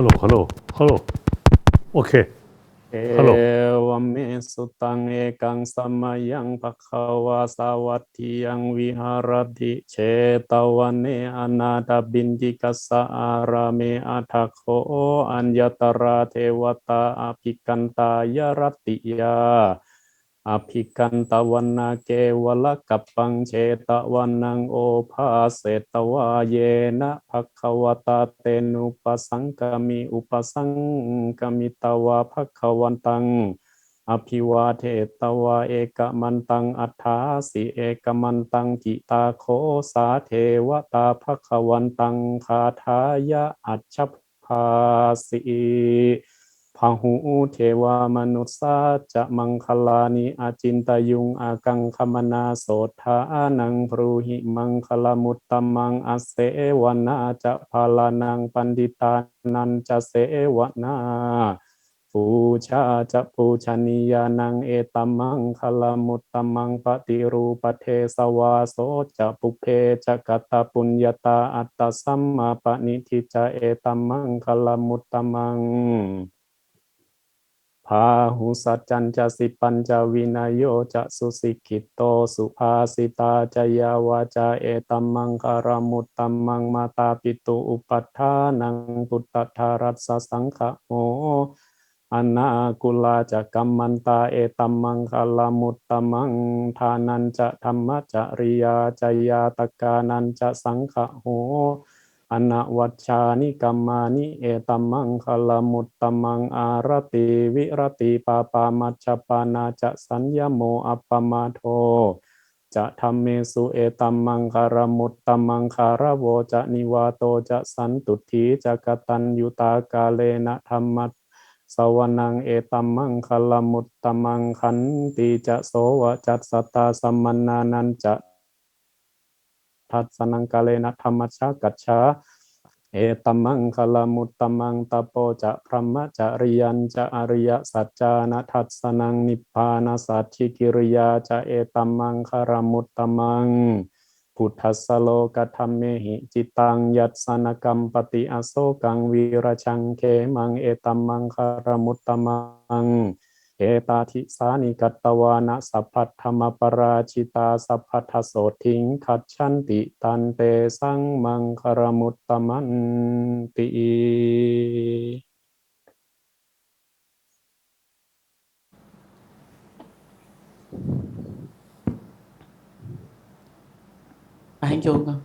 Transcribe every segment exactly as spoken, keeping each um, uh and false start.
Hello, hello, hello. Okay. Hello. Evamme sutaṃ. Ekaṃ samayaṃ bhagavā sāvatthiyaṃ viharati jetavane anāthapiṇḍikassa ārāme. Atha kho aññatarā devatā abhikkantā yaratiyā abhikkantavana kevalakappaṃ jetavanaṃ obhāsetvā yena bhagavatā tenupasaṅkami. Upasaṅkamitvā bhagavantaṃ abhivādetvā ekamantaṃ aṭṭhāsi. Ekamantaṃ ṭhitā kho sā devatā bhagavantaṃ gāthāya ajjha bhāsi. Bahū devā manussā ca maṅgalāni acintayuṃ ākaṅkhamānā sotthānaṃ brūhi maṅgalamuttamaṃ. Asevanā ca bālānaṃ paṇḍitānañca sevanā pūjā ca pūjanīyānaṃ etammaṅgalamuttamaṃ. Paṭirūpadesavāso ca pubbe ca katapuññatā attasammāpaṇidhi ca etammaṅgalamuttamaṃ. Bāhusaccañca sippañca vinayo ca susikkhito subhāsitā ca yā vācā etammaṅgalamuttamaṃ. Mātāpitu upaṭṭhānaṃ puttadārassa saṅgaho anākulā ca kammantā etammaṅgalamuttamaṃ. Dānañca dhammacariyā ca ñātakānañca saṅgaho anavajjāni kammāni etammaṅgalamuttamaṃ. Āratī viratī pāpā majjapānā ca saññamo appamādo ca dhammesu etammaṅgalamuttamaṃ. Gāravo ca nivāto ca santuṭṭhī ca kataññutā kālena dhammassavanaṃ etammaṅgalamuttamaṃ. Khantī ca sovacassatā samaṇānañca dassanaṃ kālena dhammasākacchā etammaṅgalamuttamaṃ. Tapo ca brahmacariyañca ariyasaccāna dassanaṃ nibbānasacchikiriyā ca etammaṅgalamuttamaṃ. Phuṭṭhassa lokadhammehi cittaṃ yassa na kampati asokaṃ virajaṃ khemaṃ etammaṅgalamuttamaṃ. Etādisāni katvāna sabbatthamaparājitā sabbattha sotthiṃ gacchanti tantesaṃ maṅgalamuttamanti. 哎，有个。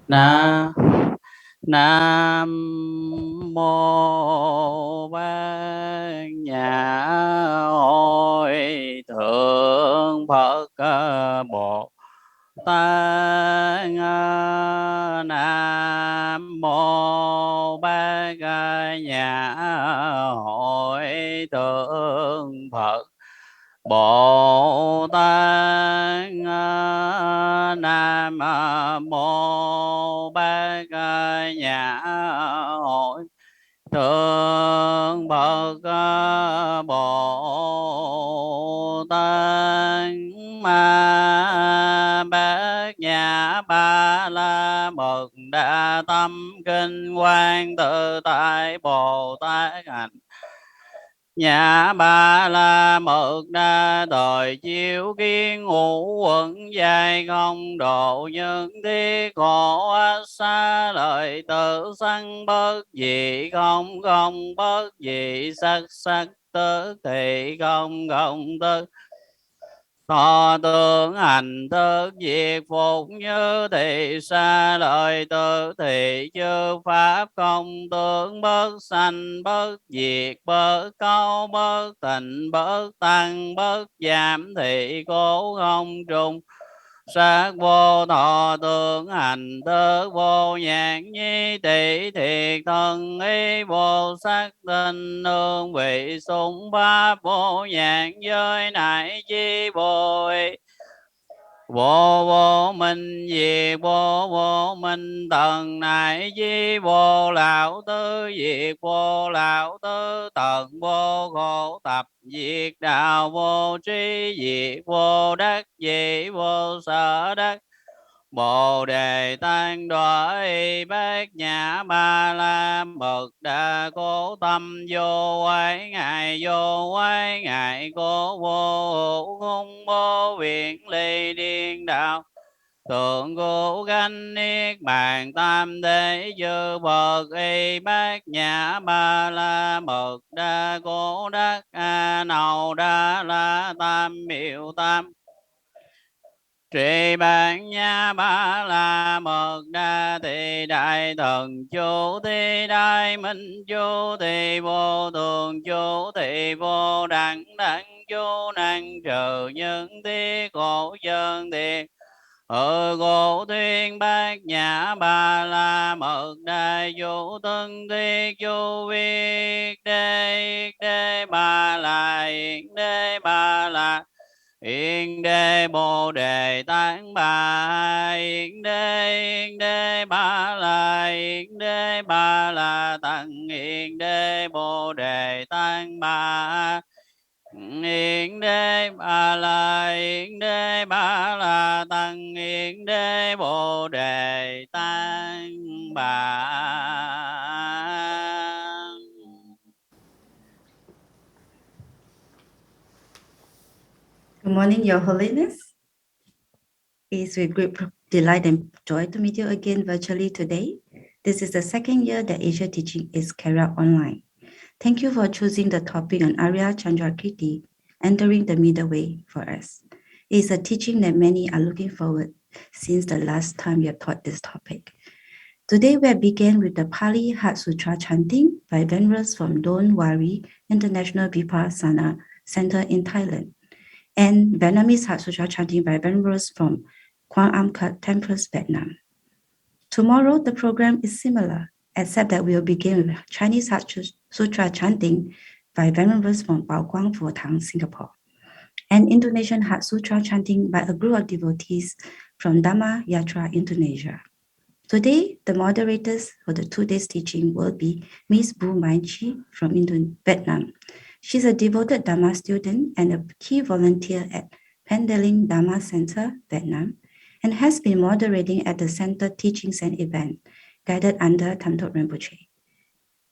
Nam, Nam mô Bát Nhã Hội Thượng Phật Bồ Tát. Nam mô Bát Nhã Hội Thượng Phật Bồ Tát. Nam mô Bát Nhã Hội Thượng Phật Bồ Tát. Ma Bát Nhã Ba La Mật Đa Tâm Kinh. Quán tự tại Bồ Tát hạnh Nhã Ba La Mật Đa, tội chịu kiến ngũ uẩn dai không, độ nhất thiết khổ ách xá lợi tử, sắc bất dị không, không bất dị sắc, sắc tức thì không, không tức thọ, tưởng hành thức diệt, phục như thị, xa lợi tử thị, chư pháp không tướng, bất sanh bất diệt, bất cấu bất tịnh, bất tăng bất giảm, thị khổ không, trùng sắc vô thọ, tưởng hành thức vô nhãn, nhi tỷ thiệt thân, ý vô sắc, thanh hương vị xung pháp vô nhãn, giới nải chi vô ý, Vô vô minh diệt vô vô minh, tận nảy chi vô, lao tư diệt vô lao tư, tận vô khổ tập diệt đạo, vô trí diệt vô đắc, chỉ vô sở đắc, bồ đề tăng đọa. Bát nhã ba la mật đa, khổ tâm vô quái ngại, vô quái ngại khổ, vô ổ khốn vô biện ly điên đảo, tượng khổ cánh niết bàn tam thế chư Phật. Bát nhã ba la mật đa, khổ đắc a nâu đa la, tam biểu tam Trí bát nhã ba la mật đa, thì đại thần chú, thì đại minh chú, thì vô thượng chú, thì vô đẳng đẳng chú, năng trừ những tiết khổ chân, thì hư khổ thuyết. Bát nhã ba la mật đa, chú tấn thuyết, chú yết đế, yết đế ba la, yết đế ba la, yết đế bồ đề tát ba la, yết đế, yết đế ba la, yết đế ba la tăng, yết đế bồ đề tát ba la, yết đế ba la, yết đế ba la tăng, yết đế bồ đề tát ba la. Good morning, Your Holiness. It is with great pr- delight and joy to meet you again virtually today. This is the second year that Asia Teaching is carried out online. Thank you for choosing the topic on Arya Chandrakirti, Entering the Middle Way, for us. It is a teaching that many are looking forward since the last time we have taught this topic. Today we have begun with the Pali Heart Sutra chanting by venerals from Don Wari International Vipassana Center in Thailand and Vietnamese Heart Sutra chanting by venerals from Quang Am Kat Temples, Vietnam. Tomorrow the program is similar, except that we will begin with Chinese Heart Su- Sutra chanting by venerals from Pao Guang Pho Thang, Singapore, and Indonesian Heart Sutra chanting by a group of devotees from Dhamma Yatra Indonesia. Today, the moderators for the two days teaching will be Miss Bu Mai Chi from Indo- Vietnam. She's a devoted Dharma student and a key volunteer at Phandaling Dharma Center, Vietnam, and has been moderating at the center teachings and event guided under Thamtop Rinpoche.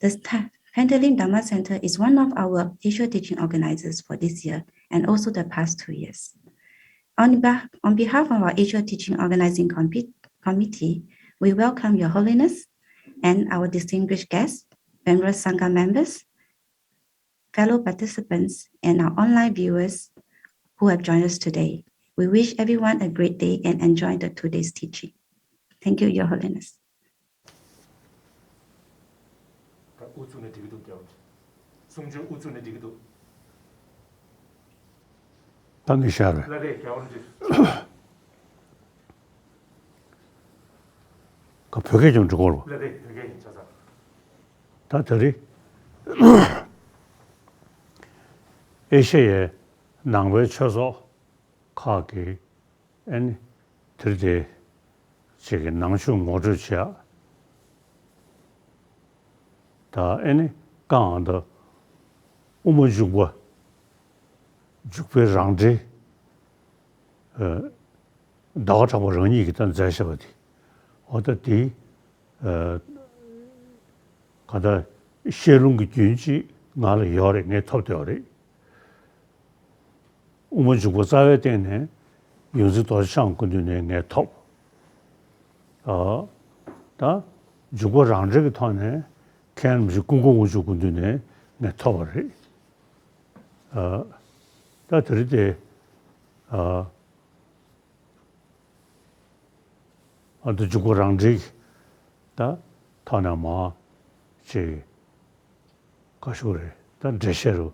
The Sta- Phandaling Dharma Center is one of our Asia Teaching organizers for this year and also the past two years. On, beh- on behalf of our Asia Teaching Organizing Compi- Committee, we welcome Your Holiness and our distinguished guests, Venerable Sangha members, fellow participants, and our online viewers who have joined us today. We wish everyone a great day and enjoy the two days teaching. Thank you, Your Holiness. ད་ཨུ་ཚུགས་ནས་འགྲིག་གི་འདུག་རྒྱལ་བ། གསུང་ཆོས་ཨུ་ཚུགས་ནས་འགྲིག་གི་འདུག་ད་ངས་ཤར་བས། ལ་རེད་རྒྱལ་བ་རིན་པོ་ཆེ། ཁ་བོད་སྐད་ཀྱང་འགྲིག་གོ་ལོ། ལ་རེད་བོད་སྐད་ཡིན་ཆ་ཚང་། ད་དེ་རིང་ཨེ་ཤེ་ཡའི་ནང་པའི་ཆོས་ཚོགས་ཁག་གིས་ཨེ་ནི་དེར་དེ་ཅིག་གི་ནང་ཆོས་ངོ་སྤྲོད་བྱེད་ཡག་ད་ཨེ་ནི་བཀའ་འདི་དབུ་མ་འཇུག་པ་འཇུག་པའི་རང་འགྲེལ། ཨ། ཟླ་བ་གྲགས་པ་རང་ཉིད་ཀྱིས་ད་མཛད་བཞག་པ་དེ། འོ་ད་དེ། ཨ། ག་ད་བཤད་ལུང་གི་རྒྱུན་ཅིག་ང་ལ་ཡོད་རེད། ངས་ཐོབ་བསྡད་ཡོད་རེད། དབུ་མ་འཇུག་པ་རྩ་བའི་སྟེང་ནས་ཡོངས་འཛིན་རྡོ་རྗེ་འཆང་སྐུ་མདུན་ནས་ངས་ཐོབ། ཨ། ད་འཇུག་པ་རང་འགྲེལ་གྱི་ཐོག་ནས་མཁན་རིན་པོ་ཆེ་ཀུན་དགའ་དབང་ཕྱུག་སྐུ་མདུན་ནས་ངས་ཐོབ་པ་རེད། ཨ། ད་དེ་རིང་དེ། ཨ། ཨ། ད་འཇུག་པ་རང་འགྲེལ་གྱི་ད་ཐོག་ནས་མར་ཅིག་ག་ཞུ་རེད། ད་འགྲེལ་བཤད་རུ་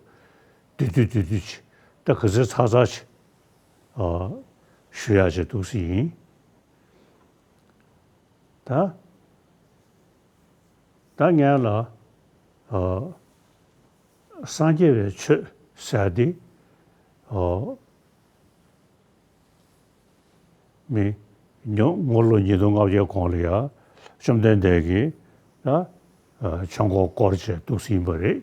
བསྡུས་བསྡུས་བསྡུས་བསྡུས་ཅིག་ད་ག་ཚོད་ཚར་ཚར་ཅིག་ཨ། ཞུ་ཡག་ཅིག་འདུག་སེ་ཡིན། ད། ད་ངས་ལ། ཨ། སངས་རྒྱས་པའི་ཆོས་ཟེར་ཡག་དེ། ཨ། མི་ཉོ་དངུལ་ལོ་ཉིས་སྟོང་ལྔ་བརྒྱའི་གོང་ལ་ཡ་བཅོམ་ལྡན་འདས་ཀྱིས་ད་ཆོས་འཁོར་བསྐོར་བྱས་འདུག་ཟིན་པ་རེད།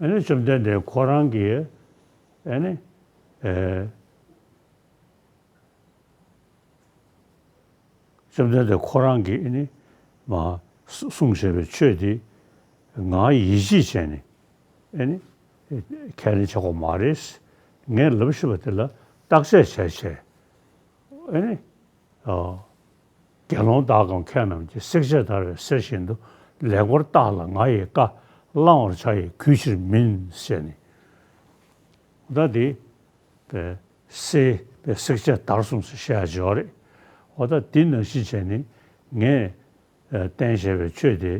ཨ་ནི་བཅོམ་ལྡན་འདས་ཁོ་རང་གིས་ཨ་ནི་ཨེ། བཅོམ་ལྡན་འདས་ཁོ་རང་གིས་ཨ་ནི་མ་གསུངས་བཞག་པའི་ཆོས་དེ་ང་ཡིད་ཆེས་བྱས་ནས་ཨ་ནི་ཁས་ལེན་བྱེད་དགོས་མ་རེད། ངས་ལབ་བཞག་པ་དེ་ལ་བརྟག་དཔྱད་བྱས་བྱས་ཨ་ནི་དགེ་སློང་དག་གམ་མཁས་རྣམས་ཀྱིས། བསྲེག་བཅད་བརྡར་བའི་གསེར་བཞིན་དུ། ལེགས་པར་བརྟགས་ལ་ང་ཡི་བཀའ། བླང་བར་བྱ་ཡི་གུས་ཕྱིར་མིན། ཟེར་ནས། ད་དེ་པའི་སེ་པའི་བསྲེག་བཅད་བརྡར་གསུམ་ཟེར་བཤད་ཡ་ཅིག་ཡོད་རེད། འོ་ད་འདི་ནང་བཞིན་བྱས་ནས་ངས་བསྟན་བཞག་པའི་ཆོས་དེ་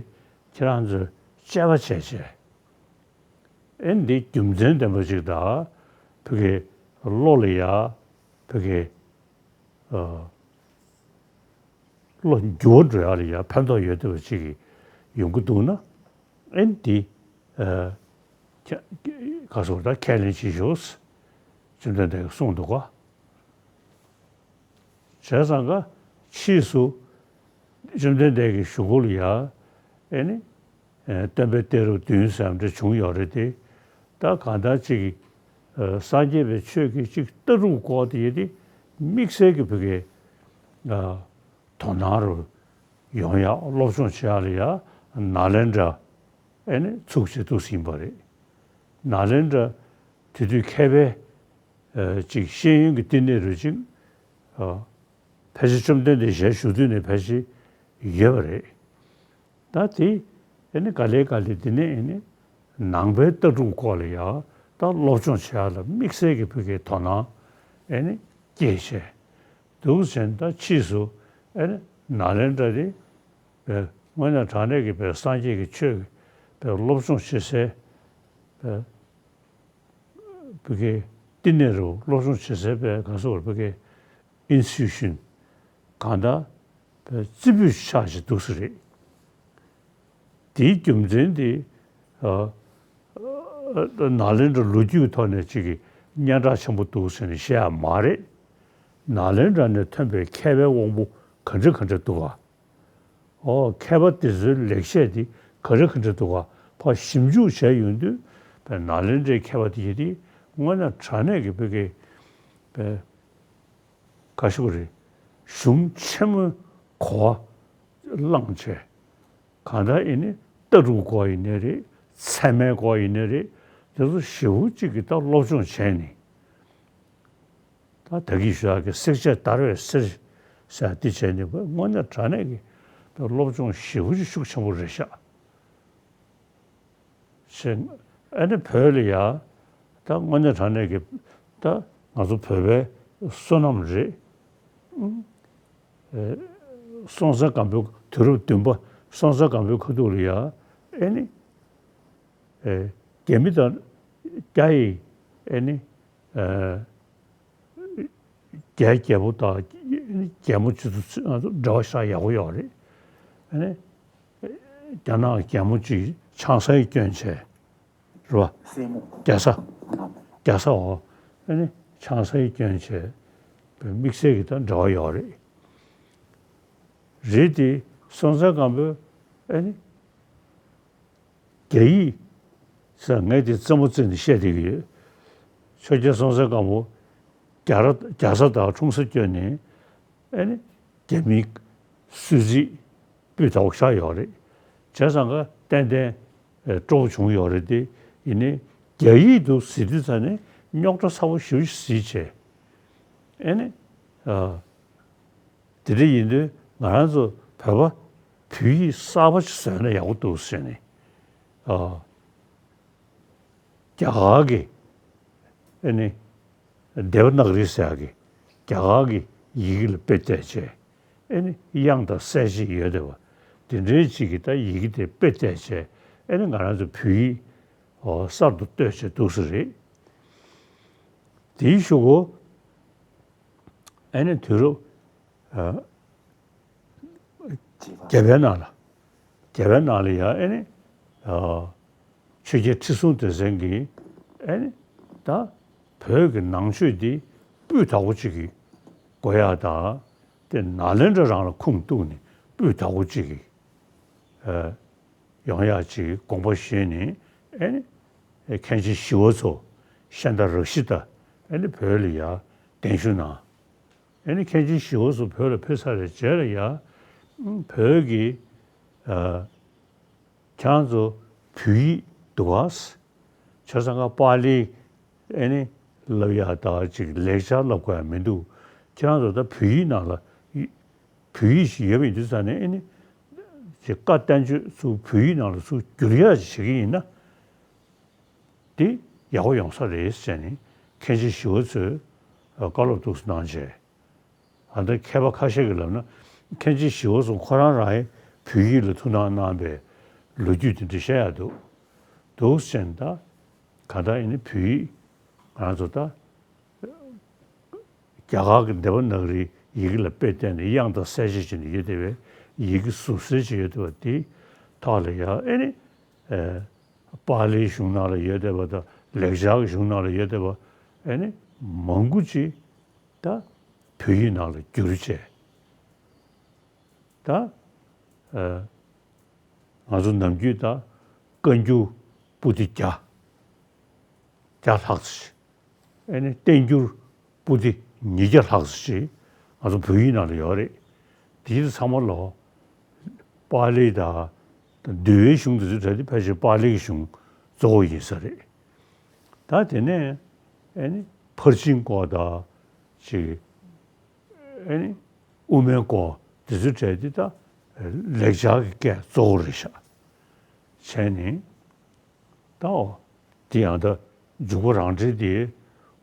ཁྱེད་རང་ཚོས་དཔྱད་པ་བྱས་བྱས། ཨེ་འདི་རྒྱུ་མཚན་ལྡན་པ་ཅིག་དང་། བོད་ཀྱི་བློ་ལ་ཡ་བོད་ཀྱི་བློ་འགྱུར་བ་འགྲོ་ཡག་ལ་ཡ་ཕན་ཐོགས་ཡོད་བསྡད་པ་ཅིག་ཡོང་གི་འདུག་ན། ཨེ་འདི་ཁྱེད་ག་སོགས་ད་ཁས་ལེན་བྱེད་ཤོག་ཟེར་བཅོམ་ལྡན་འདས་ཀྱིས་གསུངས་འདུག་ག། བྱས་ཙང་ཀ་ཕྱིས་སུ་བཅོམ་ལྡན་འདས་ཀྱི་གཞུག་གུ་ལ་ཡ་ཨེ་ནི་སྟོན་པའི་གཏད་རབས་བདུན་ཟེར་ཡ་འདྲ་བྱུང་ཡོད་རེད་དེ། ད་གང་ལྟར་ཅིག་སངས་རྒྱས་པའི་ཆོས་ཀྱི་ཅིག་ལྟ་གྲུབ་སྐོར་དེ་ཡི་དེ་དམིགས་བསལ་གྱི་བོད་ཀྱི་དོ་སྣང་རུ་ཡོང་ཡག་སློབ་སྦྱོང་བྱེད་ཡག་ལ་ཡ་ནཱ་ལེནྡྲ་ཨེ་ནི་ཚུགས་བྱེད་འདུག་ཟིན་པ་རེད། ནཱ་ལེནྡྲ་དེ་དུས་མཁས་པའི་ཅིག་ཤེས་ཡོན་གྱི་བསྟི་གནས་རུ་ཅིག་ཕལ་ཆེར་བཅོམ་ལྡན་འདས་ཞལ་བཞུགས་དུས་ནས་ཕལ་ཆེར་ཡོད་པ་རེད། ད་དེ་ཨེ་ནི་ག་ལེ་ག་ལེ་དེ་ནས་ཨེ་ནི་ནང་པའི་ལྟ་གྲུབ་སྐོར་ལ་ཡང་ད་སློབ་སྦྱོང་བྱེད་ཡག་ལ་དམིགས་བསལ་གྱི་བོད་ཀྱི་དོ་སྣང་ཨེ་ནི་སྐྱེས་བྱས་འདུག་ཟེར་ན། ད་ཕྱིས་སུ་ཨེ་ནི་ནཱ་ལེནྡྲ་དེ་དངོས་གནས་དྲང་གནས་ཀྱི་བོད་སངས་རྒྱས་ཀྱི་ཆོས་ཀྱི་བོད་སློབ་སྦྱོང་བྱེད་སའི་བོད་བོད་ཀྱི་བསྟི་གནས་རུ་སློབ་སྦྱོང་བྱེད་སའི་བོད་ག་སོགས་བོད་ཀྱི་ཨིན་སི་ཊི་ཊུ་ཤན་གང་ལྟར་བོད་རྩེ་ཕུད་ཆགས་ཀྱི་འདུག་ས་རེད། དེའི་རྒྱུ་མཚན་དེ་ནཱ་ལེནྡྲ་ལོ་རྒྱུས་ཐོག་ནས་ཅིག་གི་སྙན་གྲགས་ཆེན་པོ་འདུག་ཟེར་ནས་བཤད་ཡ་མ་རེད། ནཱ་ལེནྡྲ་ནས་ཐོན་པའི་མཁས་པའི་དབང་པོ་ག་འདྲ་ག་འདྲ་འདུག་ག། ཨོ་མཁས་པ་དེ་ཚོའི་ལེགས་བཤད་དེ་ག་རེ་ག་འདྲ་འདུག་ག་ཕར་ཞིབ་འཇུག་བྱས་ཡོང་དུས་པའི་ནཱ་ལེནྡྲའི་མཁས་པ་དེ་ཡིན་དེ་དངོས་གནས་དྲང་གནས་ཀྱི་བོད་ཀྱི་པའི་ག་ཞུ་དགོས་རེད། གཞུང་ཆེན་མོའི་གོ་བ་བླངས་བྱས་གང་ལྟར་ཨེ་ནི་ལྟ་གྲུབ་སྐོར་ཡིན་ནའི་རེད། ཚད་མའི་སྐོར་ཡིན་ནའི་རེད། དེ་ཚོ་ཞེ་པོ་ཅིག་གི་ད་སློབ་སྦྱོང་བྱས་ནས། ད་ད་གིན་ཞུ་ཡག་གི་བསྲེག་བཅད་བརྡར་བའི་གསེར་ཟེར་ཡག་འདི་བྱས་ནས་དངོས་གནས་དྲང་གནས་ཀྱི་ད་སློབ་སྦྱོང་ཞེ་པོ་ཅིག་ཤུགས་ཆེན་པོ་རེད་ཤག་ཅེས། ཨ་ནི་བོད་ལ་ཡ་ད་དངོས་གནས་དྲང་གནས་ཀྱི་ད་ང་ཚོ་བོད་པའི་བསོད་ནམས་རེད། ཨེ་སྲོང་བཙན་སྒམ་པོའི་དུས་རབས་བདུན་པ་སྲོང་བཙན་སྒམ་པོའི་ཁ་ཐུག་ལ་ཡ་ཨེ་ནི་ཨེ་རྒྱ་མི་དང་རྒྱ་ཡི་ཨེ་ནི་ཨེ་རྒྱའི་རྒྱལ་པོ་དང་རྒྱལ་མོ་ཅིག་ཏུ་འབྲེལ་བ་ཞེ་དྲག་ཡག་པོ་ཡོད་རེད། ཨེ་ནི་རྒྱ་ནག་རྒྱལ་མོ་ཅིག་ཆང་ས་ཡིས་བསྐྱོན་བྱས་རེད་པ། རྒྱ་བཟའ། རྒྱ་བཟའ་འོ། ཨེ་ནི་ཆང་ས་ཡིས་བསྐྱོན་བྱས་དམིགས་བསལ་གྱི་དང་འབྲེལ་བ་ཡོད་རེད། རེད་དེ་སྲོང་བཙན་སྒམ་པོས་ཨེ་ནི་རྒྱ་ཡིག་ཟེར་ངས་དེ་རྩེད་མོ་རྩེ་ནས་བཤད་བསྡད་ཀྱི་ཡོད། ཆོས་རྒྱལ་སྲོང་བཙན་སྒམ་པོ་རྒྱ་ར་རྒྱ་བཟའ་དང་ཁྲོམ་ས་བསྐྱོན་ནས་ཨེ་ནི་རྒྱ་མིའི་གསོལ་ཚིགས་སྤུས་དག་པོ་བཞག་ཡོད་རེད། བྱས་ཙང་ཀ་ཏན་ཏན་ཨེ་སྤྲོ་པོ་བྱུང་ཡོད་རེད་དེ། ཡིན་ནའི་རྒྱ་ཡིག་འདུག་ཟེར་དུས་ཙ་ནས་རྙོག་དྲ་ཚ་པོ་ཞེ་པོ་ཞིག་བཟོས་བྱས་ཨེ་ནི་ཨ། དེ་འདྲ་ཡིན་དུས་ང་རང་ཚོ་བོད་པ་བོད་ཡིག་གསར་པ་ཞིག་བཟོས་ན་ཡག་པོ་འདུག་ཟེར་ནས། ཨ། རྒྱ་གར་གྱི་ཨེ་ནི་དེ་བ་ན་ག་རི་ཟེར་ཡག་གི་རྒྱ་གར་གྱི་ཡི་གེ་ལ་དཔེ་བལྟས་བྱས་ཨེ་ནི་དབྱངས་དང་གསལ་བྱེད་ཡོད་བསྡད་པ་དེ་འདྲའི་ཅིག་གི་ད་ཡི་གེ་དེ་དཔེ་བལྟས་བྱས་ཨེ་ནི་ང་རང་ཚོ་བོད་ཡིག་ཨོ་གསར་དུ་བཏོད་བྱས་འདུག་ས་རེད། དེའི་གཞུག་གུ་ཨེ་ནི་དུས་རབས་ཨ་བརྒྱད་པའི་ནང་ལ། བརྒྱད་པའི་ནང་ལ་ཡང་ཨེ་ནི་ཨ་ཆོས་རྒྱལ་ཁྲི་སྲོང་ལྡེ་བཙན་གྱིས་ཨེ་ནི་ད་བོད་ཀྱི་ནང་ཆོས་འདི་སྤུས་དག་པོ་ཅིག་གི་ དགོས་ཡག་དང་། དེ་ནཱ་ལེནྡྲ་རང་ལ་ཁུངས་གཏུགས་ནས་སྤུས་དག་པོ་གཅིག་གི་ཨ་ཡོང་ཡག་ཅིག་དགོངས་པ་བཞེས་ནས། ཨེ་ནི་མཁན་ཆེན་ཞི་བ་འཚོ་ཤཱནྟ་རཀྵི་ཏ་ཨེ་ནི་བོད་ལ་ཡར་གདན་ཞུ་གནང་། ཨེ་ནི་མཁན་ཆེན་ཞི་བ་འཚོ་བོད་ལ་ཕེབས་ཚར་བའི་རྗེས་ལ་ཡ། ཨུམ་བོད་ཀྱི་ཨ་ཁྱེད་རང་ཚོ་བོད་ཡིག་འདུག་ག་བྱས་ཙང་ཀ་པཱ་ལི་ཨེ་ནི་ལབ་ཡག་ད་ཅིག་ལེགས་སྦྱར་ལབ་དགོས་ཡག་མི་འདུག་ཁྱེད་རང་ཚོ་ད་བོད་ཡིག་ནང་ལ་བོད་ཡིག་ཞིག་ཡོད་པ་ཡིན་དུས་ཙང་ནས། ཨེ་ནི་ཅིག་བཀའ་བསྟན་བཅོས་ཚུར་བོད་ཡིག་ནང་ལ་ཚུར་བསྒྱུར་ཡག་ཅིག་བྱེད་ཀྱི་ཡིན་ན། འདི་ཡག་པོ་ཡོང་ས་རེད་ཟེར་ནས་མཁན་ཆེན་ཞི་བ་འཚོས་བཀའ་སློབ་ཏོག་ཙམ་གནང་བྱས། ཨ་ད་མཁས་པ་ཁ་ཤས་ཀྱིས་ལབ་ན། མཁན་ཆེན་ཞི་བ་འཚོ་ཁོ་རང་རང་ཡང་བོད་ཡིག་ལ་ཐུགས་སྣང་གནང་བའི་ལོ་རྒྱུས་དེ་འདྲ་བཤད་ཡག་འདུག་འདུག་ཟེར་ནས། ད་ག་ད་ཨེ་ནི་བོད་ཡིག་ང་ཚོ་ད་རྒྱ་གར་གྱི་སྡེ་པ་ནག་རིའི་ཡི་གེ་ལ་དཔེ་བལྟས་ནས་དབྱངས་དང་གསལ་བྱེད་ཅིག་ནས་ཡོད་བསྡད་པའི་ཡི་གེ་ཟུར་གསལ་ཅིག་ཡོད་བསྡད་པ་དེའི་ཐོག་ལ་ཡ། ཨེ་ནི་ཨེ་པཱ་ལིའི་གཞུང་ནང་ལ་ཡོད་བསྡད་པ་དང་། ལེགས་སྦྱར་གྱི་གཞུང་ནང་ལ་ཡོད་བསྡད་པ་ཨེ་ནི་མང་པོ་ཅིག་ད་བོད་ཡིག་ནང་ལ་བསྒྱུར་བྱས། ད་ཨེ་ང་ཚོ་ནམ་རྒྱུན་ད་བཀའ་འགྱུར་པོ་ཏི་བརྒྱ་བརྒྱ་ལྷག་ཙམ་ཞིག་ཨེ་ནི་བསྟན་འགྱུར་པོ་ཏི་ཉིས་བརྒྱ་ལྷག་ཙམ་ཞིག་ང་ཚོ་བོད་ཡིག་ནང་ལ་ཡོད་རེད། དེ་ཚོ་ཚང་མ་ལོ་པཱ་ལི་དང་འདུལ་བའི་གཞུང་དེ་ཚོ་གྲས་དེ་ཕལ་ཆེར་པཱ་ལི་གི་གཞུང་གཙོ་བོ་ཡིན་ས་རེད། ད་དེ་ནས་ཨེ་ནི་ཕར་ཕྱིན་སྐོར་དང་ཅིག་ཨེ་ནི་དབུ་མའི་སྐོར་དེ་ཚོ་གྲས་དེ་ད་ལེགས་སྦྱར་གྱི་སྐད་གཙོ་བོ་རེད་ཤག་བྱས་ནས། ད་འོ་དེ་ཡང་ད་འཇུག་པ་རང་འགྲེལ་དེ་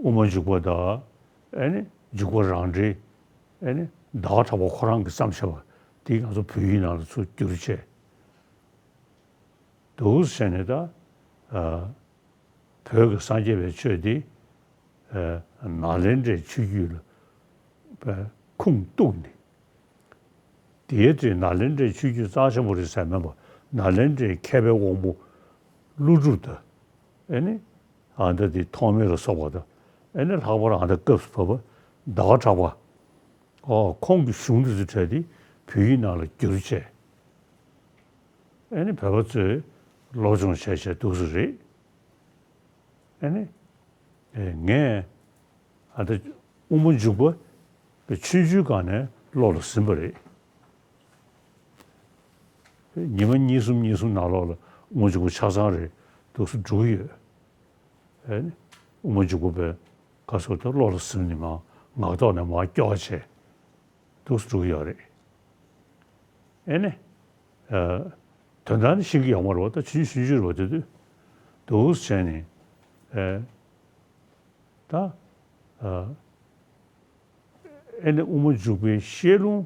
དབུ་མ་འཇུག་པ་དང་། ཨེ་ནི་འཇུག་པ་རང་འགྲེལ། ཨེ་ནི་ཟླ་བ་གྲགས་པ་ཁོ་རང་གིས་བརྩམས་བཞག་པ་དེ་ང་ཚོ་བོད་ཡིག་ནང་ལ་ཚུར་བསྒྱུར་བྱས་འདུག་ཟེར་ནས། ད་ཨ་བོད་ཀྱི་སངས་རྒྱས་པའི་ཆོས་དེ་ཨ་ནཱ་ལེནྡྲའི་ཆོས་བརྒྱུད་ལ་ཁུངས་གཏུགས་ནས། དེའི་དུས་ནཱ་ལེནྡྲའི་ཆོས་བརྒྱུད་རྩ་ཆེན་པོ་རེད་ཟེར་མིན་པ། ནཱ་ལེནྡྲའི་མཁས་པའི་དབང་པོ་ཀླུ་སྒྲུབ་དང་། ཨེ་ནི་ཨ་ད་དེ་ཐོགས་མེད་ལ་སོགས་པ་དང་། ཨེ་ནི་ལྷག་པར་ཨ་ད་སྐབས་སུ་བབ་པ་ཟླ་བ་གྲགས་པ། ཨོ་ཁོང་གི་གཞུང་དེ་ཚོ་གྲས་དེ་བོད་ཡིག་ནང་ལ་བསྒྱུར་བྱས། ཨེ་ནི་བོད་པ་ཚོས་སློབ་སྦྱོང་བྱས་བྱས་འདུག་སེ་རེད། ཨེ་ནི་ཨེ་ངས་ཨ་ད་དབུ་མ་འཇུག་པ་ཆུང་ཆུང་སྒང་ནས་བློ་ལ་ཟིན་པ་རེད། ཉི་མ་གཉིས་གསུམ་གཉིས་གསུམ་ནང་ལོགས་ལ་དབུ་མ་འཇུག་པ་ཆ་ཚང་རེད་འདུག་སེ་འགྲོ་གི་ཡོད། ཨེ་ནི་དབུ་མ་འཇུག་པ་པའི་ག་ཚོད་ད་བློ་ལ་ཟིན་ནས་མར་ངག་ཐོག་ནས་མར་སྐྱོར་བ་བྱས་འདུག་སེ་འགྲོ་གི་ཡོད་རེད། ཨེ་ནི་ཨ་དོན་དག་ནི་ཤེས་ཀྱི་ཡོད་མ་རེད་པ། ད་ཆུང་ཆུང་ཆུང་ཆུང་རེད་པ། དེ་དུས་འདུག་སེ་བྱས་ནས་ཨེ་ད་ཨ་ཨེ་ནི་དབུ་མ་འཇུག་པའི་བཤད་ལུང་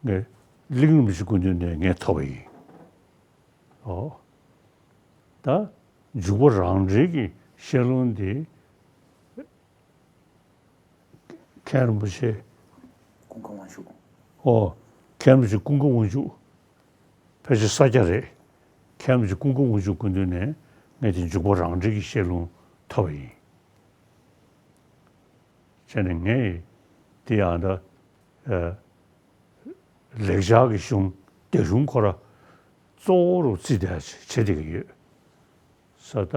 ངས་གླིང་རིན་པོ་ཆེ་སྐུ་མདུན་ནས་ངས་ཐོབ་པ་ཡིན། ཨོ། ད་འཇུག་པ་རང་འགྲེལ་གྱི་བཤད་ལུང་འདི་མཁན་རིན་པོ་ཆེ། ཀུན་དགའ་དབང་ཕྱུག་ཨོ། མཁན་རིན་པོ་ཆེ་ཀུན་དགའ་དབང་ཕྱུག་ཕལ་ཆེར་ས་སྐྱ་རེད། མཁན་རིན་པོ་ཆེ་ཀུན་དགའ་དབང་ཕྱུག་སྐུ་མདུན་ནས་ངས་དེ་འཇུག་པ་རང་འགྲེལ་གྱི་བཤད་ལུང་ཐོབ་པ་ཡིན། བྱས་ནས་ངས་དེ་ཡང་ད་ཨ་ལེགས་སྦྱར་གྱི་གཞུང་རྒྱ་གཞུང་ཁོ་ར་གཙོ་བོ་རུ་བརྩིས་བསྡད་བྱས་བསྡད་ཀྱི་ཡོད་ས། ད་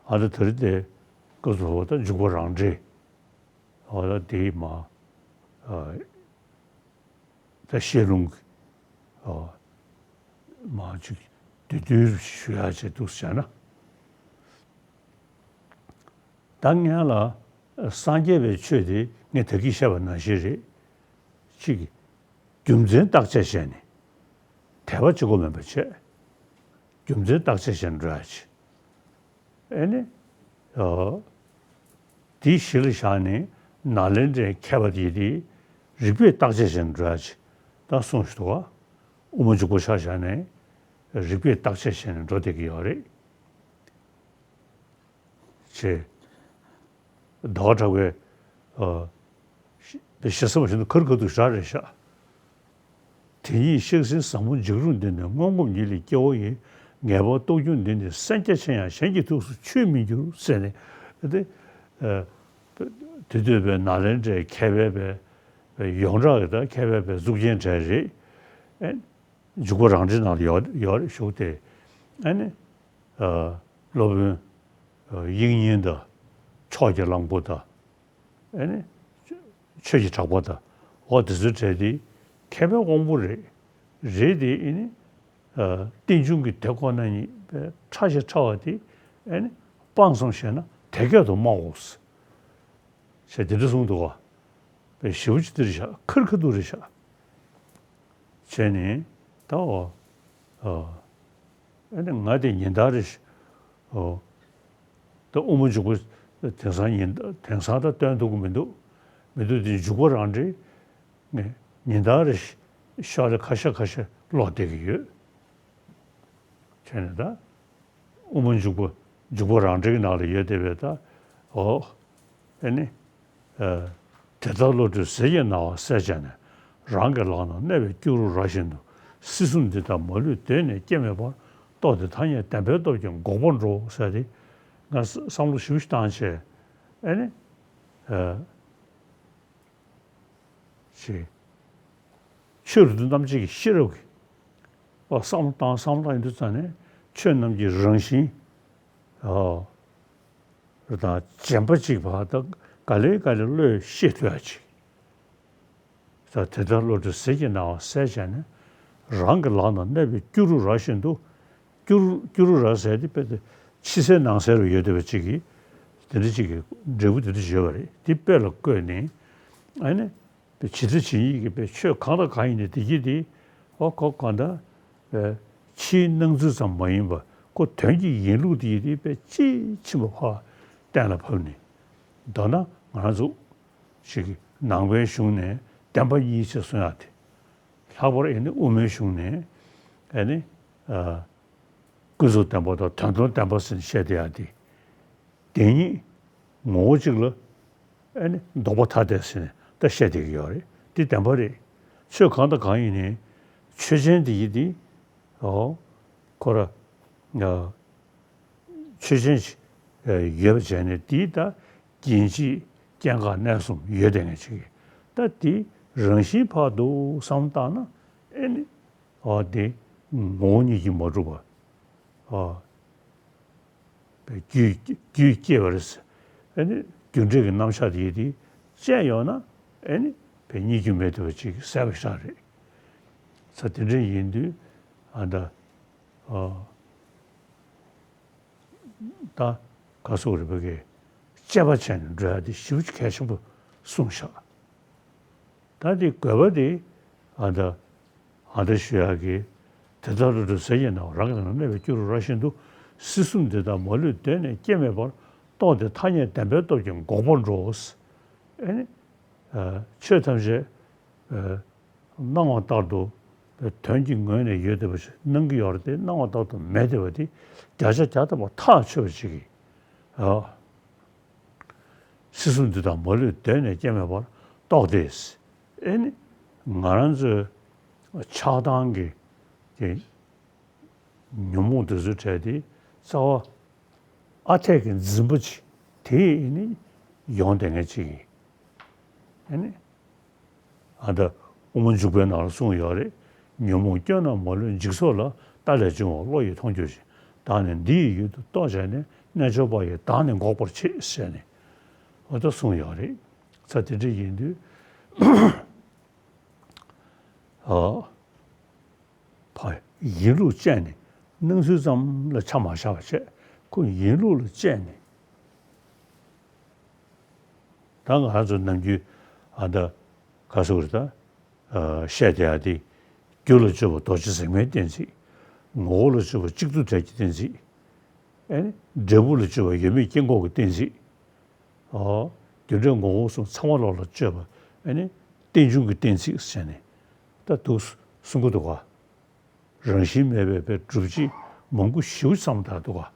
ཨ་ད་དེ་རིང་དེ་སྐབས་སུ་བབ་པ་ད་འཇུག་པ་རང་འགྲེལ། ཨ་ད་དེ་མ་ཨ་ད་བཤད་ལུང་གི་ཨ་མ་ཅིག་བསྡུས་བསྡུས་ཞུ་ཡག་བྱས་འདུག་ཟེར་ན། ད་ངས་ལ་སངས་རྒྱས་པའི་ཆོས་དེ་ངས་ད་གིན་བཤད་པ་ནང་བཞིན་རེད། གཅིག་རྒྱུ་མཚན་བརྟག་དཔྱད་བྱས་ནས་དད་པ་གཅིག་པོ་མིན་པ་བྱས། རྒྱུ་མཚན་བརྟག་དཔྱད་བྱས་ནས་འགྲོ་ཡག་བྱས། ཨེ་ནི་ཨ་དེ་གཞི་ལ་བཞག་ནས་ནཱ་ལེནྡྲའི་མཁས་པ་དེ་དེ་རིགས་པས་བརྟག་དཔྱད་བྱས་ནས་འགྲོ་ཡག་བྱས། ད་གསུངས་ཤིག་འདུག་ག་དབུ་མ་འཇུག་པ་ཆ་བཞག་ནས་རིགས་པས་བརྟག་དཔྱད་བྱས་ནས་འགྲོ་བསྡད་ཀྱི་ཡོད་རེད། ཅེས། ཟླ་བ་གྲགས་པས་ཨ་ཞེ་ས་མ་ཞིག་ན་ཁར་ཁ་ཐུག་ཞག་རེད་ཤག་དེ་ཉིད་གཤེགས་ཟིན་ཟབ་མོ་འཇིགས་རུང་འདི་ནི་སྔོན་གོམས་ཉིད་ལས་སྐྱེ་བོ་ཡི། ངེས་པར་རྟོགས་འགྱུར་འདི་ནི་སེམས་རྒྱ་ཆེ་ཡང་གཞན་གྱི་ཐུགས་སུ་ཆུད་མི་འགྱུར་ཟེར་ནས། དེ་ཨ་དེ་དུས་པའི་ནཱ་ལེནྡྲའི་མཁས་པའི་པའི་ ཡོངས་གྲགས་ཀྱི་ད་མཁས་པའི་པའི་གཙུག་རྒྱན་གྲས་རེད། ཨེ། འཇུག་པ་རང་འགྲེལ་ནང་ལ་ཡོད་ཡོད་རེད་ཞུ་སྟེ། ཨ་ནི། ཨ། སློབ་དཔོན། ཨ། དབྱིག་གཉེན་དང་། ཕྱོགས་ཀྱི་གླང་པོ་དང་། ཨ་ནི། ཆོས་ཀྱི་གྲགས་པ་དང་། འོ་དེ་ཚོའི་གྲས་དེ་མཁས་པའི་དབང་པོ་རེད། རེད་དེ་ཨ་ནི། ཨ། རྟེན་འབྱུང་གི་དེ་ཁོ་ན་ཉིད་པའི་ཕྲ་ཞིང་ཕྲ་བ་དེ་ཨ་ནི་སྤངས་སོང་ཞེ་ན་དེ་སྐད་དུ་སྨྲའོ། ཞེས་དེ་འདྲ་གསུངས་འདུག་ག། པའི་ཞེ་པོ་ཅིག་འདི་རེད་ཤག། ཁེར་ཁེར་འདུག་རེད་ཤག། བྱས་ནས་ད་འོ། ཨ། ཨ་ནི་ང་དེ་ཉིན་ལྟར་རེ་ཞིག། ཨོ། ད་དབུ་མ་འཇུག་པ་དེང་སང་ཉིན་དེང་སང་ད་སྟོན་ཐུབ་ཀྱི་མི་འདུག། མི་འདུག་དེ་འཇུག་པ་རང་འགྲེལ་ངས་ཉིན་ལྟར་རེ་ཞིག་ཤོག་ལེ་ཁ་ཤས་ཁ་ཤས་ཀློག་བསྡད་ཀྱི་ཡོད། བྱས་ནས་ད། དབུ་མ་འཇུག་པ་འཇུག་པ་རང་འགྲེལ་གྱི་ནང་ལ་ཡོད་བསྡད་པའི་ད། འོ། ཨེ་ནི། ཨ། དེ་ལྟར་བློ་གྲོས་ཟིལ་གྱིས་གནང་བ་གསལ་བྱས་ནས། རང་གི་ལག་ན་གནས་པའི་སྐྱུ་རུ་ར་བཞིན་དུ། སྲིད་གསུམ་འདི་དག་མ་ལུས་གདོད་ནས་སྐྱེ་མེད་པར། རྟོགས་ཏེ་ཐ་སྙད་བདེན་པར་སྟོབས་ཀྱིས་འགོག་པར་འགྲོ་ཟེར་ཏེ། ང་བསམ་བློ་ཞིབ་ཞིབ་བཏང་བྱས། ཨེ་ནི། ཨ། ཞེས། ཆོས་རབ་ཏུ་རྣམ་འབྱེད་ཀྱི་ཤེས་རབ་ཀྱིས། ཨོ། བསམ་བློ་བཏང་བསམ་བློ་ཡིན་དུས་ཙང་ནས་ཆོས་རྣམས་ཀྱི་རང་བཞིན། ཨོ། རེད་དང་རྗེན་པ་གཅིག་བར་དུ་ག་ལེ་ག་ལེ་བློས་ཤེས་ཐུབ་ཡ་ཅིག། ས་དེ་ལྟར་བློ་གྲོས་ཟིལ་གྱིས་གནང་བ་གསལ་བྱས་ནས། རང་གི་ལག་ན་གནས་པའི་སྐྱུ་རུ་ར་བཞིན་དུ། སྐྱུ་རུ་སྐྱུ་རུ་ར་ཟེར་དེ་དཔེ་དེ་ཕྱི་གསལ་ནང་གསལ་རུ་ཡོད་བསྡད་པ་ཅིག་གིས། དེ་འདྲ་ཅིག་གི་འབྲས་བུ་དེ་འདྲ་ཅིག་ཡོད་པ་རེད། དེ་དཔེ་ལ་བཀོད་ནས། ཨ་ནི། ཇི་ལྟ་ཇི་སྙེད་ཀྱི་པའི་ཆོས་གང་དང་གང་ཡིན་ནའི་དེ་གྱིས་དེ། ཨོ་ཁོ་གང་ལྟར། པའི་ཕྱིའི་སྣང་ཚུལ་ཙམ་མ་ཡིན་པར་ཁོ་དོན་གྱི་ཡིན་ལུགས་དེ་གྱིས་དེ་པའི་དཔྱིས་ཕྱིན་པ་ཕར་གཏན་ལ་ཕབ་ནས། མདོར་ན་ང་རང་ཚོ་ཞིག་གི་ནང་པའི་གཞུང་ནས་བདེན་པ་གཉིས་ཅེས་གསུང་ཡག་དེ། ལྷག་པར་ཨེ་ནི་དབུ་མའི་གཞུང་ནས་ཨེ་ནི། ཨ། ཀུན་རྫོབ་བདེན་པ་དང་དོན་དམ་བདེན་པ་ཟེར་ནས་བཤད་བསྡད་ཡག་དེ། བདེན་གཉིས་ངོ་བོ་གཅིག་ལ་ཨེ་ནི་ལྡོག་པ་ཐ་དད་ཟེར་ནས་ད་བཤད་བསྡད་ཀྱི་ཡོད་རེད། འདི་བདེན་པ་རེད། ཆོས་གང་དང་གང་ཡིན་ནའི་ཆོས་ཅན་དེ་ཡིན་དེ། ཨོ། ཁོ་ར། ཨ། ཆོས་ཅན་ཞིག་ཡོད་པ་བྱས་ནས་དེའི་ད་རྒྱུན་གཅིག་སྐྱེ་འགག་གནས་གསུམ་ཡོད་བསྡད་མཁན་ཅིག་གིས། ད་དེ་རང་བཞིན་ཕར་འདུག་བསམ་བཏང་ན། ཨེ་ནི། ཨ། དེ་ངོ་བོ་ཉིད་ཀྱིས་མ་གྲུབ་པ། ཨ། རྒྱུད་རྒྱུད་སྐྱེ་བ་རེད། ཨེ་ནི་རྒྱུ་འབྲས་ཀྱི་རྣམ་གཞག་དེ་ཡིན་དེ་བཅས་ཡོང་ན། ཨེ་ནི་བའི་རྙེད་རྒྱུ་མེད་བསྡད་པ་ཅིག་གསལ་པོ་ཞིག་རེད། ས་དེ་འདྲ་ཡིན་དུས། ཨ། ད། ཨ། ད་ག་སོགས་རིག་པ་གིས་དཔྱད་པ་བྱས་ནས་འགྲོ་ཡ་དེ་ཞེ་པོ་ཅིག་གལ་ཆེན་པོ་གསུངས་བཞག། ད་དེ་དགོས་པ་དེ། ཨ། ད། ཨ། ད་ཞུ་ཡག་གི། དེ་ལྟར་བློ་གྲོས་ཟིལ་གྱིས་གནང་བ་རང་གི་ལག་ན་གནས་པའི་སྐྱུ་རུ་ར་བཞིན་དུ། སྲིད་གསུམ་འདི་དག་མ་ལུས་གདོད་ནས་སྐྱེ་མེད་པར། རྟོགས་ཏེ་ཐ་སྙད་བདེན་པའི་སྟོབས་ཀྱིས་འགོག་པར་འགྲོ། ཨེ་ནི། ཨ། ཆོས་ཐམས་ཅད། ཨ། སྣང་བ་ལྟར་དུ་དོན་གྱི་ངོས་ནས་ཡོད་བསྡད་པ་ཞིག་སྣང་གི་ཡོད་རེད་དེ། སྣང་བ་ལྟར་དུ་མེད་བསྡད་པ་དེ་བརྒྱ་ཆ་བརྒྱ་ཐམ་པ་ཐག་ཆོད་པ་ཞིག་གིས། ཨ། སྲིད་གསུམ་འདི་དག་མ་ལུས་གདོད་ནས་སྐྱེ་མེད་པར། རྟོགས་ཏེ། ཨེ་ནི། ང་རང་ཚོའི་ཆགས་སྡང་གི་དེ། ཉོན་མོངས་དེ་ཚོའི་གྲས་དེ་རྩ་བ་ཨ་འཐས་ཀྱི་འཛིན་པ་ཅིག་དེ་ནི་ཡོང་བསྡད་མཁན་ཅིག་ཡིན། ཨ་ནི། ཨ། ད་དབུ་མ་འཇུག་པའི་ནང་ལ་གསུངས་ཡོད་རེད། ཉོན་མོངས་སྐྱོན་རྣམས་མ་ལུས་འཇིག་ཚོགས་ལ། རྟ་ལས་བྱུང་བ་བློ་ཡིས་མཐོང་གྱུར་ཅིང་། བདག་ནི་འདི་ཡི་ཡུལ་དུ་རྟོག་བྱས་ནས། རྣལ་འབྱོར་པ་ཡིས་བདག་ནི་འགོག་པར་བྱེད་ཟེར་ནས། ཨོ་ད་གསུངས་ཡོད་རེད། ས་དེ་འདྲ་ཡིན་དུས། ཨ། ཕ། ཡིན་ལུགས་དཔྱད་ནས་སྣང་ཚུལ་ཙམ་ལ་ཆ་མ་བཞག་པ་བྱས། ཁོ་ཡིན་ལུགས་ལ་དཔྱད་ནས། ད་ང་རང་ཚོ་ནམ་རྒྱུན། ཨ། ད་ག་སོགས་རེད་ད། ཨ། བཤད་བསྡད་ཡ་དེ། རྒྱུ་ལ་དཔྱོད་པ་རྡོ་རྗེ་འཛིན་མའི་གཏན་ཚིགས། ངོ་བོ་ལ་དཔྱོད་པ་གཅིག་ཏུ་བྲལ་གྱི་གཏན་ཚིགས། ཨ་ནི་འབྲས་བུ་ལ་དཔྱོད་པ་ཡོད་མེད་སྐྱེ་འགོག་གི་གཏན་ཚིགས། ཨོ། རྒྱུ་འབྲས་ངོ་བོ་གསུམ་ཚང་བ་ལོག་ལ་དཔྱོད་པ། ཨ་ནི་རྟེན་འབྱུང་གི་གཏན་ཚིགས་ཟེར་ནས་ད་འདུག་གསུང་གི་འདུག་ག། རང་བཞིན་མེད་པའི་པའི་སྒྲུབ་བྱེད་མང་པོ་ཞེ་པོ་ཙམ་དག་འདུག་ག།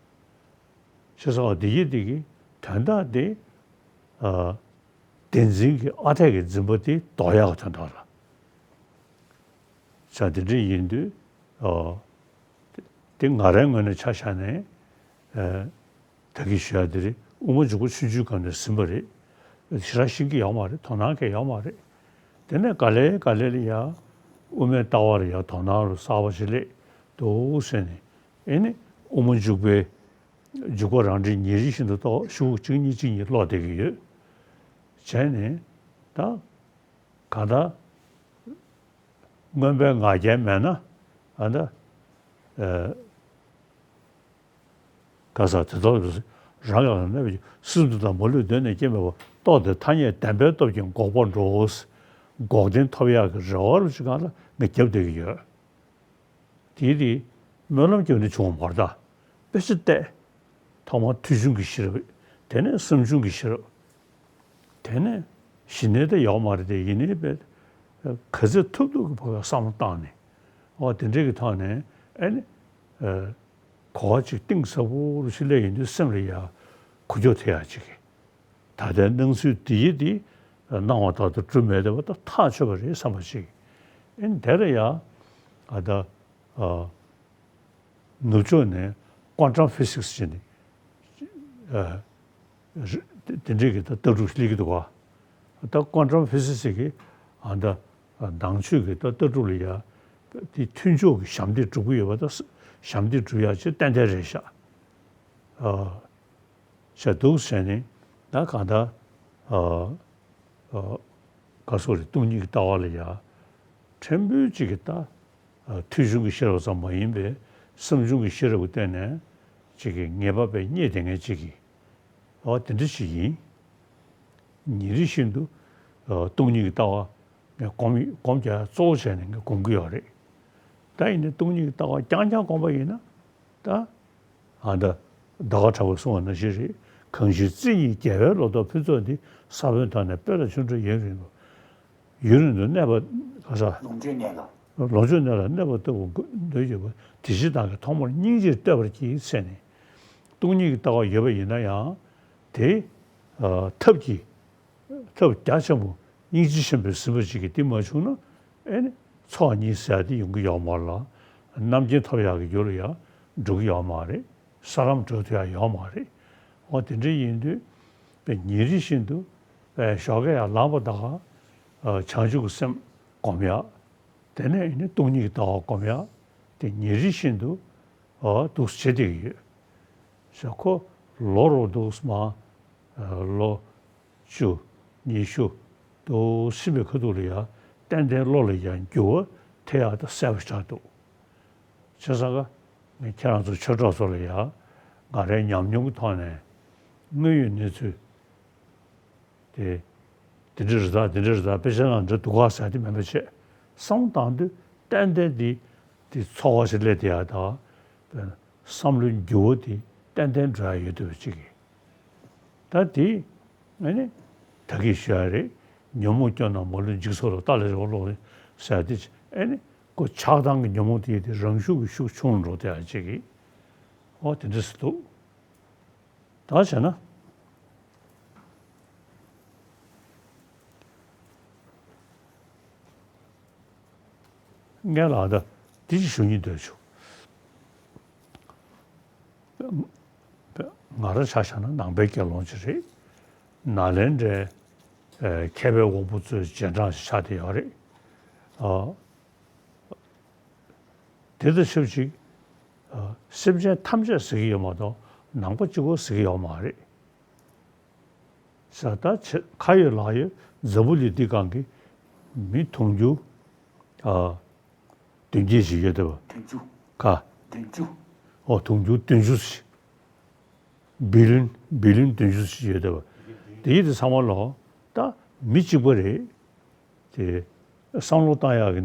ཞེས་སོགས་འདི་ཡི་འདི་གི་དོན་དག་དེ། ཨ། བདེན་འཛིན་གྱི་ཨ་འཐས་ཀྱི་འཛིན་པ་དེ་ལྡོག་ཡག་གི་དོན་དག་ལ། ས་འདི་འདྲ་ཡིན་དུས། ཨ། དེ་ང་རའི་ངོས་ནས་ཆ་བཞག་ནས། ཨ། ད་གིན་ཞུ་ཡ་དེ་རེད། དབུ་མ་འཇུག་པ་ཆུང་ཆུང་སྒང་ནས་ཟིན་པ་རེད། ཞེ་དྲག་ཤེས་ཀྱི་ཡོད་མ་རེད། དོ་སྣང་གང་ཡོད་མ་རེད། དེ་ནས་ག་ལེ་ག་ལེ་ལ་ཡ་དབུ་མའི་ལྟ་བ་ལ་ཡ་དོ་སྣང་རུ་གསར་པ་ཞིག་སླེབས་འདུག་ཟེར་ནས། ཨེ་ནི་དབུ་མ་འཇུག་པའི་འཇུག་པ་རང་འགྲེལ་ཉིན་རེ་བཞིན་དུ་ཏོག་ཤུགས་གཅིག་གཉིས་གཅིག་གཉིས་ཀློག་བསྡད་ཀྱི་ཡོད། བྱས་ནས་ད་གང་ལྟར་མངོན་པའི་ང་རྒྱལ་མེད་ན་ཨ་ད་ཨ། ག་ས་དེ་ལྟར་རང་ཡང་གནས་པའི་སྲིད་མཐའ་དང་མ་ལུས་གདོད་ནས་སྐྱེས་མེད་པ། རྟོགས་དེ་ཐ་སྙད་བདེན་པའི་སྟོབས་ཀྱིས་འགོག་པར་འགྲོ། འགོག་བདེན་ཐོབ་ཡག་གི་རེ་བ་རུ་ཅིག་སྒང་ལ་ངས་རྒྱབ་བསྡད་ཀྱི་ཡོད། དེའི་རིགས་སྨོན་ལམ་རྒྱབ་ནས་བྱུང་བ་མ་རེད་ད། དཔེ་ཆ་བལྟས། ཐོག་མར་ཐོས་བྱུང་གི་ཤེས་རབ། དེ་ནས་བསམ་བྱུང་གི་ཤེས་རབ། དེ་ནས་གཞི་ནས་ད་ཡོག་མ་རེད་དེ། ཡིན་ནའི་བས་ག་ཚོད་ཐུབ་ཐུབ་ཀྱི་བར་ལ་བསམ་བློ་བཏང་ནས། འོ་དེ་འདྲའི་གི་ཐོག་ནས་ཨེ་ནི། གོ་བ་ཅིག་གཏིང་ཟབ་པོ་རུ་ཞིག་སླེབས་ཡོང་དུས་སེམས་ལ་ཡ་གོ་སྐྱོ་ཐེབས་ཡག་ཅིག་གི། ད་ལྟའི་སྣང་ཚུལ་འདི་ཡི་འདི་སྣང་བ་ལྟར་དུ་གྲུབ་མེད་བསྡད་པ་ད་ཐག་ཆོད་པ་རེད་བསམ་པ་ཅིག། ཨེ་ནི་དེ་ལ་ཡ་ཨ་ད་ཨ། ནུབ་ཕྱོགས་ནས་ཀོན་ཊམ་ཕི་སིག་སི་ཅེས་ནི། ཨ། རི་དེ་འདྲའི་གི་ད་ལྟ་གྲུབ་སླེབས་ཀྱི་འདུག་ག། ད་ཀོན་ཊམ་ཕི་སིག་སི་གི་ཨ་ད་ནང་ཆོས་ཀྱི་ད་ལྟ་གྲུབ་ལ་ཡ་དེ་མཐུན་ཕྱོགས་ཀྱི་ཞབས་འདེགས་སྒྲུབ་ཀྱི་ཡོད་པ་ད་ཞབས་འདེགས་སྒྲུབ་ཡག་ཅིག་ཏན་ཏན་རེད་ཤག། ཨ། བྱས་འདུག་ཟེར་ནས་ད་གང་ལྟར་ཨ་ཨ་ག་སོགས་རེད། སྟོང་ཉིད་ཀྱི་ལྟ་བ་ལ་ཡ་ཕྲན་བུ་ཅིག་གི་ད་ཨ་ཐོས་བྱུང་གི་ཤེས་རབ་ཙམ་མ་ཡིན་པའི་བསམ་བྱུང་གི་ཤེས་རབ་ཀྱི་སྟེང་ནས་ཅིག་གི་ངེས་པ་དཔེ་རྙེད་བསྡད་མཁན་ཅིག་གི། ཨོ་དེ་འདྲ་ཞིག་ཡིན། ཉིན་རེ་བཞིན་དུ་ཨ་སྟོང་ཉིད་ཀྱི་ལྟ་བ་ངས་སྒོམ་སྒོམ་རྒྱག་གཙོ་བོ་བྱས་ནས་ངས་སྒོམ་གྱི་ཡོད་རེད། ད་ཡིན་ནའི་སྟོང་ཉིད་ཀྱི་ལྟ་བ་རྐྱང་རྐྱང་སྒོམ་པ་ཡིན་ན་ད། ཨ་ད། ཟླ་བ་གྲགས་པས་གསུངས་པ་ནང་བཞིན་རེད། གང་ཕྱིར་རྩེ་གཉིས་རྒྱལ་བའི་ལོ་ཏོག་ཕུན་ཚོགས་འདི། ས་བོན་དག་ནི་སྤོས་ལ་ཆུ་འདྲ་ཡུན་རིང་དུ། ཡུན་རིང་དུ་གནས་པ་ག་ས། ལོངས་སྤྱོད་གནས་ལ། ལོངས་སྤྱོད་གནས་ལ་གནས་པ་ལྟ་བུ་འདོད་ཡོད་པ། དེ་ཕྱིར་བདག་གིས་ཐོག་མར་སྙིང་རྗེར་བསྟོད་པར་བགྱི་ཟེར་ནས། སྟོང་ཉིད་ཀྱི་ལྟ་བ་ཡོད་པ་ཡིན་ན་ཡང་། དེ། ཨ་ཐབས་ཀྱིས། ཐབས་རྒྱ་ཆེན་པོ་སྙིང་རྗེ་ཆེན་པོས་ཟིན་པ་ཅིག་གིས་འདི་མ་བྱུང་ན་ཨེ་ནི་ཚོགས་གཉིས་ཟེར་ཡ་དེ་ཡོང་གི་ཡོད་མ་རེད་ལ། རྣམ་མཁྱེན་ཐོབ་ཡག་གི་རྒྱུ་ལ་ཡང་འགྲོ་གི་ཡོད་མ་རེད། ས་ལམ་འགྲོ་ཐུབ་ཡག་ཡོད་མ་རེད། འོ་དེ་འདྲ་ཡིན་དུས་དཔེ་ཉིན་རེ་བཞིན་དུ་དཔེ་ཞོགས་ཀས་ཡར་ལངས་པ་དང་ཨ་བྱང་ཆུབ་ཀྱི་སེམས་སྒོམ་ཡག། དེ་ནས་ཨེ་ནི་སྟོང་ཉིད་ཀྱི་ལྟ་བ་སྒོམ་ཡག་དེ་ཉིན་རེ་བཞིན་དུ་ཨ་འདུག་སེ་བྱེད་བསྡད་ཀྱི་ཡོད། ཞེས་ཁོ་ལོ་རུ་འདུག་སེ་མ་ལོ་བཅུ། ཉི་ཤུ། དུ་ཕྱིན་པའི་ཁ་ཐུག་ལ་ཡང་ཏན་ཏན་བློ་ལ་ཡང་འགྱུར་བ་ཐེབས་ཡག་དང་གསལ་པོ་ཆགས་འདུག། བྱས་ཙང་ཀ་ངས་ཁྱེད་རང་ཚོ་ཆོས་གྲོགས་ཚོ་ལ་ཡང་ང་རའི་ཉམས་མྱོང་གི་ཐོག་ནས་དངོས་ཡོད་གནས་ཚུལ་དེ་འདི་འདྲ་རེད་ད། འདི་འདྲ་རེད་ད། དཔེ་ཆ་ནང་འདྲ་འདུག་ག་ཟེར་དེ་མིན་པ་བྱས། བསམ་བློ་བཏང་དུས་ཏན་ཏན་འདི་འདི་ཚོར་བ་ཞིག་སླེབས་བསྡད་ཡག་དང་། བསམ་བློའི་འགྱུར་བ་དེ་ཏན་ཏན་འགྲོ་ཡག་ཡོད་འདུག་པ་ཅིག་གིས། ད་དེ་ཨ་ནི་ད་གིན་ཞུ་ཡག་རེད། ཉོན་མོངས་སྐྱོ་ན་མ་ལུས་འཇིག་ཚོགས་ལ། རྟག་ལས་རེ་བ་ལོག་ཟེར་ཡག་དེ་ཨ་ནི་ཁོ་ཆགས་སྡང་གི་ཉོན་མོངས་དེ་དེ་རང་ཤུགས་ཀྱིས་ཤུགས་ཆུང་རུ་འགྲོ་བསྡད་ཡག་ཅིག་གིས། འོ་དེ་འདྲ་ཞིག་འདུག། ད་བྱས་ན། ངས་ལ་ད་འདི་ཅིག་ཞུ་སྙིང་འདོད་བྱུང་། ང་རང་ཆ་བཞག་ན་ནང་པའི་དགེ་སློང་ཅིག་རེད། ནཱ་ལེནྡྲའི་ཨ་མཁས་པའི་དབང་པོ་ཚོའི་རྗེས་འབྲང་ཞིག་ཆགས་བསྡད་ཡོད་རེད། ཨ། དེ་དང་ཆབས་ཅིག། ཨ། སེམས་ཅན་ཐམས་ཅད་ཟེར་གྱི་ཡོད་མ་གཏོགས་ནང་པ་གཅིག་པོ་ཟེར་གྱི་ཡོད་མ་རེད། ས་ད་ཆེ་ཁ་ཡོད་ལག་ཡོད་འཛམ་བུ་གླིང་འདི་སྒང་གི་མི་དུང་ཕྱུར་ཨ་བདུན་བརྒྱད་ཅིག་ཡོད་བསྡད་པ། བདུན་ཅུ། ཁ། བདུན་ཅུ། ཨོ་དུང་ཕྱུར་བདུན་ཅུ་ཞིག། བི་ལིན་བི་ལིན་བདུན་ཅུ་ཞིག་ཡོད་བསྡད་པ། དེ་ཡིན་དུས་ཚང་མ་ལོ་ད་མི་གཅིག་པ་རེད། དེ་བསམ་བློ་བཏང་ཡག་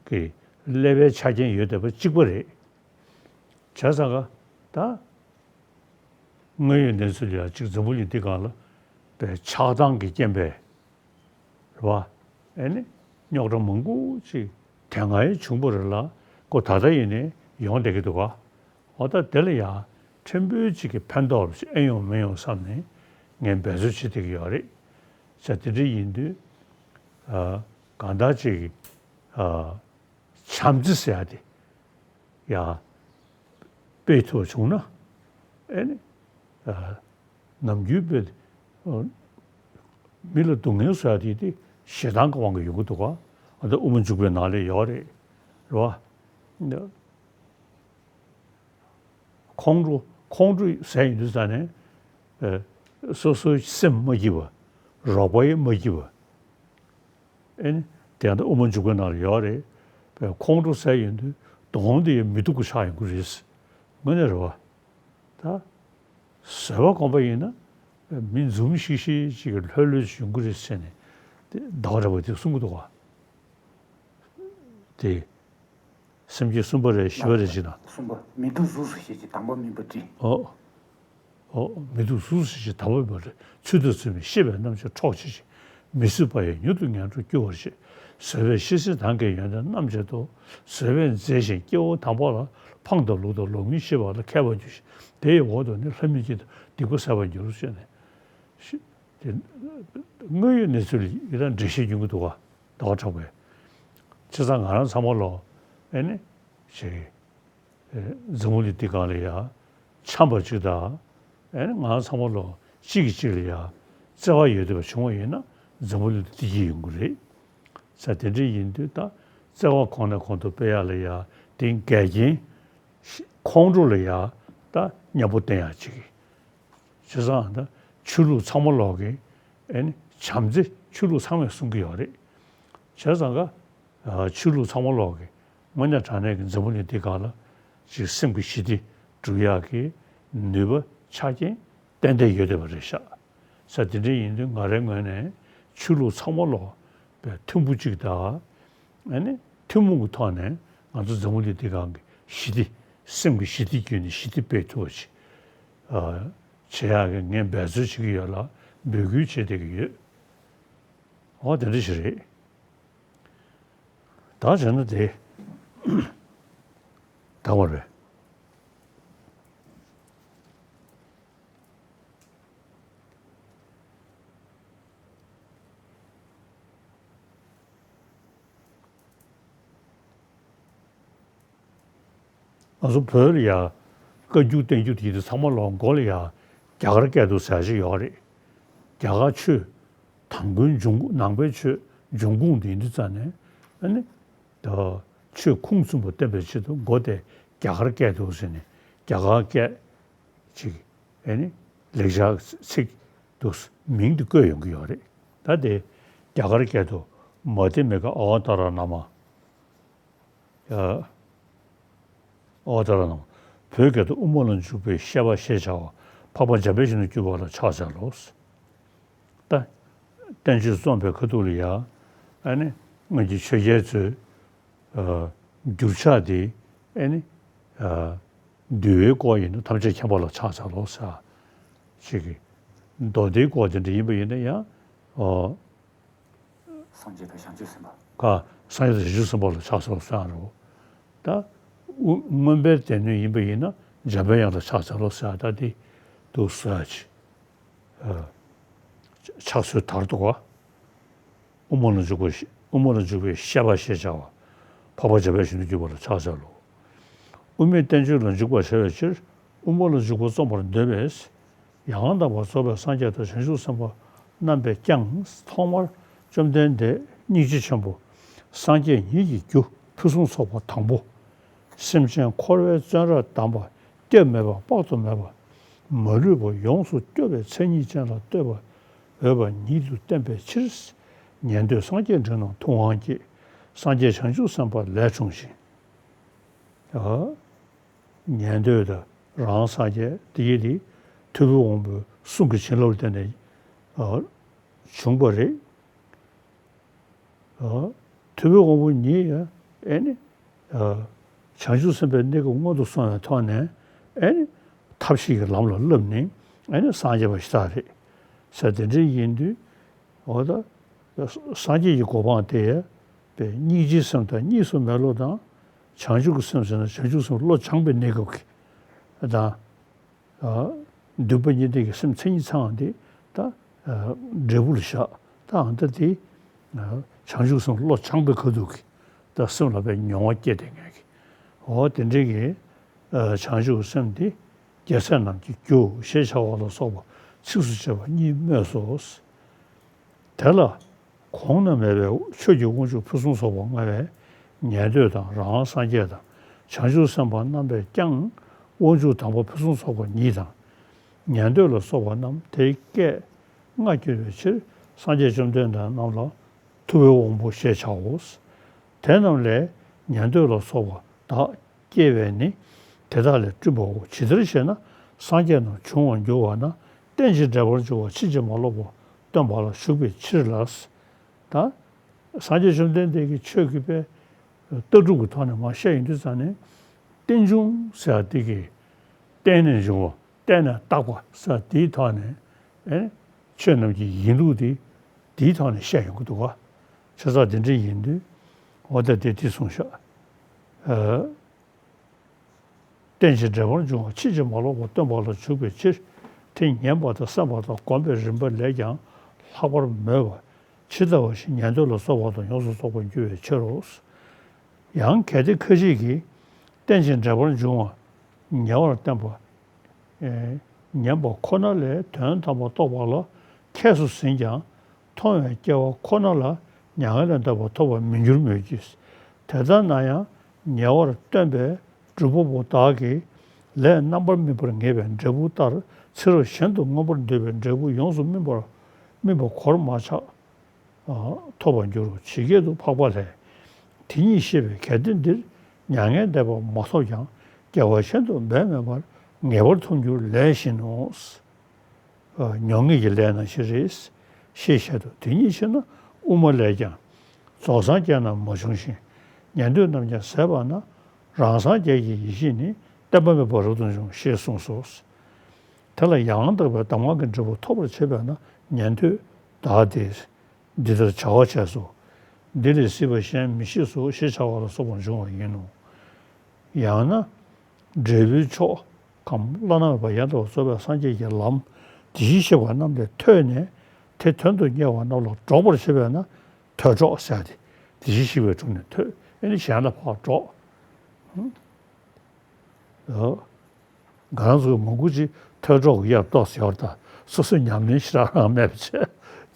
གི་གི་ཀླད་པའི་ཆ་རྐྱེན་ཡོད་བསྡད་པ་གཅིག་པ་རེད། བྱས་ཙང་ཀ་ད་དངོས་ཡོད་གནས་ཚུལ་ལ་ཡང་གཅིག་འཛམ་བུ་གླིང་འདི་སྒང་ལ་པའི་ཆགས་སྡང་གི་རྐྱེན་པས་རེད་བ། ཨེ་ནི་རྙོག་དྲ་མང་པོ་ཅིག་དེ་སྔ་ཡང་བྱུང་བ་རེད་ལ་ཁོ་ད་ལྟ་ཡིན་ནའི་ཡོང་བསྡད་ཀྱི་འདུག་ག། འོ་ད་དེ་ལ་ཡང་ཕྲན་བུ་ཅིག་གི་ཕན་ཐོགས་ཅིག་ཨེ་ཡོང་མི་ཡོང་བསམ་ནས་ངས་འབད་རྩོལ་བྱེད་བསྡད་ཀྱི་ཡོད་རེད། ས་དེ་འདྲ་ཡིན་དུས་ཨ་གང་ལྟར་ཅིག་ཨ་བྱམས་བརྩེ་ཟེར་ཡ་དེ་ཡ་སྤེལ་ཐུབ་པ་བྱུང་ན་ཨེ་ནི་ཨ་ནམ་རྒྱུན་དཔེ་ཨ་མི་ལ་སྡུག་བསྔལ་བཟོ་ཡ་དེ་དེ་ ཞེ་སྡང་གི་དབང་གིས་ཡོང་གི་འདུག་ག་ཨ་ད་དབུ་མ་འཇུག་པའི་ནང་ལ་ཡོད་རེད། རེད་བ། ཁོང་ཁྲོ་ཁོང་ཁྲོ་ཟེར་ཡོང་དུས་ཙ་ནས་སོ་སོའི་སེམས་མ་སྐྱིད་པ། རོགས་པ་ཡང་མ་སྐྱིད་པ། ཨེ་ནི། དེ་ཡང་ད་དབུ་མ་འཇུག་པའི་ནང་ལ་ཡོད་རེད། ཁོང་ཁྲོ་ཟེར་ཡོང་དུས་དོན་དུ་ཡང་མི་སྡུག་པ་ཆགས་ཡོང་གི་རེད། དངོས་གནས་རེད་བ། ད། བཟོད་པ་སྒོམ་པ་ཡིན་ན། མི་འཛུམ་ཤིག་ཤིག་ཅིག་གི་ལྷོད་ལྷོད་ཅིག་ཡོང་གི་རེད་ཟེར་ནས། དེ་ཟླ་བ་གྲགས་པས་དེ་གསུང་གི་འདུག་ག་དེ། སེམས་བསྐྱེད་གསུམ་པ་རེད། བཞི་པ་རེད་ཅེ་ན། གསུམ་པ། མི་སྡུག་གཟུགས་སུ་ཞེས་བྱའི་དང་པོ་སྨིན་པ་དྲི། ཨོ། ཨོ། མི་སྡུག་གཟུགས་སུ་ཞེས་བྱའི་དང་པོ་སྨིན་པ་དྲི། ཚུལ་དང་མཚུངས་པའི་ཤེས་པས་རྣམ་མཁྱེན་འཕྲོག་བྱེད་ཅིང་། མི་བཟོད་པ་ཡིས་མྱུར་དུ་ངན་འགྲོར་སྐྱུར་བར་བྱེད། བཟོད་པས་ཤེས་བྱའི་དང་གི་ཡོན་ཏན་རྣམ་འབྱེད་དོ། བཟོད་པས་མཛེས་ཤིང་སྐྱེ་བོ་དམ་པ་ལ། ཕངས་དང་ལུགས་དང་ལོག་གཉིས་ཤེས་པ་ལ་མཁས་པར་འགྱུར་ཞིང་། དེ་ཡི་འོག་ཏུ་ནི་ལྷ་མིའི་སྐྱེ་དང་སྡིག་པ་ཟད་པར་འགྱུར་ཞེས་ནས། ཤི། དེ། དངོས་ཡོད་གནས་ཚུལ་ཡི་རང་འགྲེལ་བཤད་ཡོང་གི་འདུག་ག་ཟླ་བ་གྲགས་པས། བྱས་ཙང་ང་རང་ཚང་མ་ལོ། ཨེ་ནི། ཞེས། འཛམ་བུ་གླིང་འདི་སྒང་ལ་ཡ། འཆམ་པ་ཅིག་དང་། ཨེ་ནི་ང་ཚང་མ་ལོ་གཅིག་གིས་གཅིག་ལ་ཡ། བརྩེ་བ་ཡོད་བསྡད་པ་བྱུང་བ་ཡིན་ན་འཛམ་བུ་གླིང་འདི་བདེ་སྐྱིད་ཡོང་གི་རེད། ས་དེ་འདྲ་ཡིན་དུས་ད་བརྩེ་བ་གོང་ནས་གོང་དུ་སྤེལ་ཡག་ལ་ཡ། དེ་འགལ་རྐྱེན་ཁོང་ཁྲོ་ལ་ཡ། ད་མཉམ་པོ་བསྟེན་ཡག་ཅིག་བྱས་ཙང་ད་ཆོས་ལུགས་ཚང་མ་ལོག་གི། ཨེ་ནི་བྱམས་བརྩེ་ཆོས་ལུགས་ཚང་མས་གསུང་གི་ཡོད་རེད། བྱས་ཙང་ཀ་ཆོས་ལུགས་ཚང་མ་ལོག་གི་དངོས་གནས་དྲང་གནས་ཀྱི་འཛམ་བུ་གླིང་འདི་སྒང་ལ་ཅིག་སེམས་ཀྱི་ཞི་བདེ་སྒྲུབ་ཡག་གི་ནུས་པ་ཆ་རྐྱེན་ཏན་ཏན་ཡོད་བསྡད་པ་རེད་ཤག་ས་དེ་འདྲ་ཡིན་དུས་ང་རའི་ངོས་ནས་ཆོས་ལུགས་ཚང་མ་ལོག་པའི་མཐུན་པོ་གཅིག་དང་། ཨ་ནི་ཐུན་མོང་གི་ཐོག་ནས་ང་ཚོ་འཛམ་བུ་གླིང་འདི་སྒང་གི་ཞི་བདེ། སེམས་ཀྱི་ཞི་བདེ་བརྒྱུད་ནས་ཞི་བདེ་སྤེལ་ཐུབ་པ་ཅིག་ཨ། བྱེད་ཡག་གི་ངས་འབད་རྩོལ་བྱེད་ཀྱི་ཡོད་ལ་འབོད་སྐུལ་བྱེད་བསྡད་ཀྱི་ཡོད། འོ་དེ་འདྲ་ཞིག་རེད། ད་བྱས་ན་དེ། ད་བར་བས། ང་ཚོ་བོད་ལ་ཡ། བཀའ་འགྱུར་བསྟན་འགྱུར་དེ་དུས་ཚང་མ་ལོག་མགོ་ལ་ཡ། རྒྱ་གར་སྐད་དུ་ཟེར་ཞིག་ཡོད་རེད། རྒྱ་གར་ཆོས། དང་པོའི་འབྱུང་ཁུངས་ནང་པའི་ཆོས་འབྱུང་ཁུངས་དེ་ཡིན་དུས་ཙང་ནས། ཨ་ནི། ད་ཆོས་ཁུངས་བཙུན་པ་བསྟན་པའི་ཆེད་དུ་མགོ་དེ་རྒྱ་གར་སྐད་དུ་ཟེར་ནས་རྒྱ་གར་སྐད་ཅིག་ཨེ་ནི་ལེགས་སྦྱར་ཚིག་ཏུ་མིང་དེ་བཀོད་ཡོང་གི་ཡོད་རེད། ད་དེ་རྒྱ་གར་སྐད་དུ་མ་ཏི་མི་ཀ་ཨ་ཏ་ར་ན་མ། ཨ། ཨ་ཏ་ར་ན་མ། བོད་སྐད་དུ་དབུ་མ་ལ་འཇུག་པའི་བཤད་པ་ཞེས་བྱ་བ་འཕགས་པ་འཇམ་དཔལ་གྱི་ནང་གྱུར་པ་ལ་ཕྱག་འཚལ་ལོ། ད། བསྟན་བཅོས་རྩོམ་པའི་ཁ་ཐུག་ལ་ཡ། ཨ་ནི་སྔོན་གྱི་ཆོས་རྒྱལ་ཚོས། ཨ། འགྱུར་ཕྱག་དེ། ཨེ་ནི། ཨ། འདུལ་བའི་སྐོར་ཡིན་ན་ཐམས་ཅད་མཁྱེན་པ་ལ་ཕྱག་འཚལ་ལོ་ཟེར། ཅིག་གིས། མདོ་སྡེའི་སྐོར་དེ་འདྲ་ཡིན་པ་ཡིན་ན་ཡང་། ཨོ། སངས་རྒྱས་དང་བྱང་ཆུབ་སེམས་དཔའ། ཀ། སངས་རྒྱས་དང་བྱང་ཆུབ་སེམས་དཔའ་ལ་ཕྱག་འཚལ་ལོ་ཟེར་རོ། ད། དབུ། མངོན་པའི་སྡེ་སྣོད་ཡིན་པ་ཡིན་ན་འཇམ་པའི་དབྱངས་ལ་ཕྱག་འཚལ་ལོ་ཟེར། ད་དེ་འདུག་ཟེར་ཅིག་ཕྱག་སྲོལ་དར་འདུག་ག་དབུ་མ་ལ་འཇུག་པ་ཞེས། དབུ་མ་ལ་འཇུག་པའི་བཤད་པ་ཞེས་བྱ་བ། འཕགས་པ་འཇམ་དཔལ་གྱི་ནང་གྱུར་པ་ལ་ཕྱག་འཚལ་ལོ། དབུ་མའི་བསྟན་བཅོས་ལ་འཇུག་པར་བྱ་བའི་ཕྱིར། དབུ་མ་ལ་འཇུག་པ་རྩོམ་པར་འདོད་པས། ཡང་དག་པར་རྫོགས་པའི་སངས་རྒྱས་དང་བྱང་ཆུབ་སེམས་དཔའ་རྣམ་པས་ཀྱང་ཐོག་མར་བཅོམ་ལྡན་འདས་སྙིང་རྗེ་ཆེན་པོ་སངས་རྒྱས་ཉིད་ཀྱི་རྒྱུ་ཕུན་སུམ་ཚོགས་པ་དང་པོ། སེམས་ཅན་འཁོར་བའི་བཙོན་རར་བསྡམས་པ། སྐྱབས་མེད་པ་དཔག་ཏུ་མེད་པ། མ་ལུས་པ་ཡོངས་སུ་སྐྱོབ་པའི་མཚན་ཉིད་ཅན་ལ་བསྟོད་པ་འོས་པ་ཉིད་དུ་བསྟན་པའི་ཕྱིར། ཉན་ཐོས་སངས་རྒྱས་འབྲིང་རྣམས་ཐུབ་དབང་སྐྱེས། སངས་རྒྱས་བྱང་ཆུབ་སེམས་དཔའ་ལས་འཁྲུངས་ཤིང་། ཨ། ཉན་ཐོས་དང་རང་སངས་རྒྱས་དེ་ཡི་དེ་ཐུབ་པའི་དབང་པོའི་གསུང་གི་བྱིན་རླབས་ལ་བརྟེན་ནས། ཨ། བྱུང་བ་རེད། ཨ། ཐུབ་པའི་དབང་པོ་ཉིད་ཡང་ཨེ་ནི། ཨ། བྱང་ཆུབ་སེམས་དཔའི་གནས་སྐབས་མངོན་དུ་སོང་བའི་ཐོག་ནས་ཨེ་ནི། ཐབས་ཤེས་ཀྱི་ལམ་ལ་བསླབས་ནས་ཨེ་ནི་སངས་རྒྱས་པ་ཞིག་ད་རེད་ཟེར། དེ་འདྲ་ཡིན་དུས། འོ་ད། སངས་རྒྱས་ཀྱི་གོ་འཕང་དེ་པའི་སྙིང་རྗེའི་སེམས་དང་གཉིས་སུ་མེད་བློ་དང་། བྱང་ཆུབ་ཀྱི་སེམས་ཟེར་ན་བྱང་ཆུབ་སེམས་བློ་སྦྱངས་པའི་གནས་སྐབས་ཀྱི་དང་། ཨ། འདུན་པ་གཉིས་ལྡན་གྱི་སེམས་མཚན་ཉིད་ཚང་བ་འདི་ད། ཨ། འབྲས་བུ་ལ་བཞག་ད་ཨ་ད་དེ། ཨ། བྱང་ཆུབ་སེམས་བློ་སྦྱངས་པའི་ཁ་ཐུག་གི་ད་སེམས་ལ་པའི་མྱོང་བ་སྐྱེས་ཏེ་ངེས་ཀྱི། འོ་དེ་འདྲའི་གི། ཨ། བྱང་ཆུབ་སེམས་འདི་རྒྱལ་སྲས་རྣམས་ཀྱི་རྒྱུ་ཞེས་བྱ་བ་ལ་སོགས་པ་ཚིགས་སུ་བཅད་པ་གཉིས་སྨོས་སོ། དེ་ལ་ གོང་ན་མེད་པའི་ཆོས་ཀྱི་དབང་ཕྱུག་ཕུན་སུམ་ཚོགས་པ་ལྔ་བས་ཉན་ཐོས་དང་རང་སངས་རྒྱས་དང་བྱང་ཆུབ་སེམས་དཔའ་རྣམས་པས་ཀྱང་དབང་ཕྱུག་དམ་པ་ཕུན་སུམ་ཚོགས་པ་ཉིད་དང་། ཉན་ཐོས་ལ་སོགས་པ་རྣམས་དེ་སྐད་ལྔ་བསྐྱེད་པའི་ཕྱིར་སངས་རྒྱས་བཅོམ་ལྡན་འདས་རྣམས་ལ་ཐུབ་པའི་དབང་པོ་ཞེས་བྱའོ། དེ་རྣམས་ལས་ཉན་ཐོས་ལ་སོགས་པ་དག་སྐྱེ་བས་ནི་དེ་དག་ལས་བསྐྲུན་པའོ། ཇི་ལྟར་ཞེ་ན། སངས་རྒྱས་རྣམས་འབྱུང་བར་འགྱུར་བ་ན་རྟེན་ཅིང་འབྲེལ་པར་འབྱུང་བ་ཕྱིན་ཅི་མ་ལོག་པར་སྟོན་པ་ལ་ཞུགས་པའི་ཕྱིར་ལ། ད་སངས་རྒྱས་བཅོམ་ལྡན་འདས་ཀྱི་ཆོས་ཀྱི་དཔེ་ལྟ་གྲུབ་ཀྱི་ཐོག་ནས་མར་བཤད་ཡོང་དུས་ཙང་ནས། རྟེན་འབྱུང་ཟེར་བ་དེ་གི་རྟེན་ནས་འབྱུང་བ། རྟེན་ནས་བཏགས་པ་ཟེར་དེའི་ཐོག་ནས། ཨེ། ཆོས་རྣམས་ཀྱི་ཡིན་ལུགས་དེ་དེའི་ཐོག་ནས་བཤད་ཡོང་གི་འདུག་ག། ཆོས་ཚོགས་དེ་འདྲ་ཡིན་དུས། འོ་ད་དེ་དེ་གསུངས་ཤག། ཨ། རྟེན་ཅིང་འབྲེལ་པར་འབྱུང་བ་ཕྱིན་ཅི་མ་ལོག་པར་སྟོན་པ་ལ་ཞུགས་པའི་ཕྱིར། དེ་ཉན་པ་དང་གསན་པ་དང་སྒོམ་པའི་རིམ་པ་ལས་ཀྱང་ལྷག་པར་མོས་པ་ཇི་ལྟ་བ་བཞིན་ཉན་ཐོས་ལ་སོགས་པ་དང་ཡོངས་སུ་རྫོགས་པར་འགྱུར་བའི་ཕྱིར་རོ། ཡང་གལ་ཏེ་ཁ་ཅིག་གིས་རྟེན་ཅིང་འབྲེལ་པར་འབྱུང་བ་ཉེ་བར་བསྟན་པ། ཨེ། ཉན་པ་ཁོ་ན་ལས་དོན་དམ་པ་རྟོགས་པ་ལ་མཁས་སུ་ཟིན་ཀྱང་མཐོང་བའི་སྐྱེ་བ་ཁོ་ན་ལ་མྱ་ངན་ལས་འདས་པ་ཐོབ་པར་མི་འགྱུར་མོད་ཀྱི། དེ་ལྟར་ན་ཡང་ཉེ་བར་སྟོན་པའི་སྒྲུབ་པ་པོ་དག་གི་ལས་རྣམ་པར་སྨིན་པར་ངེས་པའི་འབྲས་བུ་ལྟར་ཚེ་རབས་གཞན་དུ་མངོན་པར་འདོད་པའི་འབྲས་བུ་ཡོངས་སུ་སྨིན་པར་སྨིན་པ་གོར་མ་ཆག་ཐོབ་པར་འགྱུར་རོ། ཇི་སྐད་དུ་འཕགས་པ་ལས། དེ་ཉིད་ཤེས་པས་གལ་ཏེ་འདིར་མྱ་ངན་འདས་པ་མ་ཐོབ་ཀྱང་སྐྱེ་བ་གཞན་དུ་འབད་མེད་པར་ངེས་པར་ཐོབ་འགྱུར་ལས་བཞིན་ནོ། མྱོང་ངེས་ཀྱི་ལས་ནང་བཞིན་རེད། ཞེས་བཤད་དོ། དེ་ཉིད་ཕྱིར་ན་དབུ་མ་ལས་ཀྱང་། རྫོགས་སངས་རྒྱས་རྣམས་མ་བྱུང་ཞིང་། ཉན་ཐོས་རྣམས་ཀྱང་ཟད་པ་ན། རང་སངས་རྒྱས་ཀྱི་ཡེ་ཤེས་ནི་བརྟན་པ་མེད་པར་རབ་ཏུ་འབྱུང་ཞེས་གསུངས་སོ། དེ་ལ་ཡང་དག་པའི་གདམས་ངག་གི་འབྲས་བུ་ཐོབ་པར་བྱེད་པས་ན་ཉན་ཐོས་བདག་སྟེ། འདི་ལྟར་བྱ་བ་བྱས་སོ། འདི་ལས་སྲིད་པ་གཞན་མི་ཤེས་སོ་ཞེས་བྱ་བ་ལ་སོགས་པ་འབྱུང་བ་ཡིན་ནོ། ཡང་ན། འབྲས་བུའི་མཆོག་གམ་བླ་ན་མེད་པ་ཡང་དག་པར་རྫོགས་པའི་སངས་རྒྱས་ཀྱི་ལམ་དེ་བཞིན་གཤེགས་པ་རྣམས་ལས་ཐོས་ནས་དེ་དོན་དུ་གཉེར་བ་རྣམས་ལ་སྒྲོག་པར་བྱེད་པས་ན་ཐོས་སྒྲོག་ཟེར་ཏེ། དེ་བཞིན་གཤེགས་པའི་དྲུང་ནས་ཐོས། ཨེ་ནི་གཞན་ལ་ཕར་སྒྲོག། ཨ། ང་རང་ཚོ་མང་པོ་ཅིག་ཐོས་སྒྲོག་གི་གཡབ་ཏོག་ཟེར་བ་དང་སོ་སོའི་ཉམས་ལེན་ཞེ་དྲག་རང་མེད་པ་བྱས་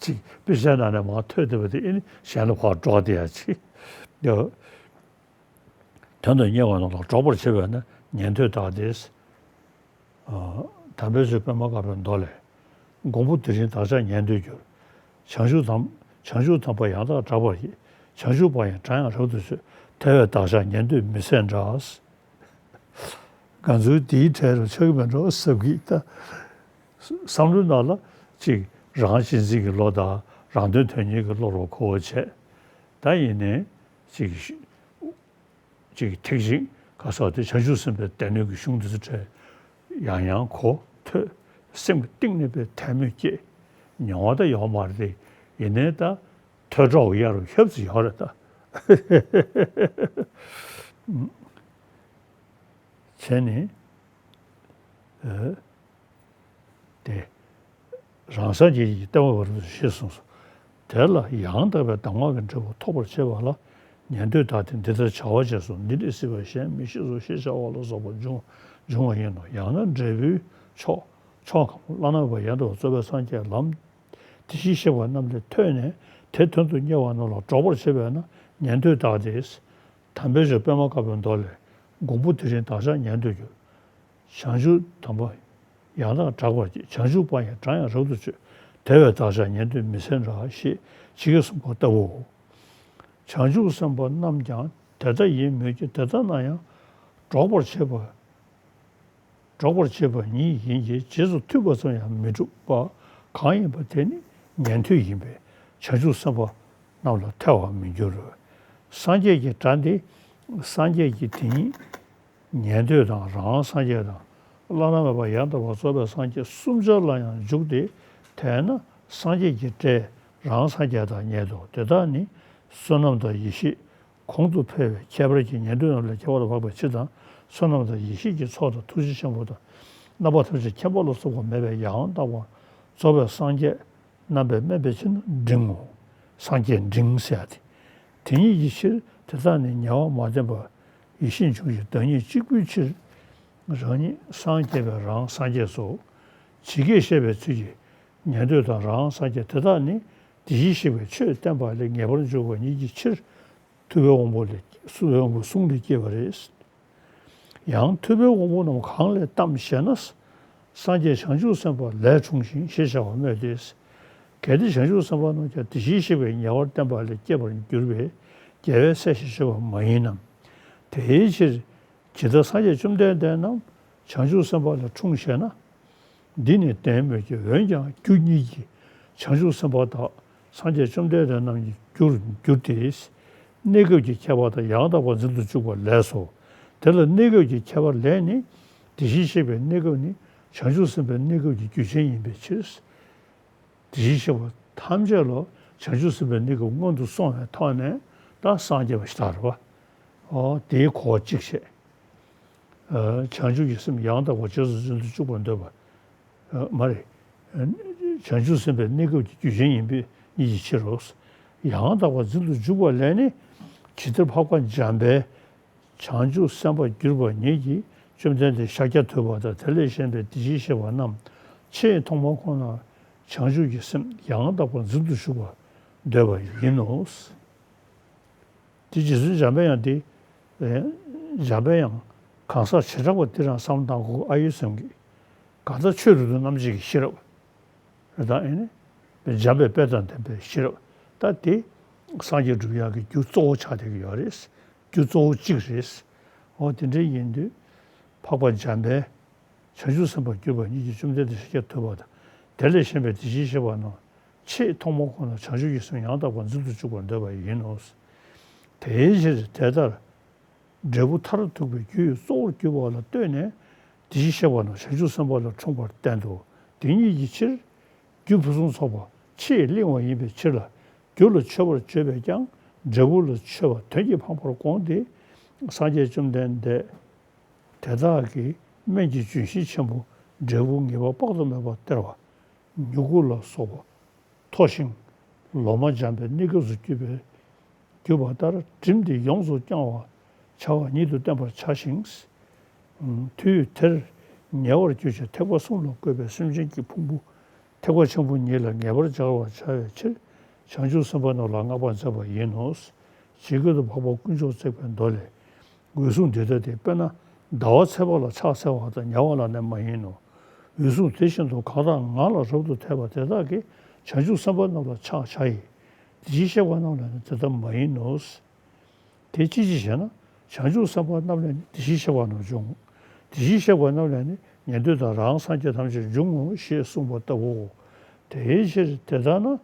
ཅིག་དཔེ་ཆའི་ནང་ནས་མར་ཐོས་བསྡད་པ་དེ་ཨེ་ནི་གཞན་ལ་ཕར་སྒྲོག་བསྡད་ཡ་ཅིག། དོན་དུ་གཉེར་བ་རྣམས་ལ་སྒྲོག་པར་བྱེད་པས་ན་ཉན་ཐོས་དག་སྟེ། དམ་པའི་ཆོས་པད་མ་དཀར་པོའི་མདོ་ལས། མགོན་པོ་དེ་རིང་བདག་ཅག་ཉན་ཐོས་འགྱུར། བྱང་ཆུབ་དམ། བྱང་ཆུབ་དམ་པ་ཡང་དག་གྲགས་པར་བགྱི། བྱང་ཆུབ་པ་ཡང་གྲགས་ཡང་རབ་ཏུ་བྱེད། དེ་བས་བདག་ཅག་ཉན་ཐོས་མི་ཟད་འདྲ། ང་ཚོའི་དེའི་གྲས་རུ་ཆགས་ཀྱི་མེད་འགྲོ་བསམ་གྱི་ད། བསམ་བློའི་ནང་ལ་ཅིག་རང་གཅེས་འཛིན་གྱི་བློ་དང་རང་དོན་དོན་གཉེར་གྱི་བློ་རུ་གོ་བ་བྱས། ད་ཡིན་ནའི་ཅིག་ཅིག་ཐེག་ཆེན་ག་ས་དེ་བྱང་ཆུབ་སེམས་དཔའི་སྡེ་སྣོད་ཀྱི་གཞུང་འདི་ཚོ་འདྲ་ཡང་ཡང་གོ་ཐོས། སེམས་ཀྱི་གཏིང་ནས་དཔེ་དད་མོས་སྐྱེས། མྱོང་བ་ད་ཡོད་མ་རེད་དེ། ཡིན་ནའི་ད་ཐོས་སྒྲོག་གཡར་རུ་ཤབ་ཙི་ཡོད་རེད་ད། བྱས་ནས། ཨེ། དེ། རང་སངས་རྒྱས་ཀྱི་ལྟ་བ་བར་དུ་ཞེས་གསུངས་སོ། དེ་ལ་ཡང་དག་པའི་གདམས་ངག་གི་འབྲས་བུ་ཐོབ་པར་བྱེད་པ་ལ་ཉན་ཐོས་དག་སྟེ་འདི་ལྟར་བྱ་བ་བྱས་སོ། འདི་ལས་སྲིད་པ་གཞན་མི་ཤེས་སོ་ཞེས་བྱ་བ་ལ་སོགས་པ་འབྱུང་འབྱུང་བ་ཡིན་ནོ། ཡང་ན་འབྲས་བུའི་མཆོག་མཆོག་གམ་བླ་ན་མེད་པ་ཡང་དག་པར་རྫོགས་པའི་སངས་རྒྱས་ལམ་དེ་བཞིན་གཤེགས་པ་རྣམས་ལས་ཐོས་ནས་དེ་དོན་དུ་གཉེར་བ་རྣམས་ལ་སྒྲོག་པར་བྱེད་པས་ན་ཉན་ཐོས་དག་སྟེ། དམ་པའི་ཆོས་པད་མ་དཀར་པོའི་མདོ་ལས། མགོན་པོ་དེ་རིང་བདག་ཅག་ཉན་ཐོས་འགྱུར། བྱང་ཆུབ་དམ་པ་ཡང་དག་གྲགས་པར་བགྱི། བྱང་ཆུབ་པ་ཡང་གྲགས་ཡང་རབ་ཏུ་བརྗོད། དེ་བས་བདག་ཅག་ཉན་ཐོས་མི་ཟད་འདྲ་ཞེས་ཇི་སྐད་གསུངས་པ་ལྟ་བུའོ། བྱང་ཆུབ་སེམས་དཔའ་རྣམས་ཀྱང་དེ་ལྟ་ཡིན་མོད་ཀྱི། དེ་ལྟ་ན་ཡང་སྒྲོག་པར་བྱེད་པ། སྒྲོག་པར་བྱེད་པ་ཉིད་ཡིན་གྱི། རྗེས་སུ་མཐུད་པ་ཙམ་ཡང་མི་འགྲུབ་པ་གང་ཡིན་པ་དེ་ནི་ཉན་ཐོས་ཡིན་པས་བྱང་ཆུབ་སེམས་དཔའ་རྣམས་ལ་ཐལ་བར་མི་འགྱུར། སངས་རྒྱས་ཀྱི་སྒྲ་འདི་སངས་རྒྱས་ཀྱི་དེ་ཉིད་ཉན་ཐོས་དང་རང་སངས་རྒྱས་དང་བླ་ན་མེད་པ་ཡང་དག་པར་རྫོགས་པའི་སངས་རྒྱས་གསུམ་ཆར་ལ་ཡང་འཇུག་སྟེ། དེས་ན་སངས་རྒྱས་ཀྱི་སྒྲས་རང་སངས་རྒྱས་དག་ཉན་ཏོ། དེ་དག་ནི་བསོད་ནམས་དང་ཡེ་ཤེས་གོང་དུ་འཕེལ་བའི་ཁྱད་པར་གྱིས་ཉན་ཐོས་རྣམས་ལས་ཁྱད་པར་དུ་འཕགས་པའི་ཕྱིར་དང་། བསོད་ནམས་དང་ཡེ་ཤེས་ཀྱི་ཚོགས་དང་ཐུགས་རྗེ་ཆེན་པོ་དང་། རྣམ་པ་ཐམས་ཅད་མཁྱེན་པ་ལ་སོགས་པ་མེད་པའི་ཡང་དག་པར་རྫོགས་པའི་སངས་རྒྱས་རྣམ་པས་སྨད་པའི་ཕྱིར་ན་འབྲིང་ངོ་། སངས་རྒྱས་འབྲིང་ཟེར་ཏེ། དེ་ཉིད་ཀྱི་ཕྱིར་དེ་དག་ནི་ཉེ་བར་མ་བསྟན་པ་ཡེ་ཤེས་འབྱུང་ཞིང་བདག་ཉིད་གཅིག་པུའི་ཕྱིར། རང་ཉིད་སངས་རྒྱས་པས་རང་སངས་རྒྱས་སོ། ཇི་སྐད་བཤད་པའི་ཚུལ་གྱིས་ཉན་ཐོས་དང་རང་སངས་རྒྱས་དེ་དག་ནི། དེ་བཞིན་གཤེགས་པའི་ཆོས་བསྟན་པ་ལས་ངེས་པར་འབྱུང་བ་ཉིད་ཀྱི་ཕྱིར། ཐུབ་པའི་དབང་པོ་ལས་ཐུབ་པའི་དབང་པོའི་གསུང་ལས་སྐྱེས་པ་རེད། ཡང་ཐུབ་པའི་དབང་པོ་རྣམས་གང་ལས་བལྟམས་ཞེ་ན། སངས་རྒྱས་བྱང་ཆུབ་སེམས་དཔའ་ལས་འཁྲུངས་ཤིང་ཞེས་བྱ་བ་སྨོས་ཏེ། གལ་ཏེ་བྱང་ཆུབ་སེམས་དཔའ་རྣམས་ཀྱང་དེ་བཞིན་གཤེགས་པའི་ཉེ་བར་བསྟན་པ་ལས་སྐྱེས་པར་གྱུར་པའི་རྒྱལ་བའི་སྲས་ཞེས་བརྗོད་པ་མ་ཡིན་ནམ། དེའི་ཕྱིར་ཇི་ལྟར་སངས་རྒྱས་བཅོམ་ལྡན་འདས་རྣམས་བྱང་ཆུབ་སེམས་དཔའ་ལས་འཁྲུངས་ཞེ་ན། འདི་ནི་བདེན་མོད་ཀྱི། འོན་ཀྱང་རྒྱུ་གཉིས་ཀྱིས་བྱང་ཆུབ་སེམས་དཔའ་དག་སངས་རྒྱས་བཅོམ་ལྡན་འདས་རྣམས་ཀྱི་རྒྱུར་འགྱུར་ཏེ། གནས་སྐབས་ཀྱི་ཁྱད་པར་དང་ཡང་དག་པར་འཛིན་དུ་བཅུག་པ་ལས་སོ། དེ་ལ་གནས་སྐབས་ཀྱི་ཁྱད་པར་ལས་ནི། དེ་བཞིན་གཤེགས་པའི་གནས་སྐབས་ནི་བྱང་ཆུབ་སེམས་དཔའི་གནས་སྐབས་ཀྱི་རྒྱུ་ཅན་ཡིན་པའི་ཕྱིར། དེ་བཞིན་གཤེགས་པ་ཐམས་ཅད་ལ་བྱང་ཆུབ་སེམས་དཔའི་གནས་སྐབས་སྔོན་དུ་སོང་བའི་ཐོག་ནས་ད་སངས་རྒྱས་པ་ཞིག་དར་བ། ཨོ་དེའི་གོ་བ་གཅིག་བྱས། ཨ་བྱང་ཆུབ་ཀྱི་སེམས་ཡང་དག་པར་རྗེས་སུ་འཛིན་དུ་བཅུག་པར་འདོད་པ། ཨ་མ་རེད། བྱང་ཆུབ་སེམས་དཔའི་གནས་སྐབས་ཀྱི་རྒྱུ་ཅན་ཡིན་པའི་ཉིད་ཀྱི་ཕྱིར་རོ། ཡང་དག་པར་འཛིན་དུ་འཇུག་པ་ལས་ནི། ཇི་ལྟར་འཕགས་པ་འཇམ་དཔལ་བྱང་ཆུབ་སེམས་དཔའ་གྱུར་པ་ཉིད་ཀྱིས་བཅོམ་ལྡན་འདས་ཤཱཀྱ་ཐུབ་པ་དང་དེ་ལས་གཞན་པའི་དེ་བཞིན་གཤེགས་པ་རྣམས་ཆེས་ཐོག་མར་ཁོང་ན་བྱང་ཆུབ་ཀྱི་སེམས་ཡང་དག་པར་འཛིན་དུ་གཞུག་པར་འདོད་པ་ཡིན་ནོ། དེ་རྗེ་བཙུན་འཇམ་པའི་དབྱངས་དེ། འཇམ་པའི་དབྱངས་གང་ཟག་བྱེ་བྲག་པ་དེ་རང་བསམ་བློ་བཏང་དགོས། ཨ་ཡུལ་སེམས་ཀྱི་གང་ཟག་ཆོས་རིག་ཏུ་རྣམ་འབྱེད་ཀྱི་ཤེས་རབ་རེད། ད་ཨེ་ནི་འཇམ་པའི་དཔལ་དང་ལྡན་པའི་ཤེས་རབ། ད་དེ་སངས་རྒྱས་སྒྲུབ་ཡག་གི་རྒྱུ་གཙོ་བོ་ཆགས་བསྡད་ཀྱི་ཡོད་རེད། རྒྱུ་གཙོ་བོ་གཅིག་རེད། འོ་དེ་འདྲ་ཡིན་དུས་འཕགས་པ་འཇམ་དཔལ་བྱང་ཆུབ་སེམས་དཔའ་གྱུར་པ་ཉིད་ཀྱིས་བཅོམ་ལྡན་འདས་ཤཱཀྱ་ཐུབ་པ་དང་དེ་ལས་གཞན་པའི་དེ་བཞིན་གཤེགས་པ་རྣམས་ཆེས་ཐོག་མར་ཁོང་ན་བྱང་ཆུབ་ཀྱི་སེམས་ཡང་དག་པར་འཛིན་དུ་བཅུག་པར་འདོད་པ་ཡིན་ནོ། དེའི་ཕྱིར་དེ་ལྟར་འབྲས་བུ་མཐར་ཐུག་པའི་རྒྱུ་ཡི་གཙོ་བོར་གྱུར་པ་ལ་ལྟོས་ནས་དེ་བཞིན་གཤེགས་པ་རྣམས་བྱང་ཆུབ་སེམས་དཔའ་ལས་འཁྲུངས་པར་བསྟན་ཏོ། དེ་ཉིད་ཀྱི་ཕྱིར། རྒྱུ་ཕུན་སུམ་ཚོགས་པ་ཆེས་བརླིང་བ་ཡིན་པའི་ཕྱིར་ལ། རྒྱུ་ལ་མཆོད་པར་བརྗོད་པས་ཀྱང་འབྲས་བུ་ལ་མཆོད་པ་དོན་གྱིས་འཕངས་པར་དགོངས་ཏེ། སངས་རྒྱས་བཅོམ་ལྡན་འདས་དེ་དག་གི་སྨན་གྱི་ལྗོན་ཤིང་ཆེན་པོ་འབྲས་བུ་ངེས་པ་དཔག་ཏུ་མེད་པ་སྟེར་བ། མྱུ་གུ་ལ་སོགས་པ་མཐོ་ཞིང་ལོ་མ་འཇམ་པའི་གནས་སྐབས་སུ་གྱུར་པའི་གྱུར་པ་ལྟར་བསྒྲིམས་ཏེ་ཡོངས་སུ་བསྐྱང་བར་བྱ་བ་ཉིད་དུ་བསྟན་པར་བྱ་ཞིང་། དུས་དེར་ཉེ་བར་གྱུར་ཅིང་ཐེག་པ་གསུམ་ལ་བཀོད་པའི་སེམས་ཅན་གྱི་ཕུང་པོ་ཐེག་པ་ཆེན་པོ་ཉིད་ལ་ངེས་པར་སྦྱར་བར་བྱ་བའི་ཕྱིར་བྱང་ཆུབ་སེམས་དཔའ་རྣམས་ལ་བསྔགས་པར་མཛད་པ་ཡིན་ནོ། ཇི་སྐད་དུ་འཕགས་པ་དཀོན་མཆོག་བརྩེགས་པའི་མདོ་ལས། འོད་སྲུང་འདི་ལྟ་སྟེ། དཔེར་ན་ཟླ་བ་ཚེས་པ་ལ་ཕྱག་འཚལ་བ་དང་ཉ་བ་ལ་ནི་མ་ཡིན་ནོ། འོད་སྲུང་དེ་བཞིན་དུ་གང་དག་ངང་ལ་རབ་ཏུ་ཐལ་བ་དེ་དག་གིས་བྱང་ཆུབ་སེམས་དཔའ་རྣམས་ལ་ཕྱག་བྱ་ཡི། དེ་བཞིན་གཤེགས་པ་རྣམས་ལ་ནི་དེ་ལྟ་མ་ཡིན་ནོ། དེ་ཅི་ཕྱིར་ཞེ་ན། བྱང་ཆུབ་སེམས་དཔའ་རྣམས་ལས་ནི་དེ་བཞིན་གཤེགས་པ་རྣམས་འབྱུང་། དེ་བཞིན་གཤེགས་པ་རྣམས་ལས་ནི་ཉན་ཐོས་དང་རང་སངས་རྒྱས་ཐམས་ཅད་འབྱུང་ངོ་ཞེས་གསུངས་པ་ལྟ་བུའོ། དེའི་ཕྱིར་དེ་ལྟ་ན།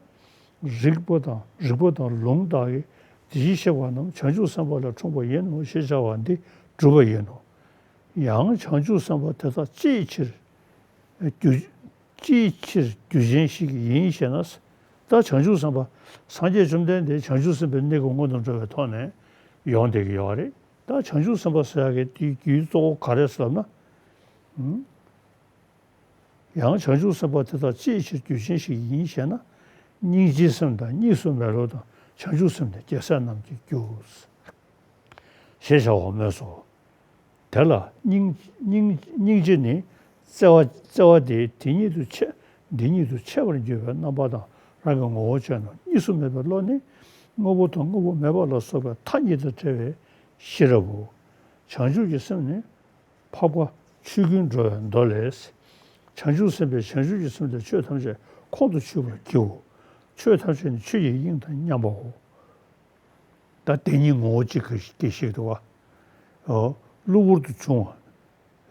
རིགས་པ་དང་རིགས་པ་དང་ལུང་དག་གིས་དེ་བཞིན་གཤེགས་པ་རྣམས་བྱང་ཆུབ་སེམས་དཔའ་ལས་འཁྲུངས་པ་ཡིན་ནོ་ཞེས་བྱ་བ་འདི་སྒྲུབ་པ་ཡིན་ནོ། ཡང་བྱང་ཆུབ་སེམས་དཔའ་དེ་དག་ཅིའི་ཕྱིར་རྒྱུ་ཅིའི་ཕྱིར་རྒྱུ་ཅན་ཞིག་ཡིན་ཞེ་ན། ད་བྱང་ཆུབ་སེམས་དཔའ་སངས་རྒྱས་བཅོམ་ལྡན་འདས་བྱང་ཆུབ་སེམས་དཔའི་གནས་སྐབས་སྔོན་དུ་འགྲོ་བའི་ཐོག་ནས་ཡོང་བསྡད་ཀྱི་ཡོད་རེད། ད་བྱང་ཆུབ་སེམས་དཔའ་ཟེར་ཡག་གི་དེའི་རྒྱུའི་གཙོ་བོ་ག་རེ་ཟེར་ལབ་ན། ཡང་བྱང་ཆུབ་སེམས་དཔའ་དེ་དག་ཅིའི་ཕྱིར་རྒྱུ་ཅན་ཞིག་ཡིན་ཞེ་ན། སྙིང་རྗེའི་སེམས་དང་གཉིས་སུ་མེད་བློ་དང་བྱང་ཆུབ་སེམས་ནི་རྒྱལ་སྲས་རྣམས་ཀྱི་རྒྱུ། ཞེས་བྱ་བ་སྨོས་སོ། དེ་ལ་སྙིང་སྙིང་སྙིང་རྗེ་ནི་བརྩེ་བ་བརྩེ་བ་སྟེ་དེ་ཉིད་དུ་ཆེ་དེ་ཉིད་དུ་ཆེ་བར་འགྱུར་བའི་རྣམ་པ་དང་རང་གི་ངོ་བོ་ཅན་ནོ། གཉིས་སུ་མེད་པའི་བློ་ནི་དངོས་པོ་དང་དངོས་པོ་མེད་པ་ལ་སོགས་པའི་མཐའ་གཉིས་དང་བྲལ་བའི་ཤེས་རབ་བོ། བྱང་ཆུབ་ཀྱི་སེམས་ནི། འཕགས་པ་ཆོས་ཀུན་འགྲོ་བའི་མདོ་ལས། བྱང་ཆུབ་སེམས་དཔས་བྱང་ཆུབ་ཀྱི་སེམས་ལས་ཆོས་ཐམས་ཅད་ཁོང་དུ་ཆུད་པར་བགྱིའོ། ཆོས་ཐམས་ཅད་ནི་ཆོས་ཀྱི་དབྱིངས་དང་མཉམ་པའོ། ད་དེ་ཉིད་ངོ་བོ་གཅིག་གི་ཞིག་ཏུ་བ། གློ་བུར་དུ་བྱུང་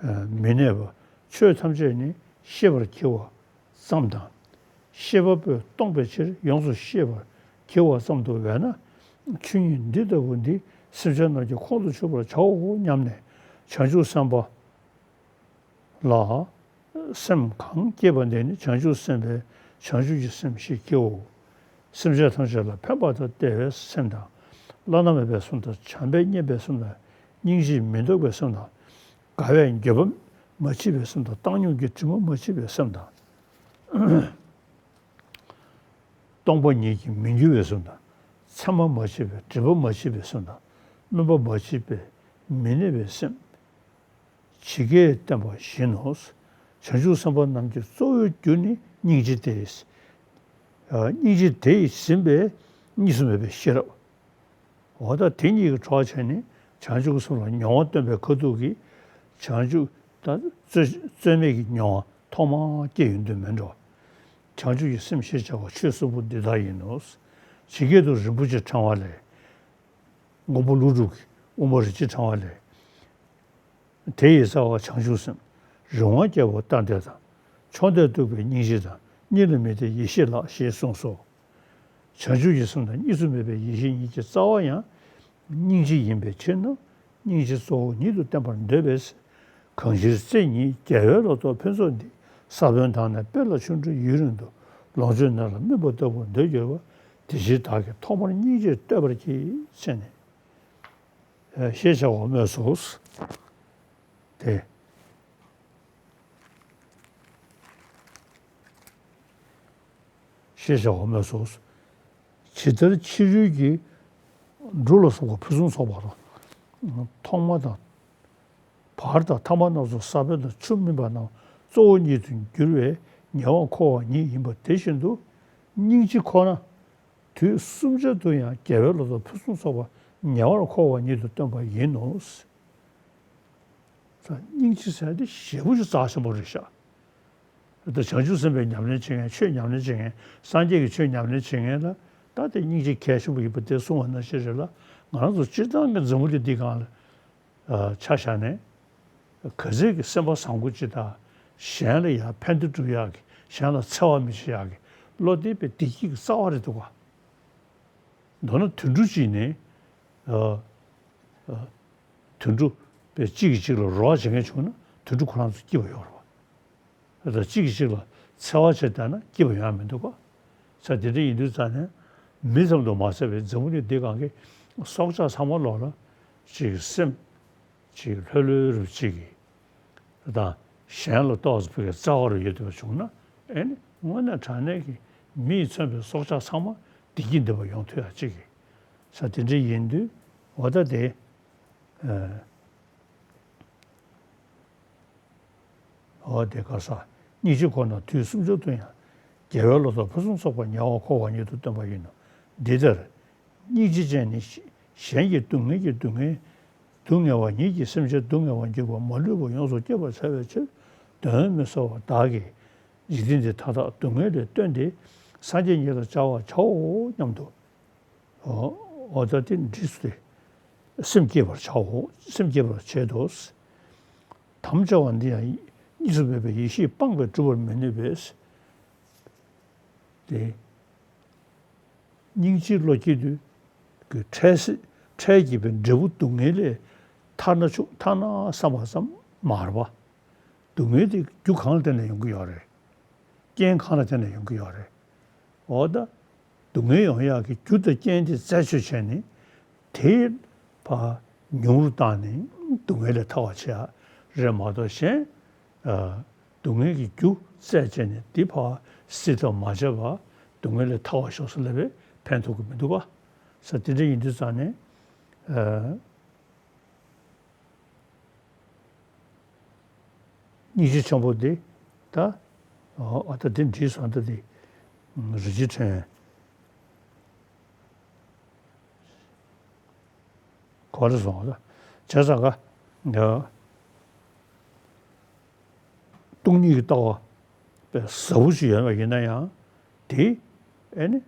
བ། མི་གནས་པ། ཆོས་ཐམས་ཅད་ནི་ཤེས་པར་བགྱི་བ། ཙམ་དང་། ཤེས་པ་པོས་སྟོང་པའི་ཕྱིར་ཡོངས་སུ་ཤེས་པར་བགྱི་བ་ཙམ་དུ་བས་ན། ཆོས་ཉིད་འདི་ལྟ་བུ་འདི་སེམས་ཅན་རྣམས་ཀྱི་ཁོང་དུ་ཆུད་པར་བྱའོ་སྙམ་ནས་བྱང་ཆུབ་སེམས་དཔའ་ལ། སེམས་གང་སྐྱེས་པ་འདི་ནི་བྱང་ཆུབ་སེམས་དཔའི་བྱང་ཆུབ་ཀྱི་སེམས་ཞེས་བགྱིའོ། སེམས་ཅན་ཐམས་ཅད་ལ་ཕན་པ་དང་བདེ་བའི་སེམས་དང་། བླ་ན་མེད་པའི་སེམས་དང་བྱམས་པས་མཉེས་པའི་སེམས་དང་སྙིང་རྗེས་མི་ལྡོག་པའི་སེམས་དང་། དགའ་བས་འགྱོད་པ་མ་མཆིས་པའི་སེམས་དང་བཏང་སྙོམས་ཀྱི་དྲི་མ་མ་མཆིས་པའི་སེམས་དང་། སྟོང་པ་ཉིད་ཀྱིས་མི་འགྱུར་བའི་སེམས་དང་། མཚན་མ་མ་མཆིས་པའི་སྒྲིབ་པ་མ་མཆིས་པའི་སེམས་དང་། སྨོན་པ་མ་མཆིས་པའི་མི་གནས་པའི་སེམས། ཇི་སྐད་བསྟན་པ་བཞིན་ནོ། བྱང་ཆུབ་སེམས་དཔའ་རྣམས་ཀྱི་གཙོ་བོའི་རྒྱུ་ནི་སྙིང་རྗེ་སྟེ། སྙིང་རྗེ་དེ་ཡིས་ཟིན་པའི་གཉིས་སུ་མེད་པའི་ཤེས་རབ། འོ་ད་དེ་གཉིས་ཀྱི་གྲོགས་བྱས་ནས་བྱང་ཆུབ་སེམས་ལ་མྱོང་བ་སྟོན་པའི་ཁ་ཐུག་གིས། བྱང་ཆུབ་ད་རྩོད་རྩོད་མེད་ཀྱི་མྱོང་བ་ཐོག་མར་སྐྱེ་ཡོང་དུས་མིན་འགྲོ། བྱང་ཆུབ་ཀྱི་སེམས་ཞེས་བྱ་བ་ཆོས་གསུམ་པོ་འདི་དག་ཡིན་ནོ། ཇི་སྐད་དུ་རིན་པོ་ཆེ་ཕྲེང་བ་ལས། མགོན་པོ་ཀླུ་སྒྲུབ་ཀྱི་དབུ་མ་རིན་ཆེན་ཕྲེང་བ་ལས། དེ་ཡི་རྩ་བ་བྱང་ཆུབ་སེམས། རིན་དབང་རྒྱལ་པོ་ལྟར་འདོད་དང་། མཆོག་ལྡན་སྟོན་པའི་སྙིང་རྗེ་དང་། གཉིས་ལ་མི་འདའ་ཡེ་ཤེས་ལགས་ཞེས་གསུངས་སོ། བྱང་ཆུབ་ཀྱི་སེམས་དང་གཉིས་སུ་མེད་པའི་ཡེ་ཤེས་གཉིས་ཀྱི་རྩ་བ་ཡང་སྙིང་རྗེ་ཡིན་པའི་ཕྱིར་ན། སྙིང་རྗེ་གཙོ་བོ་ཉིད་དུ་བསྟན་པར་འདོད་པས། གང་ཕྱིར་སེམས་ཉིད་རྒྱལ་བའི་ལོ་ཏོག་ཕུན་ཚོགས་འདི། ས་བོན་དང་ནི་སྤོས་ལ་ཆུ་འདྲ་ཡུན་རིང་དུ། ལོངས་སྤྱོད་ནོར་ལ་སྨིན་པ་ལྟ་བུར་འདོད་གྱུར་པ། དེ་ཕྱིར་བདག་གིས་ཐོག་མར་སྙིང་རྗེ་བསྟོད་པར་བགྱི། ཟེར་ནས། ཞེས་བྱ་བ་སྨོས་སོ། དེ། ཞེས་བྱ་བ་སྨོས་སོ། ཇི་ལྟར་ཕྱི་རོལ་གྱི་འབྲུ་ལ་སོགས་པ་ཕུན་སུམ་ཚོགས་པ་དང་། ཐོག་མ་དང་། བར་དང་ཐ་མ་རྣམས་སུ་ས་བོན་དང་ཆུ་སྨིན་པ་རྣམས་གཙོ་བོ་ཉིད་དུ་གྱུར་པའི་ཉེ་བར་མཁོ་བ་ཉིད་ཡིན་པ་དེ་བཞིན་དུ། སྙིང་རྗེ་ཁོ་ན། དུས་གསུམ་ཆར་དུ་ཡང་རྒྱལ་བའི་ལོ་ཏོག་ཕུན་སུམ་ཚོགས་པ་ཉེ་བར་མཁོ་བ་ཉིད་དུ་སྟོན་པ་ཡིན་ནོ། ས་སྙིང་རྗེ་ཟེར་དེ་ཞེ་པོ་ཅིག་རྩ་ཆེན་པོ་རེད་ཤག་ད་བྱང་ཆུབ་སེམས་དཔའི་ཉམས་ལེན་བྱེད་མཁན། ཆོས་ཉམས་ལེན་བྱེད་མཁན། སངས་རྒྱས་ཀྱི་ཆོས་ཉམས་ལེན་བྱེད་མཁན་ལ་ད་དེ་སྙིང་རྗེ་གལ་ཆེན་པོ་ཡིན་པ་དེ་གསུངས་པ་ནང་བཞིན་རེད་ལ། ང་རང་ཚོ་སྤྱིར་བཏང་གི་འཛམ་བུ་གླིང་འདིའི་སྒང་ལ་ཆ་བཞག་ནས། ག་ཚད་ཀྱི་སེམས་པ་བཟང་པོ་ཅིག་དང་། གཞན་ལ་ཡང་ཕན་བདེ་སྒྲུབ་ཡག་གི། གཞན་ལ་འཚེ་བ་མི་བྱེད་ཡག་གི་བློ། དེ་བས་བདེ་སྐྱིད་ཀྱི་རྩ་བ་རེད་འདུག་ག་མདོར་ན་དུད་འགྲོ་གཅིག་ནི། ཨ། ཨ། དུད་འགྲོ་བས་གཅིག་གིས་གཅིག་ལ་རོགས་བྱེད་མཁན་བྱུང་ན་དུད་འགྲོ་ཁོ་རང་ཚོ་སྐྱིད་པ་ཡོང་རེད་པ། ད་གཅིག་གིས་གཅིག་ལ་འཚེ་བ་བྱས་བསྡད་ན་སྐྱིད་པ་ཡོང་ཡ་མི་འདུག་ག་ས་དེ་འདྲ་ཡིན་དུས་ཙང་ནས། མི་ཙམ་དུ་མ་ཟད་པའི་འཛམ་བུ་གླིང་འདི་སྒང་གི་སྲོག་ཆགས་ཚང་མ་ལོག་ལ་ཅིག་སེམས་ཅིག་ལྷོད་ལྷོད་རུ་ཅིག་གིས་དང་། གཞན་ལ་ཏོག་ཙམ་ཕ་གི་རྩ་བ་རུ་ཡོད་ཐུབ་པ་བྱུང་ན། ཨེ་ནི་དངོས་གནས་དྲང་གནས་ཀྱི་མིས་མཚོན་པའི་སྲོག་ཆགས་ཚང་མ་བདེ་སྐྱིད་ལྡན་པ་ཡོང་ཐུབ་ཡ་ཅིག་གི་ས་དེ་འདྲ་ཡིན་དུས། འོ་ད་དེ། ཨ། འོ་དེ་ག་ས། སྙིང་རྗེ་ཁོ་ན་དུས་གསུམ་ཆར་དུ་ཡང་། རྒྱལ་བའི་ལོ་ཏོག་ཕུན་སུམ་ཚོགས་པ་ཉེ་བར་མཁོ་བ་ཉིད་དུ་སྟོན་པ་ཡིན་ནོ། འདི་ལྟར། སྙིང་རྗེ་ཅན་ནི་གཞན་གྱི་སྡུག་བསྔལ་གྱི་སྡུག་བསྔལ། སྡུག་བསྔལ་བ་ཉིད་ཀྱིས་སེམས་ཅན་སྡུག་བསྔལ་བར་འགྱུར་བ་མ་ལུས་པ་ཡོངས་སུ་སྐྱོབ་པར་བྱ་བའི་ཕྱིར། གདོན་མི་ཟ་བར་བདག་གིས་འཇིག་རྟེན་འདི་མཐའ་དག་སྡུག་བསྔལ་ལས་བཏོན་ཏེ། སངས་རྒྱས་ཉིད་ལ་སྦྱར་བར་བྱའོ་སྙམ་དུ། འོ་ད་དེ་འདྲིས་སུ་དེ། སེམས་བསྐྱེད་པར་བྱའོ། སེམས་བསྐྱེད་པར་བྱེད་དོ། དམ་བཅའ་བ་འདི་ཡང་གཉིས་སུ་མེད་པའི་ཡེ་ཤེས་སྤངས་པས་སྒྲུབ་པར་མི་ནུས་པས། དེ། སྙིང་རྗེའི་བློ་སྐྱེས་དུས་ཀྱི་འཕྲལ་སེ། འཕྲལ་གྱི་པའི་འབྲས་བུ་སྡུག་བསྔལ་ལས་ཐར་ན་ཆོག་ཐར་ན་བསམ་པ་ཙམ་མ་རེད་པ། སྡུག་བསྔལ་དེ་རྒྱུ་གང་ལ་བརྟེན་ནས་ཡོང་གི་ཡོད་རེད། རྐྱེན་གང་ལ་བརྟེན་ནས་ཡོང་གི་ཡོད་རེད། འོ་ད། སྡུག་བསྔལ་ཡོང་ཡག་གི་རྒྱུ་དང་རྐྱེན་དེ་རྩད་གཅོད་བྱས་ནས། དེ་ཕར་ཉུང་རུ་བཏང་ནས་སྡུག་བསྔལ་ལས་ཐར་བ་བྱེད་ཡ་རེད་མ་གཏོགས། གཞན། ཨ། སྡུག་བསྔལ་གྱི་རྒྱུ་རྩད་བཅད་ནས་འདི་ཕར་སེལ་ཐབས་མ་བྱས་པར་སྡུག་བསྔལ་ལས་ཐར་བར་ཤོག་ཟེར་ལབ་པས་ཕན་ཐོགས་ཀྱི་མི་འདུག་ག་ས་དེ་འདྲ་ཡིན་དུས་ཙང་ནས། ཨ། སྙིང་རྗེ་ཆེན་པོ་འདི། ད། ཨ། ད་འདི་འདྲིས་སོང་། ད་འདི་རིན་ཆེན་ཕྲེང་ག་རེ་སོང་ད། བྱས་ཙང་ག་ད། སྟོང་ཉིད་ཀྱི་ལྟ་བ་དཔེ་ཟབ་པོ་ཞིག་ཡོད་པ་ཡིན་ན་ཡང་། དེ། ཨེ་ནི།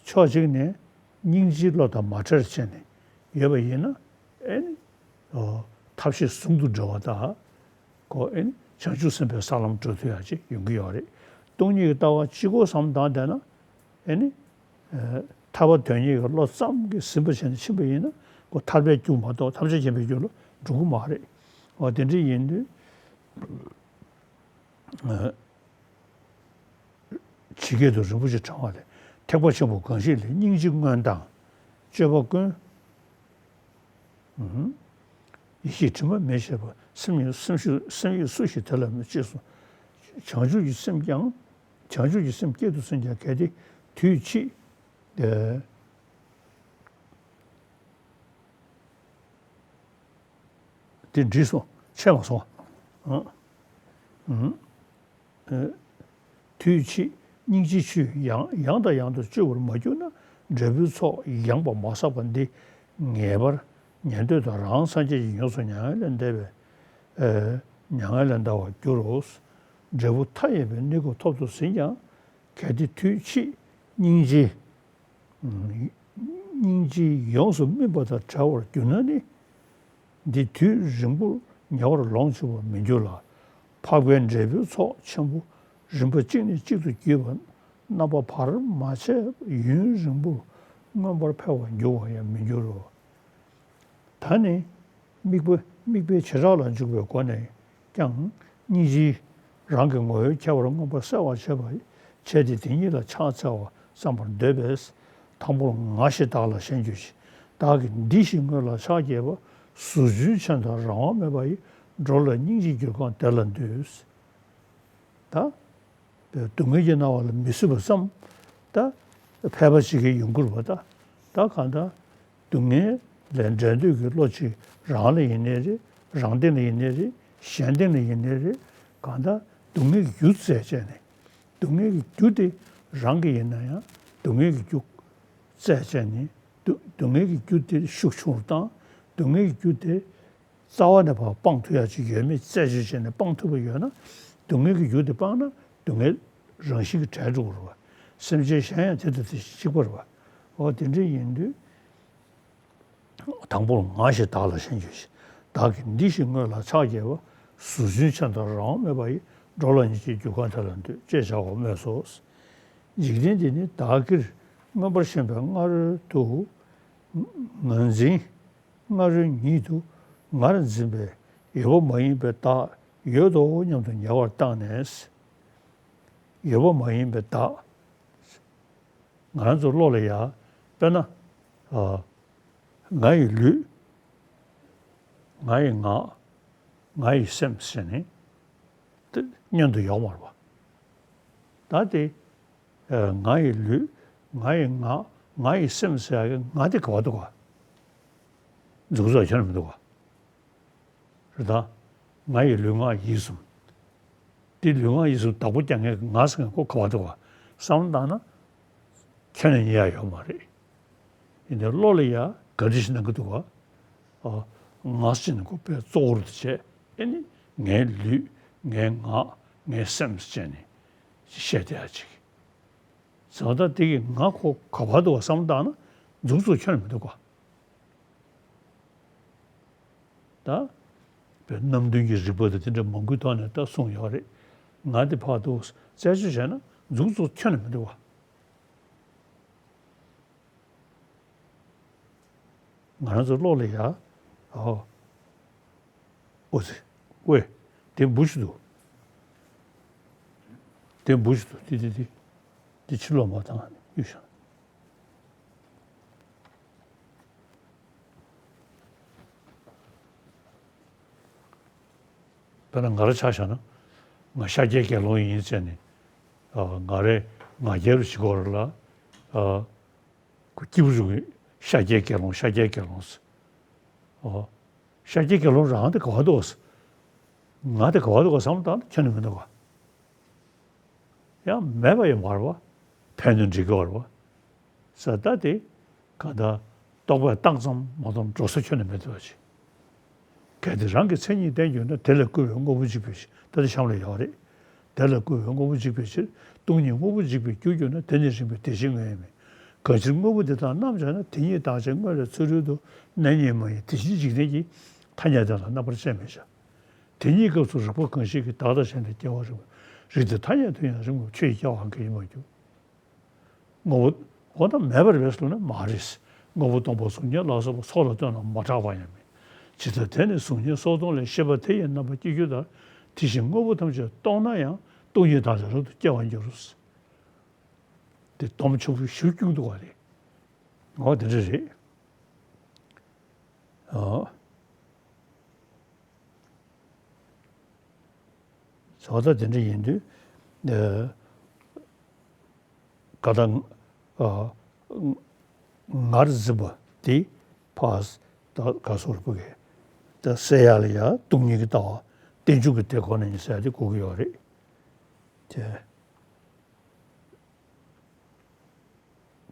ཕྱོགས་གཅིག་ནས་སྙིང་རྗེའི་བློ་དང་མ་བྲལ་བྱས་ནས་ཡོད་པ་ཡིན་ན། ཨེ་ནི། ཨོ། ཐབས་ཤེས་ཟུང་དུ་འབྲེལ་བ་དང་། ཁོ་ཨེ་ནི་བྱང་ཆུབ་སེམས་དཔའི་ས་ལམ་འགྲོ་ཐུབ་ཡག་ཅིག་ཡོང་གི་ཡོད་རེད། སྟོང་ཉིད་ཀྱི་ལྟ་བ་གཅིག་པོ་བསམ་བཏང་བསྡད་ན། ཨེ་ནི། ཨ། ཐར་པ་དོན་གཉེར་གྱི་བློ་ཙམ་གྱིས་ཟིན་པ་བྱས་ནས་ཕྱིན་པ་ཡིན་ན། ཁོ་ཐར་པའི་རྒྱུ་མ་གཏོགས་ཐམས་ཅད་མཁྱེན་པའི་རྒྱུ་ལ་འགྲོ་གི་མ་རེད། འོ་དེ་འདྲ་ཡིན་དུས། ཨ། ཇི་སྐད་དུ་རིན་པོ་ཆེ་ཕྲེང་བ་ལས། ཐེག་པ་ཆེན་པོ་གང་ཞིག་ལས། སྙིང་རྗེ་སྔོན་དང་སྤྱོད་པ་ཀུན། ཨུ། ཡེ་ཤེས་དྲི་མ་མེད་བྱེད་པ། སེམས་ཉིད་སེམས་ཤུགས་སེམས་ཡིད་སུ་ཞིག་དེ་ལ་མི་ཅེས་སོ། བྱང་ཆུབ་ཀྱི་སེམས་ཀྱང་། བྱང་ཆུབ་ཀྱི་སེམས་བསྐྱེད་དུ་སོན་ཀྱང་། གལ་ཏེ་དུས་ཕྱིས། ཨེ། དེ་འགྲིག་སོང་། ཆད་མ་སོང་། ཨང་། ཨང་། ཨེ། དུས་ཕྱིས། སྙིང་རྗེའི་ཆུ་ཡང་ཡང་དང་ཡང་དུ་གཅོད་པར་མ་གྱུར་ན། འབྲས་བུའི་ཚོགས་ཡངས་པ་མ་བསགས་པ་འདི། ངེས་པར་ཉན་ཐོས་དང་རང་སངས་རྒྱས་ཀྱིས་ཡོངས་སུ་མྱ་ངན་ལས་འདས་པའི་ཨེ་མྱ་ངན་ལས་འདའ་བར་འགྱུར་རོ། འབྲས་བུ་མཐའ་ཡས་པའི་གནས་སྐབས་ཐོབ་ཏུ་ཟིན་ཀྱང་། གལ་ཏེ་དུས་ཕྱིས་སྙིང་རྗེ་སྙིང་རྗེས་ཡོངས་སུ་སྨིན་པ་དང་བྲལ་བར་གྱུར་ན་ནི། འདི་དུས་རིང་པོར་ཉེ་བར་ལོངས་སྤྱོད་པར་མི་འགྱུར་ལ། འཕགས་པའི་འབྲས་བུའི་ཚོགས་ཆེན་པོ་རིམ་པ་གཅིག་ནས་གཅིག་ཏུ་བརྒྱུད་པ་རྣམ་པ་བར་མ་ཆད་ཡུན་རིང་པོར་མངོན་པར་འཕེལ་བར་འགྱུར་བར་ཡང་མི་འགྱུར་རོ། ད་ནི་དམིགས་པ་དམིགས་པའི་བྱེ་བྲག་ལ་འཇུག་པའི་སྒོ་ནས་ཀྱང་སྙིང་རྗེས་རང་གི་ངོ་བོའི་ཁྱད་པར་མངོན་པར་གསལ་བར་བྱེད་པ་བྱས་ཏེ། དེ་ཉིད་ལ་ཕྱག་འཚལ་བར་བརྩམ་པར་འདོད་པས། དང་པོར་ང་ཞེས་བདག་ལ་ཞེན་གྱུར་ཅིག་བདག་གིས་འདི་ཞེས་སྔོན་ལ་ཕྱག་བགྱིས་པ། ཟུར་འཇུག་ཆེན་དང་རང་དབང་མེད་པ་ཡིས། འགྲོ་ལ་སྙིང་རྗེ་གྱུར་གང་དེ་ལ་འདུད། ད། སྡུག་བསྔལ་གྱིས་མནར་བ་ལ་མི་བཟོད་པ་ཙམ། ད། ཕལ་པ་ཅིག་གིས་ཡོང་གི་རེད་པ། ད། ད་གང་ལྟར། སྡུག་བསྔལ་ལས་འབྲལ་འདོད་ཀྱི་བློ་ཅིག་རང་ལ་ཡིན་ནའི་རེད། རང་སྟེང་ལ་ཡིན་ནའི་རེད། གཞན་སྟེང་ལ་ཡིན་ནའི་རེད། གང་ལྟར་སྡུག་བསྔལ་གྱི་རྒྱུ་བཙལ་བྱས་ནས། སྡུག་བསྔལ་གྱི་རྒྱུ་དེ་རང་གི་ཡིན་ན་ཡང་། སྡུག་བསྔལ་གྱི་རྒྱུ་བཙལ་བྱས་ནས། སྡུག་སྡུག་བསྔལ་གྱི་རྒྱུ་དེ་ཤུགས་ཆུང་རུ་བཏང་། སྡུག་བསྔལ་གྱི་རྒྱུ་དེ་རྩ་བ་ནས་ཕར་སྤང་ཐུབ་ཡ་ཅིག་ཡོད་མེད་རྩད་གཅོད་བྱས་ནས་སྤང་ཐུབ་པ་ཡོད་ན། སྡུག་བསྔལ་གྱི་རྒྱུ་དེ་སྤངས་ན་སྡུག་བསྔལ་རང་བཞིན་གྱིས་བྲལ་འགྲོ་གི་རེད་པ། སེམས་ཅན་གཞན་ཡང་དེ་དང་དེ་བཞིན་གཅིག་པ་རེད་པ། འོ་དེ་འདྲ་ཡིན་དུས། དང་པོར་ང་ཞེས་བདག་ལ་ཞེན་གྱུར་ཅིག་བདག་གིས་འདི་ཞེས་སྔོན་ལ་ཕྱག་བགྱིས་པ། ཟུར་འཇུག་ཆེན་དང་རང་དབང་མེད་པ་ཡིས། འགྲོ་ལ་སྙིང་རྗེ་གྱུར་གང་དེ་ལ་འདུད། ཅེས་བྱ་བ་སྨོས་སོ། འཇིག་རྟེན་འདི་ནི་བདག་གིར་མངོན་པར་ཞེན་པའི་སྔར་དུ་ངར་འཛིན། སྔ་རོལ་ཉིད་དུ་ངར་འཛིན་པའི་ཡོད་པ་མ་ཡིན་པའི་བདག་ཡོད་དོ་སྙམ་དུ་ཉེ་བར་བཏང་ནས། ཡོད་པ་མ་ཡིན་པའི་བདག་ང་རང་ཚོ་བློ་ལ་ཡ། དཔེར་ན། ཨ། ང་ཡི་ལུས། ང་ཡི་ངག་ང་ཡི་སེམས་ཟེར་ནས་དེ་བསྙོན་དུ་ཡོད་མ་རེད་པ། ད་དེ། ཨ། ང་ཡི་ལུས། ང་ཡི་ངག་ང་ཡི་སེམས་ཟེར་ཡག་གི་ང་དེ་ག་པར་འདུག་ག་འཛུགས་ཚོགས་ཁྱོན་ནས་མི་འདུག་ག་རེད་ད། ང་ཡི་ལུས་ངག་ཡིད་གསུམ། དེ་ལུས་ངག་ཡིད་གསུམ་བདག་པོ་རྒྱག་མཁན་གྱི་ང་ཟེར་མཁན་ཁོ་ག་པར་འདུག་ག་བསམ་བློ་བཏང་ན། ཁྱོན་ནས་རྙེད་ཡ་ཡོད་མ་རེད། ཡིན་ནའི་བློ་ལ་ཡ་ག་འདྲ་ཞིག་སྣང་གི་འདུག་ག་ཨ། ང་ཟེར་ནས་ཁོ་དཔེ་གཙོ་བོར་དུ་བྱས། ཨེ་ནི་ངའི་ལུས། ངའི་ངག་ངའི་སེམས་ཟེར་ནས་བཤད་བསྡད་ཡ་ཅིག་བྱས་ཙང་ད་དེ་གི་ང་ཁོ་ག་པར་འདུག་ག་བསམ་བློ་བཏང་ན་འཛུགས་ཚོགས་ཁྱོན་ནས་མི་འདུག་ག་ད། བའི་རྣམ་བདུན་གྱི་རིགས་པ་དང་དེ་འདྲ་མང་པོའི་ཐོག་ནས་ད་གསུངས་ཡོད་རེད། ང་དེ་ཕར་འདུག་རྩད་གཅོད་བྱས་ན་འཛུགས་ཚོགས་ཁྱོན་ནས་མི་འདུག་ག་ང་རང་ཚོ་བློ་ལ་ཡ། ཨོ། ཨོ་ཙི། ཝེ། དེ་འབུ་ཞིག་འདུག་དེ་འབུ་ཞིག་འདུག་དེ་དེ་དེ། དེ་ཕྱི་ལོགས་མ་བཏང་ནས་གཡུག་བཞག་དཔེར་ན་ང་རང་ཆ་བཞག་ན། ང་ཤཱཀྱའི་དགེ་སློང་ཡིན་ཟེར་ནས། ཨ། ང་རེ་ང་རྒྱལ་རུ་བྱེད་ཀྱི་ཡོད་རེད་ལ། ཨ། ཁོ་སྐྱིད་པོ་བྱུང་གི་ཤཱཀྱའི་དགེ་སློང་ཤཱཀྱའི་དགེ་སློང་ཟེར། ཨོ། ཤཱཀྱའི་དགེ་སློང་རང་དེ་ག་པར་འདུག་ང་དེ་ག་པར་འདུག་ག་བསམ་བློ་བཏང་ན་ཁྱོན་ནས་མི་འདུག་ག་ཡང་མེད་པ་ཡང་མ་རེད་པ། ཕན་ནུས་འགྲིག་གི་ཡོད་རེད་པ། ས་ད་དེ་གང་ལྟར་རྟོག་པས་བཏང་ཙམ་མ་གཏོགས་འགྲོ་ས་ཁྱོན་ནས་མེད་འདུག་པ་ཅིག་གལ་ཏེ་རང་གི་མཚན་ཉིད་བསྟན་གྱུར་ན། དེ་ལས་བསྐུལ་བའི་དངོས་པོ་འཇིག་པའི་ཕྱིར། ད་དེ་གཤམ་ལ་ཡོད་རེད། དེ་ལས་བསྐུལ་བའི་དངོས་པོ་འཇིག་པའི་ཕྱིར། སྟོང་ཉིད་དངོས་པོ་འཇིག་པའི་རྒྱུར་གྱུར་ན། དེ་ནི་རིགས་པས་དེ་བཞིན་དངོས་ཡང་མིན། གང་ཕྱིར་དངོས་པོ་འདི་དག་རྣམ་སྦྱར་ན། དེ་ཉིད་བདག་ཅན་དངོས་ལས་ཚུ་རོལ་དུ། གནས་རྙེད་མ་ཡིན་དེ་བཞིན་འཇིག་རྟེན་གྱི། ཐ་སྙད་དོན་ལ་རྣམ་པར་དཔྱད་མི་བྱ། དེ་ཉིད་སྐབས་སུ་རིགས་པ་གང་ཞིག་གིས། བདག་དང་གཞན་དུ་སྐྱེ་བ་རིགས་པ། རིགས་དེ་ཐ་སྙད་དུ་ཡང་རིགས་ངོ་། ཆོས་ཀྱི་སྐྱེ་བའང་གང་ཡིན་མ་གྱུར། དངོས་པོ། འོ་ན་མེད་པ་རེད་པས་ཟེར་ན་མ་རེད། དངོས་པོ་སྟོང་པ་གཟུགས་བརྙན་ལ་སོགས་པ། ཚོགས་ལ་ལྟོས་ན་མ་གྲགས་པ་ཡང་མིན། ཇི་ལྟར་དེ་ནི་གཟུགས་བརྙན་སོགས་སྟོང་ལས། ཤེས་པ་དེ་ཡི་རྣམ་པར་སྐྱེ་འགྱུར་ལྟར། དེ་བཞིན་དངོས་པོ་ཐམས་ཅད་སྟོང་ན་ཡང་། སྟོང་ཉིད་བདག་ལས་རབ་ཏུ་སྐྱེ་བར་འགྱུར། དེ་སྡོམ་ཆེན་པོ་ཞེ་པོ་སྐྱུག་འདུག་པ་རེད། འོ་དེ་འདྲ་རེད། ཨ། བྱ་བ་ད་དེ་འདྲ་ཡིན་དུས། ཨ། ཀ་ད། ཨ། ངར་འཛིན་པ་དེ་ཕར་ད་ག་སོ་རུ་ཕུག་གི་ད་སེལ་ཡག་ལ་ཡ་སྟོང་ཉིད་ཀྱི་ལྟ་བ་རྟེན་འབྱུང་གི་དེ་ཁོ་ན་ཡིན་ཟེར་ཡ་དེ་དགོས་ཀྱི་ཡོད་རེད་དེ།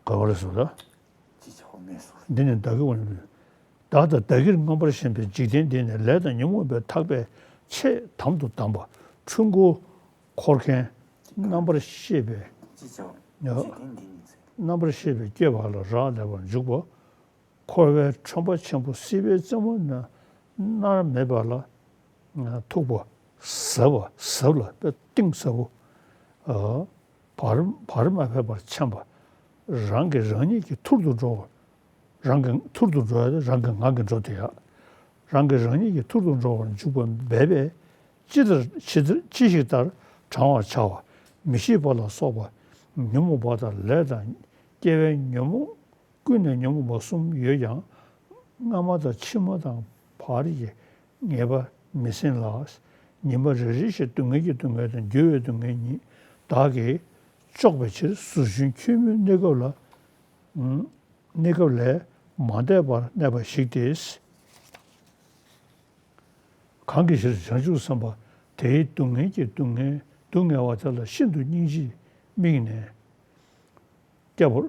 ག་བ་རེད་ཟེར་ད། ཅི་བྱ་བ་སྨྲས་སོ། འདི་ནི་བདག་གིར་འོང་། བདག་དང་བདག་གིར་མངོན་པར་ཞེན་པའི་འཇིག་རྟེན་འདི་ནི་ལས་དང་ཉོན་མོངས་པའི་ཐག་པས་ཆེས་དམ་དུ་བསྡམས་པ། འཁྲུལ་འཁོར་འཁོར་མཁན། རྣམ་པར་ཤེས་པའི། ཅི་བྱ་བ། ཡ། འཇིག་རྟེན་འདི་ནི་ཟེར། རྣམ་པར་ཤེས་པའི་སྐྱེ་བ་ལ་རག་ལས་པར་འཇུག་པ། འཁོར་བའི་ཁྲོན་པ་ཆེན་པོ་སྲིད་པའི་རྩེ་མོ་ན་མནར་མེད་པ་ལ་ཐུག་པ། ཟབ་པ། ཟབ་ལ་དཔེ་གཏིང་ཟབ་པོ། ཨ། བར་བར་མ་ཕེབས་པར་འཁྱམས་པ། རང་གིས་རང་ཉིད་ཀྱི་ཐུར་དུ་འགྲོ་བ། རང་གི་ཐུར་དུ་འགྲོ་ཡ། རང་གི་ངག་གི་འགྲོ་དེ་ཡ། རང་གིས་རང་ཉིད་ཀྱི་ཐུར་དུ་འགྲོ་བར་འཇུག་པ་འབད་པས། ཅི་ལྟར་ཇི་ལྟར་ཅི་ཞིག་ལྟར་བགྲང་བར་བྱ་བ། མི་ཤེས་པ་ལ་སོགས་པ་ཉོན་མོངས་པ་དང་ལས་དང་སྐྱེ་བའི་ཉོན་མོངས། ཀུན་ནས་ཉོན་མོངས་པ་གསུམ་ཡོད་ཀྱང་། སྔ་མ་དང་ཕྱི་མ་དང་བར་གྱི་ངེས་པ་མི་ཟིན་ལ། ཉི་མ་རེ་རེ་བཞིན་སྡུག་བསྔལ་གྱི་སྡུག་བསྔལ་དང་འགྱུར་བའི་སྡུག་བསྔལ་ཉིད་བདག་གིས་གཅོག་པའི་ཕྱིར། ཟུར་གཞོན་ཁྱོད་མིའི་གནས་སྐབས་ལ། གནས་སྐབས་ལས་མ་འདས་པར་གནས་པ་ཞིག་སྟེ། གང་གི་ཕྱིར་བྱང་ཆུབ་སེམས་དཔའ་དེའི་སྡུག་བསྔལ་གྱི་སྡུག་བསྔལ་སྡུག་བསྔལ་བ་དེ་ལ་ཤིན་ཏུ་སྙིང་རྗེས་དམིགས་ནས་སྐྱབས་པར།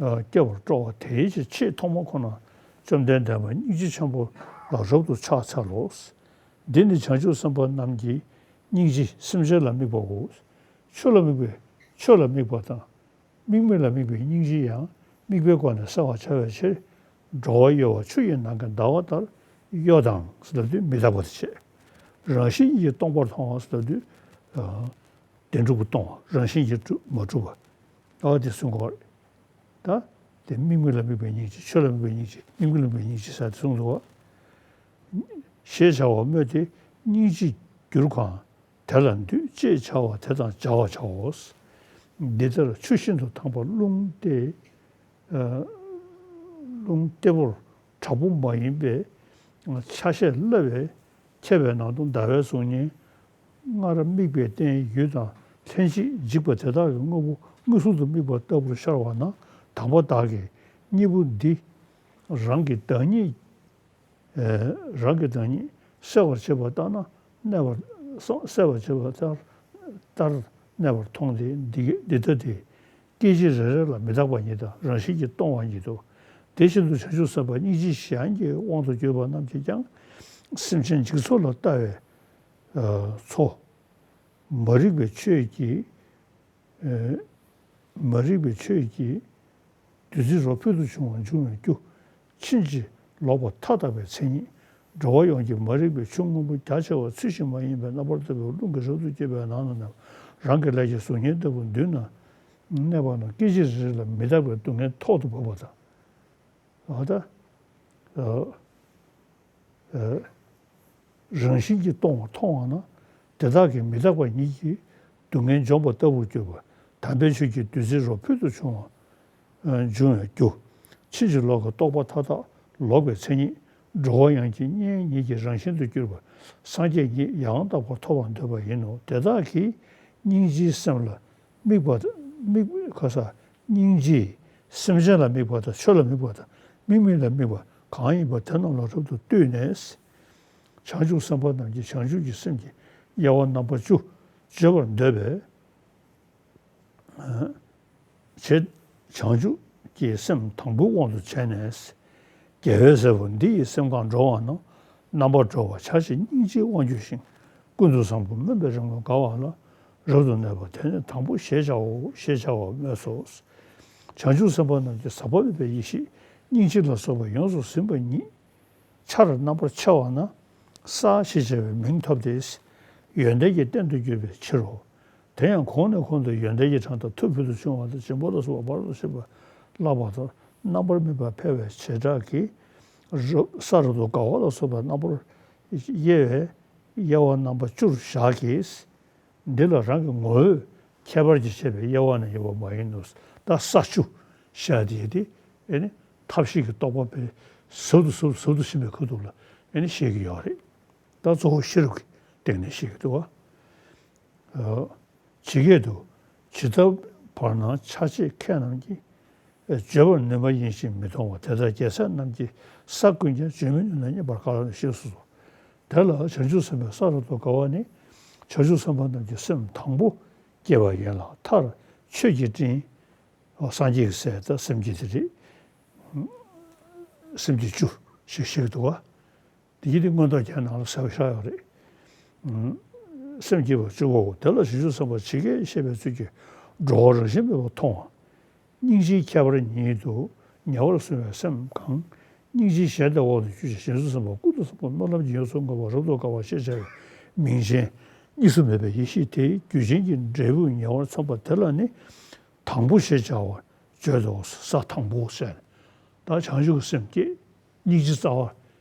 ཨ། སྐྱབས་པར་སྤྲོ་བ་དེའི་ཕྱིར་ཆེས་ཐོག་མ་ཁོ་ན་བཅོམ་ལྡན་འདས་མ་སྙིང་རྗེ་ཆེན་པོ་ལ་རབ་ཏུ་ཕྱག་འཚལ་ལོ། འདི་ནི་བྱང་ཆུབ་སེམས་དཔའ་རྣམས་ཀྱི་སྙིང་རྗེ་སེམས་ཅན་ལ་དམིགས་པའོ། ཆོས་ལ་དམིགས་པའི་ཆོས་ལ་དམིགས་པ་དང་། དམིགས་མེད་ལ་དམིགས་པའི་སྙིང་རྗེ་ཡང་དམིགས་པའི་སྒོ་ནས་གསལ་བར་བྱ་བའི་ཕྱིར། འགྲོ་བ་གཡོ་བ་ཆུ་ཡི་ནང་གི་ཟླ་བ་ལྟར། གཡོ་དང་ཟེར་ལབ་དུས་མི་རྟག་པ་དེ་བྱས། རང་བཞིན་གྱིས་སྟོང་པར་མཐོང་བ་ཟེར་ལབ་དུས། ཨ། བདེན་གྲུབ་ཀྱིས་སྟོང་བ། རང་བཞིན་གྱིས་གྲུབ་མ་གྲུབ་པ། ཨ། དེ་གསུང་གི་ཡོད་རེད། ད་དེ་དམིགས་མེད་ལ་དམིགས་པའི་སྙིང་རྗེ། ཆོས་ལ་དམིགས་པའི་སྙིང་རྗེ། དམིགས་མེད་ལ་དམིགས་པའི་སྙིང་རྗེ་ཟེར་དེ་གསུངས་འདུག་བ། ཞེས་བྱ་བ་སྨོས་ཏེ་སྙིང་རྗེར་གྱུར་གང་དེ་ལ་འདུད་ཅེས་བྱ་བ་དེ་དང་སྦྱར་བར་བྱའོ། འདི་ལྟར་ཆུ་ཤིན་ཏུ་དྭངས་པ་རླུང་སྟེ། ཨ། རླུང་སྟེགས་བུར་དྲག་པོ་མ་ཡིན་པའི་ཆ་ཤས་སླ་བས་ཁྱབ་པའི་ནང་དུ་ཟླ་བའི་གཟུགས་བརྙན་སྔར་དམིགས་པའི་རྟེན་ཡུལ་དང་ལྷན་ཅིག་འཇིག་པ་དེ་དག་གི་དངོས་པོ་མངོན་སུམ་དུ་དམིགས་པ་ལྟ་བུར་ཤར་བ་ན། དང་པོ་བདག་གིས་གཉིས་པོ་འདི་རང་གི་བདག་ཉིད། ཨ། རང་གི་བདག་ཉིད་གསལ་བར་བྱེད་པ་ལྟར་ན་གནས་པར། གསལ་བར་བྱེད་པ་ལྟར་ལྟར་གནས་པར་མཐོང་སྟེ། འདི་འདི་ལྟ་སྟེ། སྐད་ཅིག་རེ་རེ་ལ་མི་རྟག་པ་ཉིད་དང་རང་བཞིན་གྱིས་སྟོང་བ་ཉིད་དོ། དེ་བཞིན་དུ་བྱང་ཆུབ་སེམས་དཔའ་སྙིང་རྗེ་གཞན་གྱི་དབང་དུ་གྱུར་པ་རྣམས་ཀྱིས་ཀྱང་སེམས་ཅན་འཇིག་ཚོགས་ལ་ལྟ་བའི། ཨ། ཚོགས། མ་རིག་པའི་ཆོས་ཀྱིས། ཨ། མ་རིག་པའི་ཆོས་ཀྱིས་བདུད་རྩིའི་རོ་ཕུལ་དུ་བྱུང་བ་འབྱུང་བའི་རྒྱུ། ཕྱིན་ཅི་ལོག་པ་མཐའ་དག་པའི་མཚན་ཉིད། འགྲོ་བ་ཡོངས་ཀྱི་མ་རིག་པའི་ཆུ་སྔོན་པོ་རྒྱ་ཆེ་བ་ཚུལ་བཞིན་མ་ཡིན་པའི་རྣམ་པར་རྟོག་པའི་རླུང་གིས་རབ་ཏུ་བསྐྱེད་པའི་ནང་ན་ནམ་རང་གི་ལས་ཀྱི་གཟུགས་བརྙན་ལྟ་བུ་མདུན་ན་གནས་པ་རྣམས་སྐད་ཅིག་རེ་རེ་ལ་མི་རྟག་པའི་སྡུག་བསྔལ་ཐོག་ཏུ་བབས་པ་དང་། འོ་ད། ཨ། ཨ། རང་བཞིན་གྱིས་སྟོང་པར་མཐོང་བ་ན། དེ་དག་གིས་མི་རྟག་པ་ཉིད་ཀྱིས་སྡུག་བསྔལ་འཇོམས་པ་ལྟ་བུར་གྱུར་པ། དམ་པའི་ཆོས་ཀྱིས་བདུད་རྩིའི་རོ་ཕུལ་དུ་བྱུང་བ། ཨ། འབྱུང་བའི་རྒྱུ། ཕྱིན་ཅི་ལོག་གི་རྟོག་པ་མཐའ་དག་ལོག་པའི་མཚན་ཉིད། འགྲོ་བ་ཡོངས་ཀྱི་གཉེན་ཉིད་ཀྱི་རང་བཞིན་དུ་གྱུར་པ། སངས་རྒྱས་ཉིད་ཡང་དག་པར་ཐོབ་པར་འདོད་པ་ཡིན་ནོ། དེ་དག་གིས་སྙིང་རྗེའི་སེམས་ལ་དམིགས་པ། དམིགས། ཁ་ས། སྙིང་རྗེས་སེམས་ཅན་ལ་དམིགས་པ་དང་། ཆོས་ལ་དམིགས་པ་དང་། དམིགས་མེད་ལ་དམིགས་པ་གང་ཡིན་པ་དེ་རྣམས་ལ་རབ་ཏུ་ལྟོས་ནས། བྱང་ཆུབ་སེམས་དཔའ་རྣམས་ཀྱིས་བྱང་ཆུབ་ཀྱི་སེམས་ཀྱི་དབྱེ་བ་རྣམ་པ་བཅུ་བརྗོད་པར་འདོད་པས། ཨ། བྱེད། བྱང་ཆུབ་ཀྱི་སེམས་དང་པོའི་དབང་དུ་བྱས་ནས། རྒྱལ་བའི་སྲས་པོ་འདི་ཡི་སེམས་ཁམས་འགྲོ་བ་ན། རྣམ་པར་གྲོལ་བ་ཆ་ཤས་སྙིང་རྗེའི་དབང་སྒྱུར་ཞིང་། ཀུན་ཏུ་བཟང་པོ་སྨོན་པའི་རིམ་ལ་དགའ་བ་ལ་རབ་ཏུ་གནས་པ་དེ་ནི་དང་པོ་ཞེས་བྱའོ། ཞེས་བྱ་བ་སྨོས་སོ། བྱང་ཆུབ་སེམས་དཔའ་རྣམས་ཀྱི་ཟག་པ་མེད་པའི་ཡེ་ཤེས་སྙིང་རྗེ་ལ་སོགས་པ་ཡོངས་སུ་ཟིན་པ་ཉིད་ཆར་རྣམ་པར་ཕྱེ་བ་ན། ས་ཞེས་བྱ་བའི་མིང་ཐོབ་སྟེ། ཡོན་ཏན་གྱི་རྟེན་དུ་གྱུར་པའི་ཕྱིར་རོ། དེ་ཡང་གོང་ནས་གོང་དུ་ཡོན་ཏན་གྱི་གྲངས་དང་མཐུ་ཕུལ་དུ་བྱུང་བ་དང་། སྦྱིན་པ་ལ་སོགས་པ་སྦར་དུ་བྱེད་པ་བཀླག་པ་དང་། རྣམ་པར་སྨིན་པ་འཕེལ་བའི་བྱེ་བྲག་གིས་རབ། ས་རབ་ཏུ་དགའ་བ་ལ་སོགས་པ་རྣམ་པར་དབྱེ་བའི་དབྱེ་བ་རྣམ་པ་བཅུར་བཞག་གི། འདི་ལ་རང་གི་ངོ་བོས་ཁྱད་པར་གྱིས་ཕྱེ་བའི་དབྱེ་བ་ནི་ཡོད་པ་མ་ཡིན་ནོ། ད་ས་བཅུ་བཞག་དེ་དེ་ཨེ་ནི་ཐབས་ཤེས་ཀྱི་རྟོག་པ་དཔེ་ཟབ་ཏུ་ཟབ་ཏུ་ཟབ་ཏུ་ཕྱིན་པའི་ཁ་ཐུག་ལ་ཨེ་ནི་བཤད་ཀྱི་ཡོད་རེད། ད་གཙོ་བོ་ཤེས་རབ་ཀྱི་སྟེང་ནས་བཤད་ཀྱི་འདུག་བ། ཇི་སྐད་དུ། ཇི་ལྟ་བར་ན་ཕྱག་རྗེས་མཁས་རྣམས་ཀྱིས། བརྗོད་པར་ནུས་མ་ཡིན་ཞིང་མི་མཐོང་བ། དེ་ལྟར་རྒྱལ་སྲས་རྣམས་ཀྱིས་ས་ཀུན་ཀྱང་བརྗོད་མི་ནུས་ན་མཉན་པར་དཀའ་ལ་ཞེས་སོ། དེ་ལ་བྱང་ཆུབ་སེམས་དཔའི་ས་རབ་ཏུ་དགའ་བ་ནི་བྱང་ཆུབ་སེམས་དཔའ་རྣམས་ཀྱི་སེམས་དང་པོ་སྐྱེ་བ་ཡིན་ལ། མཐར་ཆོས་ཀྱི་སྤྲིན། སངས་རྒྱས་ཀྱི་སྲས་དང་སེམས་བསྐྱེད་དེ་རེད། སེམས་བསྐྱེད་བཅུ་ཞིག་བཤད་འདུག་བ། དེ་ཡིན་དེ་མངོན་རྟོགས་རྒྱན་ནང་ལ་གསལ་པོ་ཤར་ཡོད་རེད། སེམས་བསྐྱེད་པ་བཅུ་པའོ། དེ་ལ་བྱང་ཆུབ་སེམས་དཔའ་ཇི་སྐད་བཤད་པའི་ཚུལ་གྱིས་འགྲོ་བ་རང་བཞིན་མེད་པར་མཐོང་བ། སྙིང་རྗེའི་ཁྱད་པར་ཉིད་དུ་ཉེ་བར་བཟུང་བའི་སེམས་གང་། སྙིང་རྗེའི་ཞལ་ཟླ་འོག་ཏུ་འཁྱུད་ཅིང་བྱང་ཆུབ་སེམས་དཔའ་ཀུན་ཏུ་བཟང་པོ་སྨོན་ལམ་གྱི་ཡོངས་སུ་བསྔོ་བ་རབ་ཏུ་དགའ་བ་ཞེས་བྱ་བའི་མིང་ཅན་གཉིས་སུ་མེད་པའི་ཡེ་ཤེས་དེ་རྒྱུད་ཆེན་གྱི་འབྲས་བུ་ཉེ་བར་མཚོན་པ་དེ་ལ་ནི་དང་པོ་ཞེས་བྱ་བར་བརྗོད་དོ། ས་དང་པོ་ཟེར། ད་བྱང་ཆུབ་ཀྱི་སེམས་བསྐྱེད། སྙིང་རྗེ་རྩ་བ་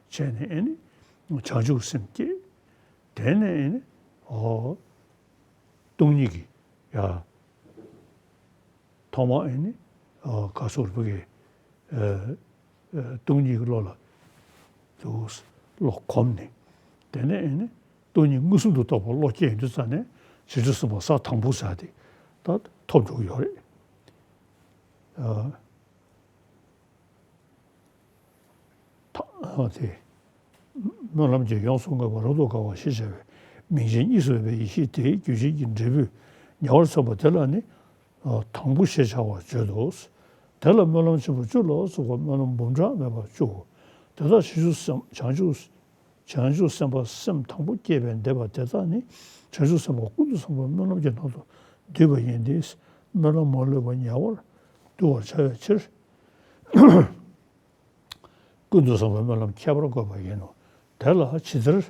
བྱས་ནས་ཨེ་ནི་བྱང་ཆུབ་ཀྱི་སེམས་བསྐྱེད། དེ་ནས་ཨེ་ནི་ཨོ། སྟོང་ཉིད་ཀྱི་ཡ། ཐོག་མ་ཨེ་ནི་ཨ་ག་སོགས་རིག་པ་གི་ཨ་ཨ་སྟོང་ཉིད་ཀྱི་བློ་ལ་དུ་བློ་གོམས་ནས། དེ་ནས་ཨེ་ནི་སྟོང་ཉིད་མངོན་སུམ་དུ་རྟོགས་པའི་བློ་སྐྱེས་ཡོང་དུས་ཙ་ནས་བྱང་ཆུབ་སེམས་དཔའ་ས་དང་པོ་ཟེར་དེ་ད་ཐོབ་འགྲོ་གི་ཡོད་རེད། ཨ། ཐ་དེ། སྨོན་ལམ་གྱི་ཡོངས་སུ་བསྔོ་བ་རབ་ཏུ་དགའ་བ་ཞེས་བྱ་བའི་མིང་ཅན་གཉིས་སུ་མེད་པའི་ཡེ་ཤེས་དེའི་རྒྱུད་ཆེན་གྱི་འབྲས་བུ་ཉེ་བར་མཚོན་པ་དེ་ལ་ནི་དང་པོ་ཞེས་བྱ་བར་བརྗོད་དོ། དེ་ལ་སྨོན་ལམ་ཆེན་པོ་བཅུ་ལ་སོགས་པ་སྨོན་ལམ་འབུམ་ཕྲག་མེད་པ་བཅུའོ། དེ་དག་བྱང་ཆུབ་སེམས་བྱང་ཆུབ་བྱང་ཆུབ་སེམས་དཔའ་སེམས་དང་པོ་བསྐྱེད་པའི་འདོད་པ་དེ་དག་ནི་བྱང་ཆུབ་སེམས་དཔའ་ཀུན་ཏུ་བཟང་པོའི་སྨོན་ལམ་གྱི་ནང་དུ་འདུས་པ་ཡིན་ཏེ། སྨོན་ལམ་མ་ལུས་པ་ཉེ་བར་བསྡུ་བར་བྱ་བའི་ཕྱིར། ཀུན་ཏུ་བཟང་པོའི་སྨོན་ལམ་ཁྱད་པར་འགོད་པ་ཡིན་ནོ། དེ་ལ་ཇི་ལྟར་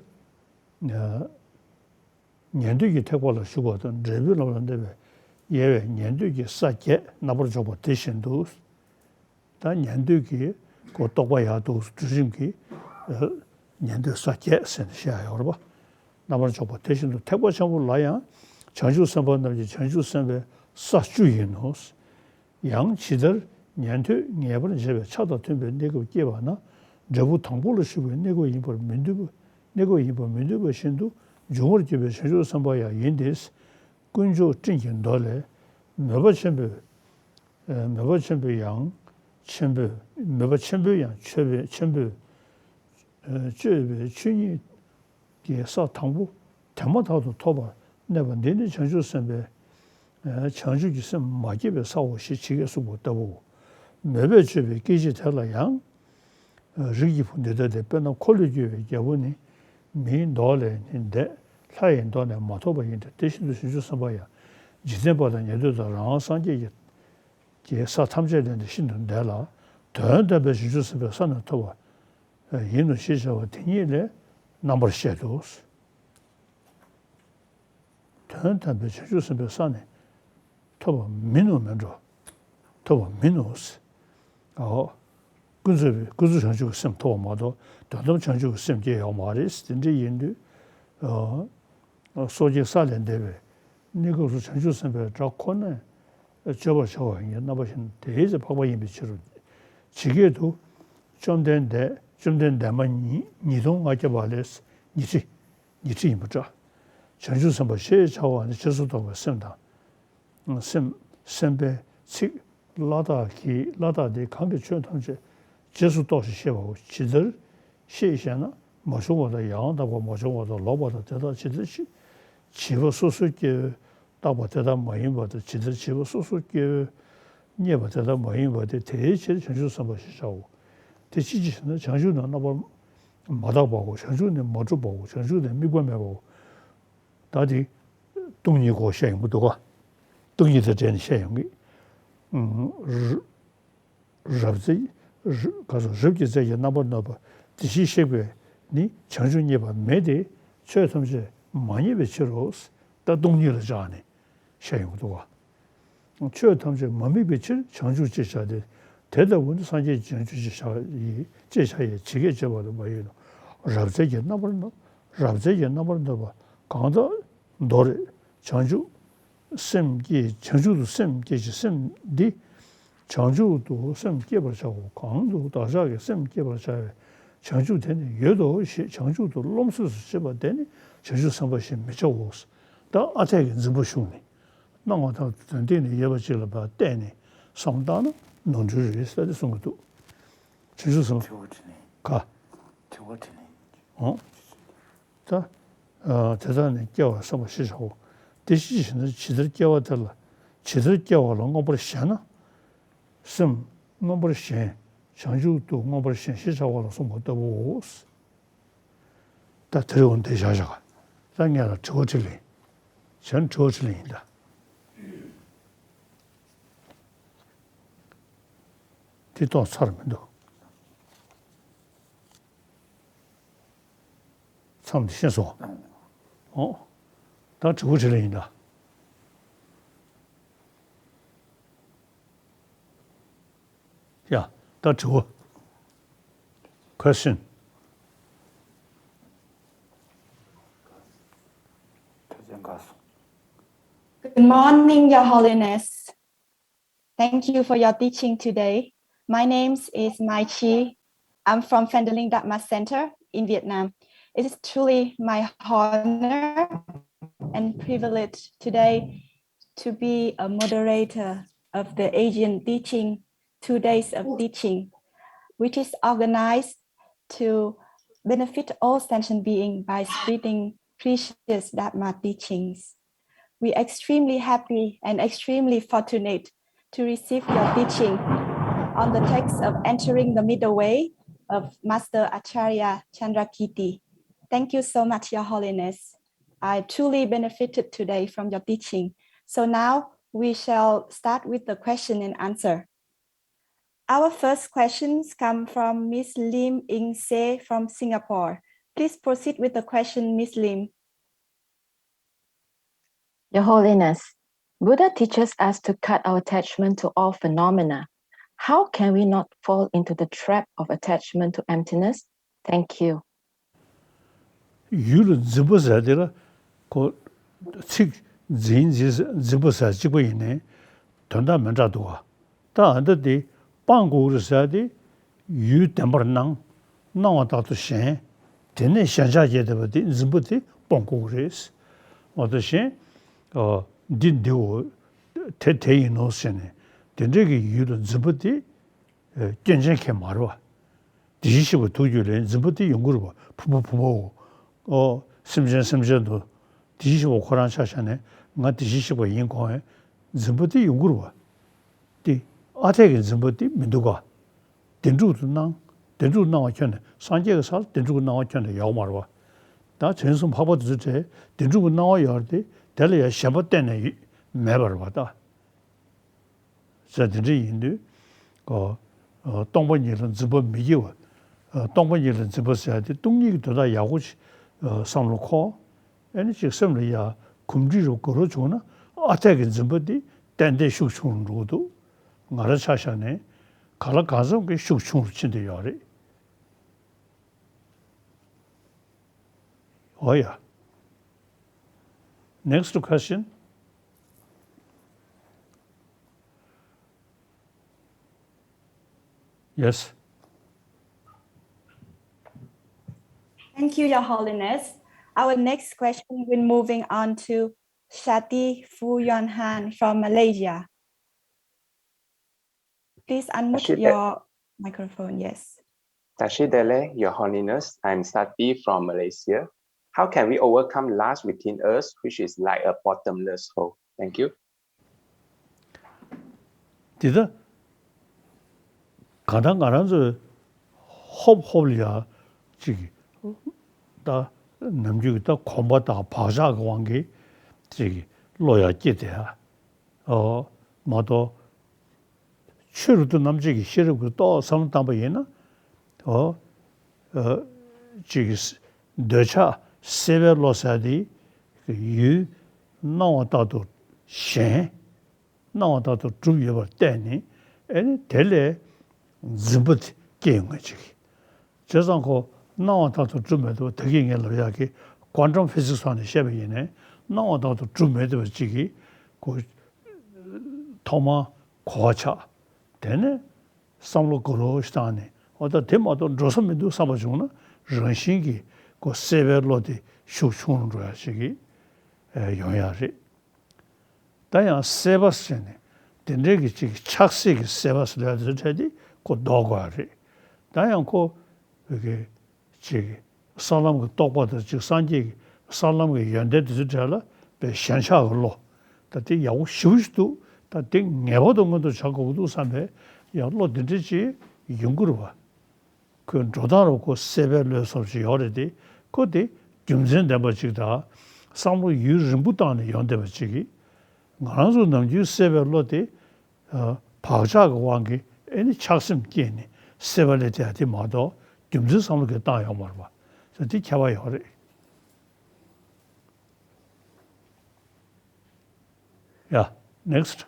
ཉན་ཐོས་ཀྱི་ཐེག་པ་ལ་ཞུགས་པ་དང་འབྲས་བུའི་ལམ་ལ་གནས་པའི་དབྱེ་བས་ཉན་ཐོས་ཀྱི་ས་བརྒྱད་རྣམ་པར་འཇོག་པ་དེ་བཞིན་དུ། ད་ཉན་ཐོས་ཀྱི་གོ་རྟོགས་པ་ཡག་འདུག་སྒྲུབ་ཁྲིམས་ཀྱི་ཉན་ཐོས་ས་བརྒྱད་ཟེར་ནས་བཤད་ཡ་ཡོད་རེད་པ། རྣམ་པར་འཇོག་པ་དེ་བཞིན་དུ་ཐེག་པ་ཆེན་པོ་ལ་ཡང་བྱང་ཆུབ་སེམས་དཔའ་རྣམས་ཀྱི་བྱང་ཆུབ་སེམས་དཔའི་ས་བཅུ་ཡིན་ནོ། ཡང་ཇི་ལྟར་ཉན་ཐོས་ངེས་པར་འབྱེད་པའི་ཆ་དང་མཐུན་པའི་གནས་སྐབས་སྐྱེས་པ་ན་འབྲས་བུ་དང་པོ་ལ་ཞུགས་པའི་གནས་སྐབས་ཡིན་པར་མི་འདོད་པ་གནས་སྐབས་ཡིན་པར་མི་འདོད་པ་བཞིན་དུ་འབྱུང་བར་གྱུར་པའི་བྱང་ཆུབ་སེམས་དཔའ་ཡང་ཡིན་ཏེ། དཀོན་མཆོག་སྤྲིན་གྱི་མདོ་ལས། མོས་པ་ཆེན་པོས། མོས་པ་ཆེན་པོས་ཡང་ཆེན་པོས། མོས་པ་ཆེན་པོས་ཡང་ཆེན་པོས་ཆེན་པོས། སྤྱོད་པའི་ཆོས་ཉིད་ཀྱི་ས་དང་པོ་དེ་མ་ཐག་ཏུ་ཐོབ་པར་གནས་པ་འདི་ནི་བྱང་ཆུབ་སེམས་དཔའི་བྱང་ཆུབ་ཀྱི་སེམས་མ་སྐྱེས་པའི་སའོ་ཞེས་ཇི་སྐད་གསུངས་པ་ལྟ་བུའོ། མོས་པས་སྤྱོད་པའི་སྐད་ཅིག་དེ་ལ་ཡང་། རིགས་ཀྱི་བུ་འདི་ལྟ་སྟེ། དཔེར་ན་འཁོར་ལོས་སྒྱུར་བའི་རྒྱལ་པོ་ནི། མིའི་མདོག་ལས་ནི་འདས། ལྷ་ཡི་མདོག་ནས་མ་ཐོབ་པ་ཡིན་ཏེ། དེ་བཞིན་དུ་བྱང་ཆུབ་སེམས་དཔའ་ཡང་འཇིག་རྟེན་པ་དང་ཉན་ཐོས་དང་རང་སངས་རྒྱས་ཀྱི་ཀྱི་ས་ཐམས་ཅད་ལས་ནི་ཤིན་ཏུ་འདས་ལ། དོན་དམ་པའི་བྱང་ཆུབ་སེམས་དཔའི་ས་ནས་ཐོབ་པ་ཡིན་ནོ་ཞེས་བྱ་བ་དེ་ཉིད་ལས་རྣམ་པར་བཤད་དོ། དོན་དམ་པའི་བྱང་ཆུབ་སེམས་དཔའི་ས་ནས་ཐོབ་པ་མིན་ནོ་མིན་འགྲོ། ཐོབ་པ་མིན་ནོ། ཨོ། ཀུན་རྫོབ་ཀུན་རྫོབ་བྱང་ཆུབ་ཀྱི་སེམས་ཐོབ་པ་མ་གཏོགས་དོན་དམ་བྱང་ཆུབ་ཀྱི་སེམས་སྐྱེ་ཡོད་མ་རེད། དེ་འདྲ་ཡིན་དུས། ཨོ། སོ་སྐྱེའི་ས་ལས་འདས་པའི་གནས་སྐབས་སུ་བྱང་ཆུབ་སེམས་དཔའི་སྒྲ་ཁོ་ནས་སྤྱོད་པར་བྱ་བ་ཡིན་གྱི། རྣམ་པ་བཞིན་དེའི་ཚེ་འཕགས་པ་ཡིན་པའི་ཕྱིར་རོ། ཇི་སྐད་དུ། བཅོམ་ལྡན་འདས་བཅོམ་ལྡན་འདས་མ་ཉིད་ཉིས་སྟོང་ལྔ་བརྒྱ་པ་ལས། ཉི་ཁྲི། ཉི་ཁྲི་ཡིན་པ་འདྲ། བྱང་ཆུབ་སེམས་དཔའ་ཞེས་བྱ་བ་ནི་རྗེས་སུ་བཟུང་བའི་སེམས་དང་། སེམས་སེམས་དཔའི་ཚིག་ལ་དྭགས་ཀྱི་ལ་དྭགས་འདི་གང་གིས་ཆོས་ཐམས་ཅད་རྗེས་སུ་རྟོགས་ཤིང་ཤེས་པའོ། ཇི་ལྟར་ཤེས་ཞེ་ན། མ་བྱུང་བ་དང་ཡང་དག་པ། མ་བྱུང་བ་དང་ལོག་པ་དང་དེ་དག་ཇི་ལྟར་ཤེས། བྱིས་པ་སོ་སོའི་སྐྱེ་བོས་བཏགས་པ་དེ་ལྟར་མ་ཡིན་པ་དང་། ཇི་ལྟར་བྱིས་པ་སོ་སོའི་སྐྱེ་བོས་རྙེད་པ་དེ་ལྟར་མ་ཡིན་པ་སྟེ། དེའི་ཕྱིར་བྱང་ཆུབ་སེམས་དཔའ་ཞེས་བྱའོ། དེ་ཅི་ཕྱིར་ཞེ་ན། བྱང་ཆུབ་ནི་རྣམ་པར་མ་དག་པའོ། བྱང་ཆུབ་ནི་མ་གྲུབ་པའོ། བྱང་ཆུབ་ནི་དམིགས་པ་མེད་པའོ། ད་དེ་སྟོང་ཉིད་སྐོར་བཤད་ཡོང་གི་འདུག་ག་སྟོང་ཉིད་དང་འབྲེལ་ནས་བཤད་ཡོང་གི། ཨུམ། རབ་རྩལ། ག་སོ། རབ་ཀྱི་རྩལ་གྱིས་རྣམ་པར་གནོན་པ་དེ་བཞིན་གཤེགས་པས་ནི་བྱང་ཆུབ་བརྙེས་པ་མེད་དེ། ཆོས་ཐམས་ཅད་མ་རྙེད་པའི་ཕྱིར་རོ། ད་སྟོང་ཉིད་ལ་སྦྱར་ནས་བཤད་ཡོང་གི་འདུག་ག་ཆོས་ཐམས་ཅད་མ་དམིགས་པའི་ཕྱིར་བྱང་ཆུབ་ཅེས་བྱ་སྟེ། དེ་ལྟ་བུ་ནི་སངས་རྒྱས་བྱང་ཆུབ་ཅེས་བྱ་ཡི་ཅེས་བྱ་ཡི་ཇི་སྐད་བརྗོད་པ་དང་མ་ཡིན་ནོ། རབ་རྩལ་གྱིས་རྣམ་པར་གནོན། རབ་རྩལ་གྱིས་རྣམ་པར་གནོན་པ་གང་དག་མདོ་རེད། བྱང་ཆུབ་སེམས་བསྐྱེད། བྱང་ཆུབ་ཏུ་སེམས་བསྐྱེད་ཅིང་། སེམས་འདི་བྱང་ཆུབ་ཏུ་སེམས་བསྐྱེད་པར་བྱའོ། གང་དུ་བདག་ཅག་གིས་སེམས་བསྐྱེད་པར་བྱ་བའི་བྱང་ཆུབ་དེ་ནི་ཡོད་དོ་ཞེས་བྱང་ཆུབ་ཏུ་རློམ་སེམས་སུ་བྱེད་པ་དེ་ནི་བྱང་ཆུབ་སེམས་དཔའ་ཞེས་མི་བྱའོ། ད་ཨ་འཐས་ཀྱི་འཛིན་པ་ཞུགས་ནས། སྣང་བ་དང་དོན་སྟེང་ནས་ཡོད་པ་ཅིག་ལ་ཕར་བལྟས་ནས་བསམ་བཏང་ན་ནོར་འཁྲུལ་རེད་ཟེར་ཏེ་གསུང་གི་འདུག་བྱང་ཆུབ་སེམས། དྲི་བ་དྲིས་ལན། ག་དྲི་བ་དྲིས་ལན། འོང་། ད། ཨ། དེ་དག་ནི་སྐྱེ་བ་བསམ་པ་ཞེས་བྱའོ། དེ་ཅི་ཕྱིར་ཞེ་ན། ཇི་ལྟར་སྐྱེ་བ་དེ་ལ། ཇི་ལྟར་སྐྱེ་བ་ལ་མངོན་པར་ཞེན་ན། སེམས་མངོན་པར་ཞེན། བྱང་ཆུབ་ཏུ་མངོན་པར་ཞེན་ཞེས་བྱ་བ་ལ་སོགས་པ་ལྟ་བུའོ། ད་དེ་རིང་འོ་འདི་བཞག་བཞག་ད་ངས་ལ་དྲི་བ་དྲིས་ལན། བྱས་ན་དྲི་བ་དྲིས་ལན་ཡིན་ད། དེ་གཏོང་ཚར་མི་འདུག་མཚམས་འདི་ཤེས་སོང་། ཨོ། ད་དྲི་བ་དྲིས་ལན་ཡིན་ད། ཡ། ད་དྲི་བ། Question. Good morning, Your Holiness. Thank you for your teaching today. My name is Mai Chi. I'm from Phandalin Dharma Center in Vietnam. It is truly my honor and privilege today to be a moderator of the Asian Teaching, two days of teaching, which is organized to benefit all sentient beings by spreading precious Dharma teachings. We are extremely happy and extremely fortunate to receive your teaching on the text of Entering the Middle Way of Master Acharya Chandrakirti. Thank you so much, Your Holiness. I truly benefited today from your teaching. So now we shall start with the question and answer. Our first questions come from Miss Lim Ing Se from Singapore. Please proceed with the question, Miss Lim. Your Holiness, Buddha teaches us to cut our attachment to all phenomena. How can we not fall into the trap of attachment to emptiness? Thank you. ཡུལ་ལ་འཛིན་པ་ཟེར་དེ་ལ་ཁོ་ཚིག་འཛིན་འཛིན་འཛིན་པ་ཟེར་གཅིག་པ་ཡིན་ནའི་དོན་དག་མི་འདྲ་འདུག་བ། ད་ཨ་འདི་དེ་སྤང་དགོས་ཀྱི་རེད་ཟེར་དེ། ཡུལ་བདེན་པར་སྣང་། སྣང་བ་ལྟར་དུ་ཞེན། དེ་ནས་ཞེན་ཆགས་སྐྱེས་བསྡད་པ་དེ་འཛིན་པ་དེ་སྤོང་དགོས་ཀྱི་རེད། འོ་ད་གཞན། འདི་འདིའོ། དེ་དེ་ཡིན་ནོ་ཟེར་ནས་དེ་འདྲའི་གི་ཡུལ་ལ་འཛིན་པ་དེ་སྐྱོན་ཅན་གང་ཡང་མ་རེད་བ། དེ་བཞིན་གཤེགས་པ་ཐུགས་རྒྱུད་ལས་འཛིན་པ་དེ་ཡོང་གི་རེད་བ། ཕུང་པོ་ཕུང་པོའོ། ཨོ། སེམས་ཅན་སེམས་ཅན་དུ། དེ་བཞིན་གཤེགས་པ་ཁོ་རང་ཆ་བཞག་ནས་ང་དེ་བཞིན་གཤེགས་པ་ཡིན་དགོངས་པའི་འཛིན་པ་དེ་ཡོང་གི་རེད་བ། དེ་ཨ་འཐས་ཀྱི་འཛིན་པ་དེ་མི་འདུག་ག། བདེན་གྲུབ་ཏུ་སྣང་། བདེན་གྲུབ་སྣང་བ་ཁྱོན་ནས་སངས་རྒྱས་ཀྱི་ས་ལ་བདེན་གྲུབ་སྣང་བ་ཁྱོན་ནས་ཡོག་མ་རེད་བ། ད་བྱང་སེམས་འཕགས་པ་དེ་ཚོའི་གྲས་བདེན་གྲུབ་སྣང་བ་ཡོད་རེད་དེ། དེ་ལ་ཡང་ཞེན་པ་གཏན་ནས་ཡོད་མེད་པ་རེད་བ་ད། ཟེར་དེ་འདྲ་ཡིན་དུས། ཨོ། ཨོ། སྟོང་པ་ཉིད་ལ་འཛིན་པ་མི་སྐྱེ་བ། ཨོ། སྟོང་པ་ཉིད་ལ་འཛིན་པ་ཟེར་ཡ་དེ་སྟོང་ཉིད་ཀྱི་དོན་དག་ཡག་པོ་ཅིག་ཨོ། བསམ་བློ་འཁོར། ཨེ་ནི་ཅིག་སེམས་ལ་ཡ་གོམས་འདྲིས་རུ་དགོས་རོགས་བྱུང་ན་ཨ་འཐས་ཀྱི་འཛིན་པ་དེ་ཏན་ཏན་ཤུགས་ཆུང་རུ་འགྲོ་གི་འདུག་ང་རང་ཆ་བཞག་ནས་གང་ལ་གང་འཚམ་གྱི་ཤུགས་ཆུང་རུ་ཕྱིན་བསྡད་ཡོད་རེད། འོ་ཡ། Next question. Yes. Thank you, Your Holiness. Our next question will moving on to Shati Fu Yuan Han from Malaysia. Please unmute Tashi Te- your microphone. Yes. Tashi Delek, Your Holiness. I'm Sati from Malaysia. How can we overcome lust within us, which is like a bottomless hole? Thank you. དེ་ད་གང་ལྟར་ང་རང་ཚོས་ཧོབ་ཧོབ་ལ་ཡ་ཅིག་ད་ནམ་རྒྱུན་གྱི་ད་གོམས་པ་དང་བག་ཆགས་ཀྱི་དབང་གིས་ཅིག་བློ་ཡ་སྐྱེས་ཏེ་ཨ། ཨོ། མ་གཏོགས། ཆོས་རབ་ཏུ་རྣམ་འབྱེད་ཀྱི་ཤེས་རབ་ཀྱིས་རྟོགས་བསམ་བློ་བཏང་པ་ཡིན་ན། ཨོ། ཨ། ཅིག་གི་འདོད་ཆགས་སེལ་བའི་བློ་ཟེར་དེ། ཡུལ་སྣང་བ་ལྟར་དུ་ཞེན། སྣང་བ་ལྟར་དུ་གྲུབ་ཡོད་པར་བལྟས་ནས་ཨེ་ནི་དེ་ལས་འཛིན་པ་དེ་སྐྱེ་ཡོང་ངེས་ཅིག་བྱས་ཙང་ཁོ་སྣང་བ་ལྟར་དུ་གྲུབ་མེད་པ་ད་གིན་ངས་ལབ་ཡག་གི་ཀོན་ཊམ་ཕི་ཛིག་སི་ཐོག་ནས་བཤད་པ་ཡིན་ནའི་སྣང་བ་ལྟར་དུ་གྲུབ་མེད་པ་ཅིག་གིས་ཁོ་ཐོག་མར་གོ་བ་ཆགས། དེ་ནས་བསམ་བློ་གོ་རོ་ཞིག་བཏང་ནས་འོ་ད་དེ་མ་གཏོགས་འགྲོ་ས་མི་འདུག་བསམ་པ་བྱུང་ན་རང་བཞིན་གྱིས་ཁོ་སེལ་བའི་བློ་དེ་ཤུགས་ཆུང་རུ་འགྲོ་ཡག་ཅིག་གི་ཡོང་ཡག་རེད། ད་ཡང་སྲེད་པ་ཟེར་ནས་དེ་འདྲའི་གི་ཅིག་ཆགས་སྲེད་ཀྱི་སྲེད་པ་ཟེར་ཡ་དེ་ཚོ་འཕྲད་དེ་ཁོ་ལྡོག་དགོས་ཡ་རེད། ད་ཡང་ཁོ་བོད་ཀྱི་ཅིག་ས་ལམ་གྱི་རྟོགས་པ་དང་ཅིག་སངས་རྒྱས་ཀྱི་ས་ལམ་གྱི་ཡོན་ཏན་དེ་ཚོའི་གྲས་ལ་དཔེ་ཞེན་ཆགས་ཀྱི་བློ་ད་དེ་ཡག་པོ་ཞེ་པོ་ཞིག་འདུག་ད་དེ་ངེས་པར་དུ་མངོན་དུ་བྱ་དགོས་ཀྱི་འདུག་བསམ་པའི་ཡང་བློ་འདི་འདྲ་ཅིག་ཡོང་གི་རེད་བ། ཁོའི་འགྲོ་སྟངས་རུ་ཁོ་སྲེད་པའི་བློའི་བཟོ་ཅིག་ཡོད་རེད་དེ། ཁོ་དེ་རྒྱུ་མཚན་ལྡན་པ་ཅིག་དང་། བསམ་བློ་ཡུན་རིང་པོ་བཏང་ནས་ཡོང་བསྡད་པ་ཅིག་གིས། ང་རང་ཚོ་ནམ་རྒྱུན་སྲེད་པའི་བློ་དེ་བག་ཆགས་ཀྱི་དབང་གིས་ཨེ་ནི་ཆགས་སེམས་སྐྱེས་ནས་སྲེད་པ་ལས་དེ་དེ་མ་གཏོགས་རྒྱུ་མཚན་བསམ་བློ་གིས་བཏང་ཡོད་མ་རེད་པ། ཟེར་དེ་ཁྱད་པར་ཡོད་རེད། Yeah, next.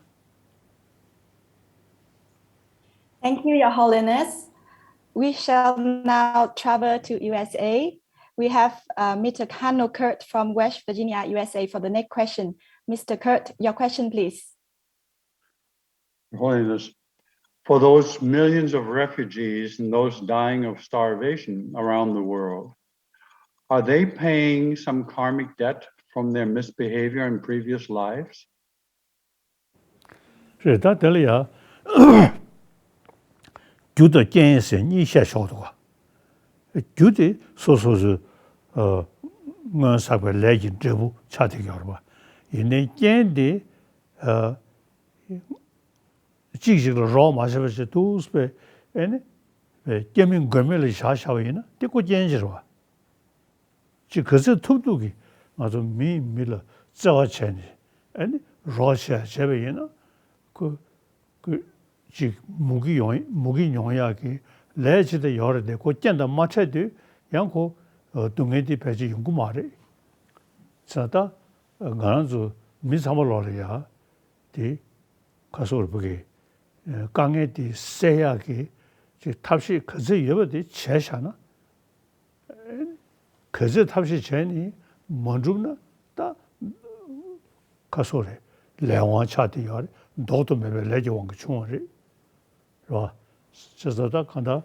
Thank you, Your Holiness. We shall now travel to U S A. We have uh, Mister Kano Kurt from West Virginia, U S A, for the next question. Mister Kurt, your question, please. Holiness, for those millions of refugees and those dying of starvation around the world, are they paying some karmic debt from their misbehavior in previous lives? རེད། ད་དེ་ལ་ཡ། རྒྱུ་དང་རྐྱེན་ཟེར་གཉིས་བཤད་ཆོག་འདུག་ག་རྒྱུ་དེ་སོ་སོ་སོའི་སྔོན་བསགས་པའི་ལས་ཀྱི་འབྲས་བུ་ཆགས་བསྡད་ཀྱི་ཡོད་རེད་པ། ཡིན་ནའི་རྐྱེན་དེ། གཅིག་གཅིག་ལ་རོགས་མ་བྱས་པ་བྱས་འདུག་པས་ཨེ་ནི། སྐྱབས་མེད་མགོན་མེད་ལ་བཞག་བཞག་པ་ཡིན་ན་དེ་ཁོ་རྐྱེན་ཅིག་རེད་བ། ཅིག་ག་ཚོད་ཐུབ་ཐུབ་ཀྱིས་ང་ཚོ་མིས་མི་ལ་བརྩེ་བ་བྱས་ནས་ཨེ་ནི་རོགས་བྱས་བྱས་པ་ཡིན་ན་ཁོ་ཁོ་ཅིག་མུ་གེ་ཡོང་མུ་གེ་མྱོང་ཡག་གི་ལས་ཅིག་དེ་ཡོད་རེད་དེ། ཁོ་རྐྱེན་དང་མ་འཕྲད་དུས་ཡང་ཁོ་སྡུག་བསྔལ་དེ་ཕལ་ཆེར་ཡོང་གི་མ་རེད། ཚ་ད་ང་རང་ཚོ་མི་ཚང་མ་ལོག་ལ་ཡ། དེ་ཁ་སོར་བུ་གི་དཀའ་ངལ་དེ་སེལ་ཡག་གི་ཅིག་ཐབས་ཤེས་ག་ཚོད་ཡོད་པ་དེ་བྱས་བཞག་ན། ག་ཚོད་ཐབས་ཤེས་བྱས་ནས་མ་འགྲུབ་ན་ད་ཁ་སོ་རེད། ལས་དབང་ཆགས་བསྡད་ཡོད་རེད། ལྡོག་ཏུ་མེད་པའི་ལས་ཀྱི་དབང་གིས་བྱུང་བ་རེད། རེད་བ། བྱས་ཙང་ད་གང་ལྟར་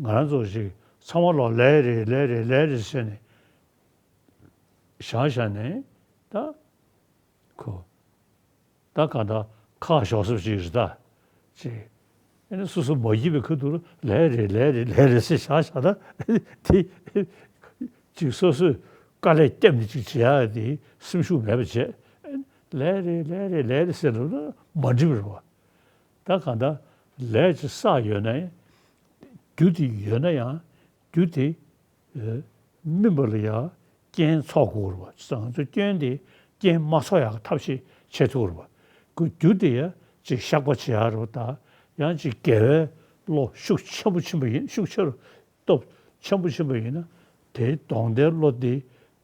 ང་རང་ཚོ་ཞིག་ཚང་མ་ལོག་ལས་རེད་ལས་རེད་ལས་རེད་ཟེར་ནས་བཞག་བཞག་ནས་ད། ཁོ། ད་གང་ལྟར་ཁག་ཞོག་སོབ་ཅིག་རེད་ད། ཅེས། ཨེ་ནི་སོ་སོ་མ་ཡིན་པའི་ཁ་ཐུག་ལ་ལས་རེད་ལས་རེད་ལས་རེད་ཟེར་བཞག་བཞག་ད། དེ། ཅིག་སོ་སོས་དཀའ་ལས་བརྒྱབ་ནས་ཅིག་བྱེད་ཡག་དེ་སེམས་ཤུགས་མེད་པ་བྱས། ལས་རེད་ལས་རེད་ལས་རེད་ཟེར་ལབ་ན་མ་འགྲིག་པ་རེད་བ། ད་གང་ལྟར་ལས་ཅིག་བསགས་ཡོད་ན་ཡང་། རྒྱུ་དེ་ཡོད་ན་ཡང་རྒྱུ་དེ། སྨིན་པ་ལ་ཡང་རྐྱེན་ཚོགས་དགོས་རེད་བ། བྱས་ཙང་ང་ཚོ་སྐྱོན་དེ་རྐྱེན་མ་ཚོགས་ཡག་གི་ཐབས་ཤེས་བྱེད་ཐུབ་རེད་བ། ཁོ་རྒྱུ་དེ་ཡང་ཅིག་བཤགས་པ་བྱེད་ཡག་རེད་བ། ད་ཡང་ཅིག་དགེ་བའི་བློ་ཤུགས་ཆེན་པོ་ཕྱིན་པ་ཡིན། ཤུགས་ཆེ་རུ་སྟོབས་ཆེན་པོ་ཕྱིན་པ་ཡིན་ན་དེའི་གདོང་ལྟའི་བློ་དེ་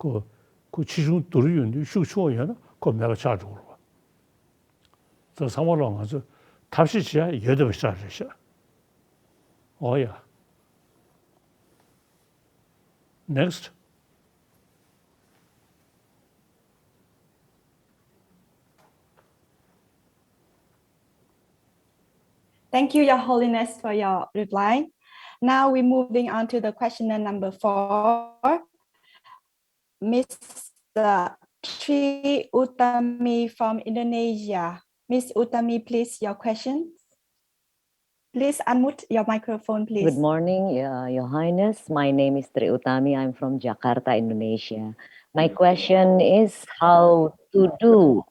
ཁོ་ཁོ་ཆེ་ཆུང་དུ་རུ་ཡོང་དུས་ཤུགས་ཆུང་བ་ཡོད་ན་ཁོ་མེད་པ་ཆགས་འགྲོ་གི་རེད་བ། ཚང་མ་ལ་ང་ཚོ་ཐབས་ཤེས་བྱེད་ཡ་ཡོད་བསྡད་པ་ཤ་རེད་ཤག་འོ་ཡ། Next. Thank you, Your Holiness, for your reply. Now we're moving on to the questioner number four. Mister Tri Utami from Indonesia. Miss Utami, please, your question. Please unmute your microphone, please. Good morning, uh, Your Highness. My name is Tri Utami. I'm from Jakarta, Indonesia. My question is how to do,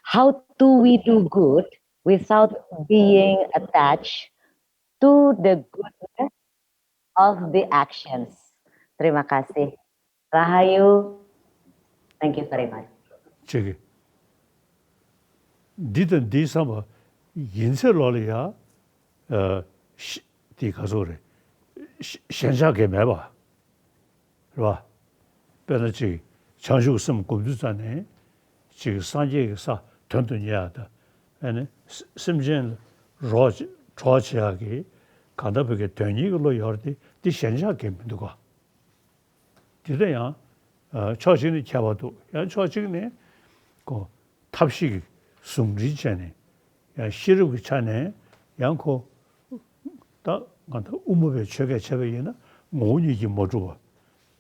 how do we do good without being attached to the goodness of the actions. Terima kasih. Rahayu. Thank you very much. ཅིག་འདི་དང་འདིའི་བསམ་པ་ཡིན་ཚད་ལོག་ལ་ཡ། ཨ། ཤ་དེ་ག་ཚོད་རེད། ཤ་ཞེན་ཆགས་གས་མེད་པ། རེད་བ། དཔེར་ན་ཅིག་བྱང་ཆུབ་སེམས་སྒོམ་དུས་ཙམ་ནས་ཅིག་སངས་རྒྱས་ཀྱི་ས་དོན་དུ་གཉེར་ཡག་དང་། ཨ་ནི་སེམས་ཅན་ལ་རོགས་གྲོགས་བྱེད་ཡག་གི་གང་ལྟར་བོད་ཀྱི་དོན་གཉེར་གྱི་བློ་ཡོད་རེད་དེ། འདི་ཞེན་ཆགས་གས་མི་འདུག་ག་དེ་ལ་ཡང་ཕྱོགས་གཅིག་ནས་ཁྱད་པར་འདུག་ཡང་ཕྱོགས་གཅིག་ནས་ཁོ་ཐབས་ཤེས་ཀྱི་ཟུང་འབྲེལ་བྱས་ནས་ཡང་ཤེས་རབ་ཀྱི་ཆ་ནས་ཡང་ཁོ་ད་ང་ད་དབུ་མ་པའི་ཆོས་སྐད་བྱས་པ་ཡིན་ན་ངོ་བོ་ཉིད་ཀྱིས་མ་གྲུབ་པ།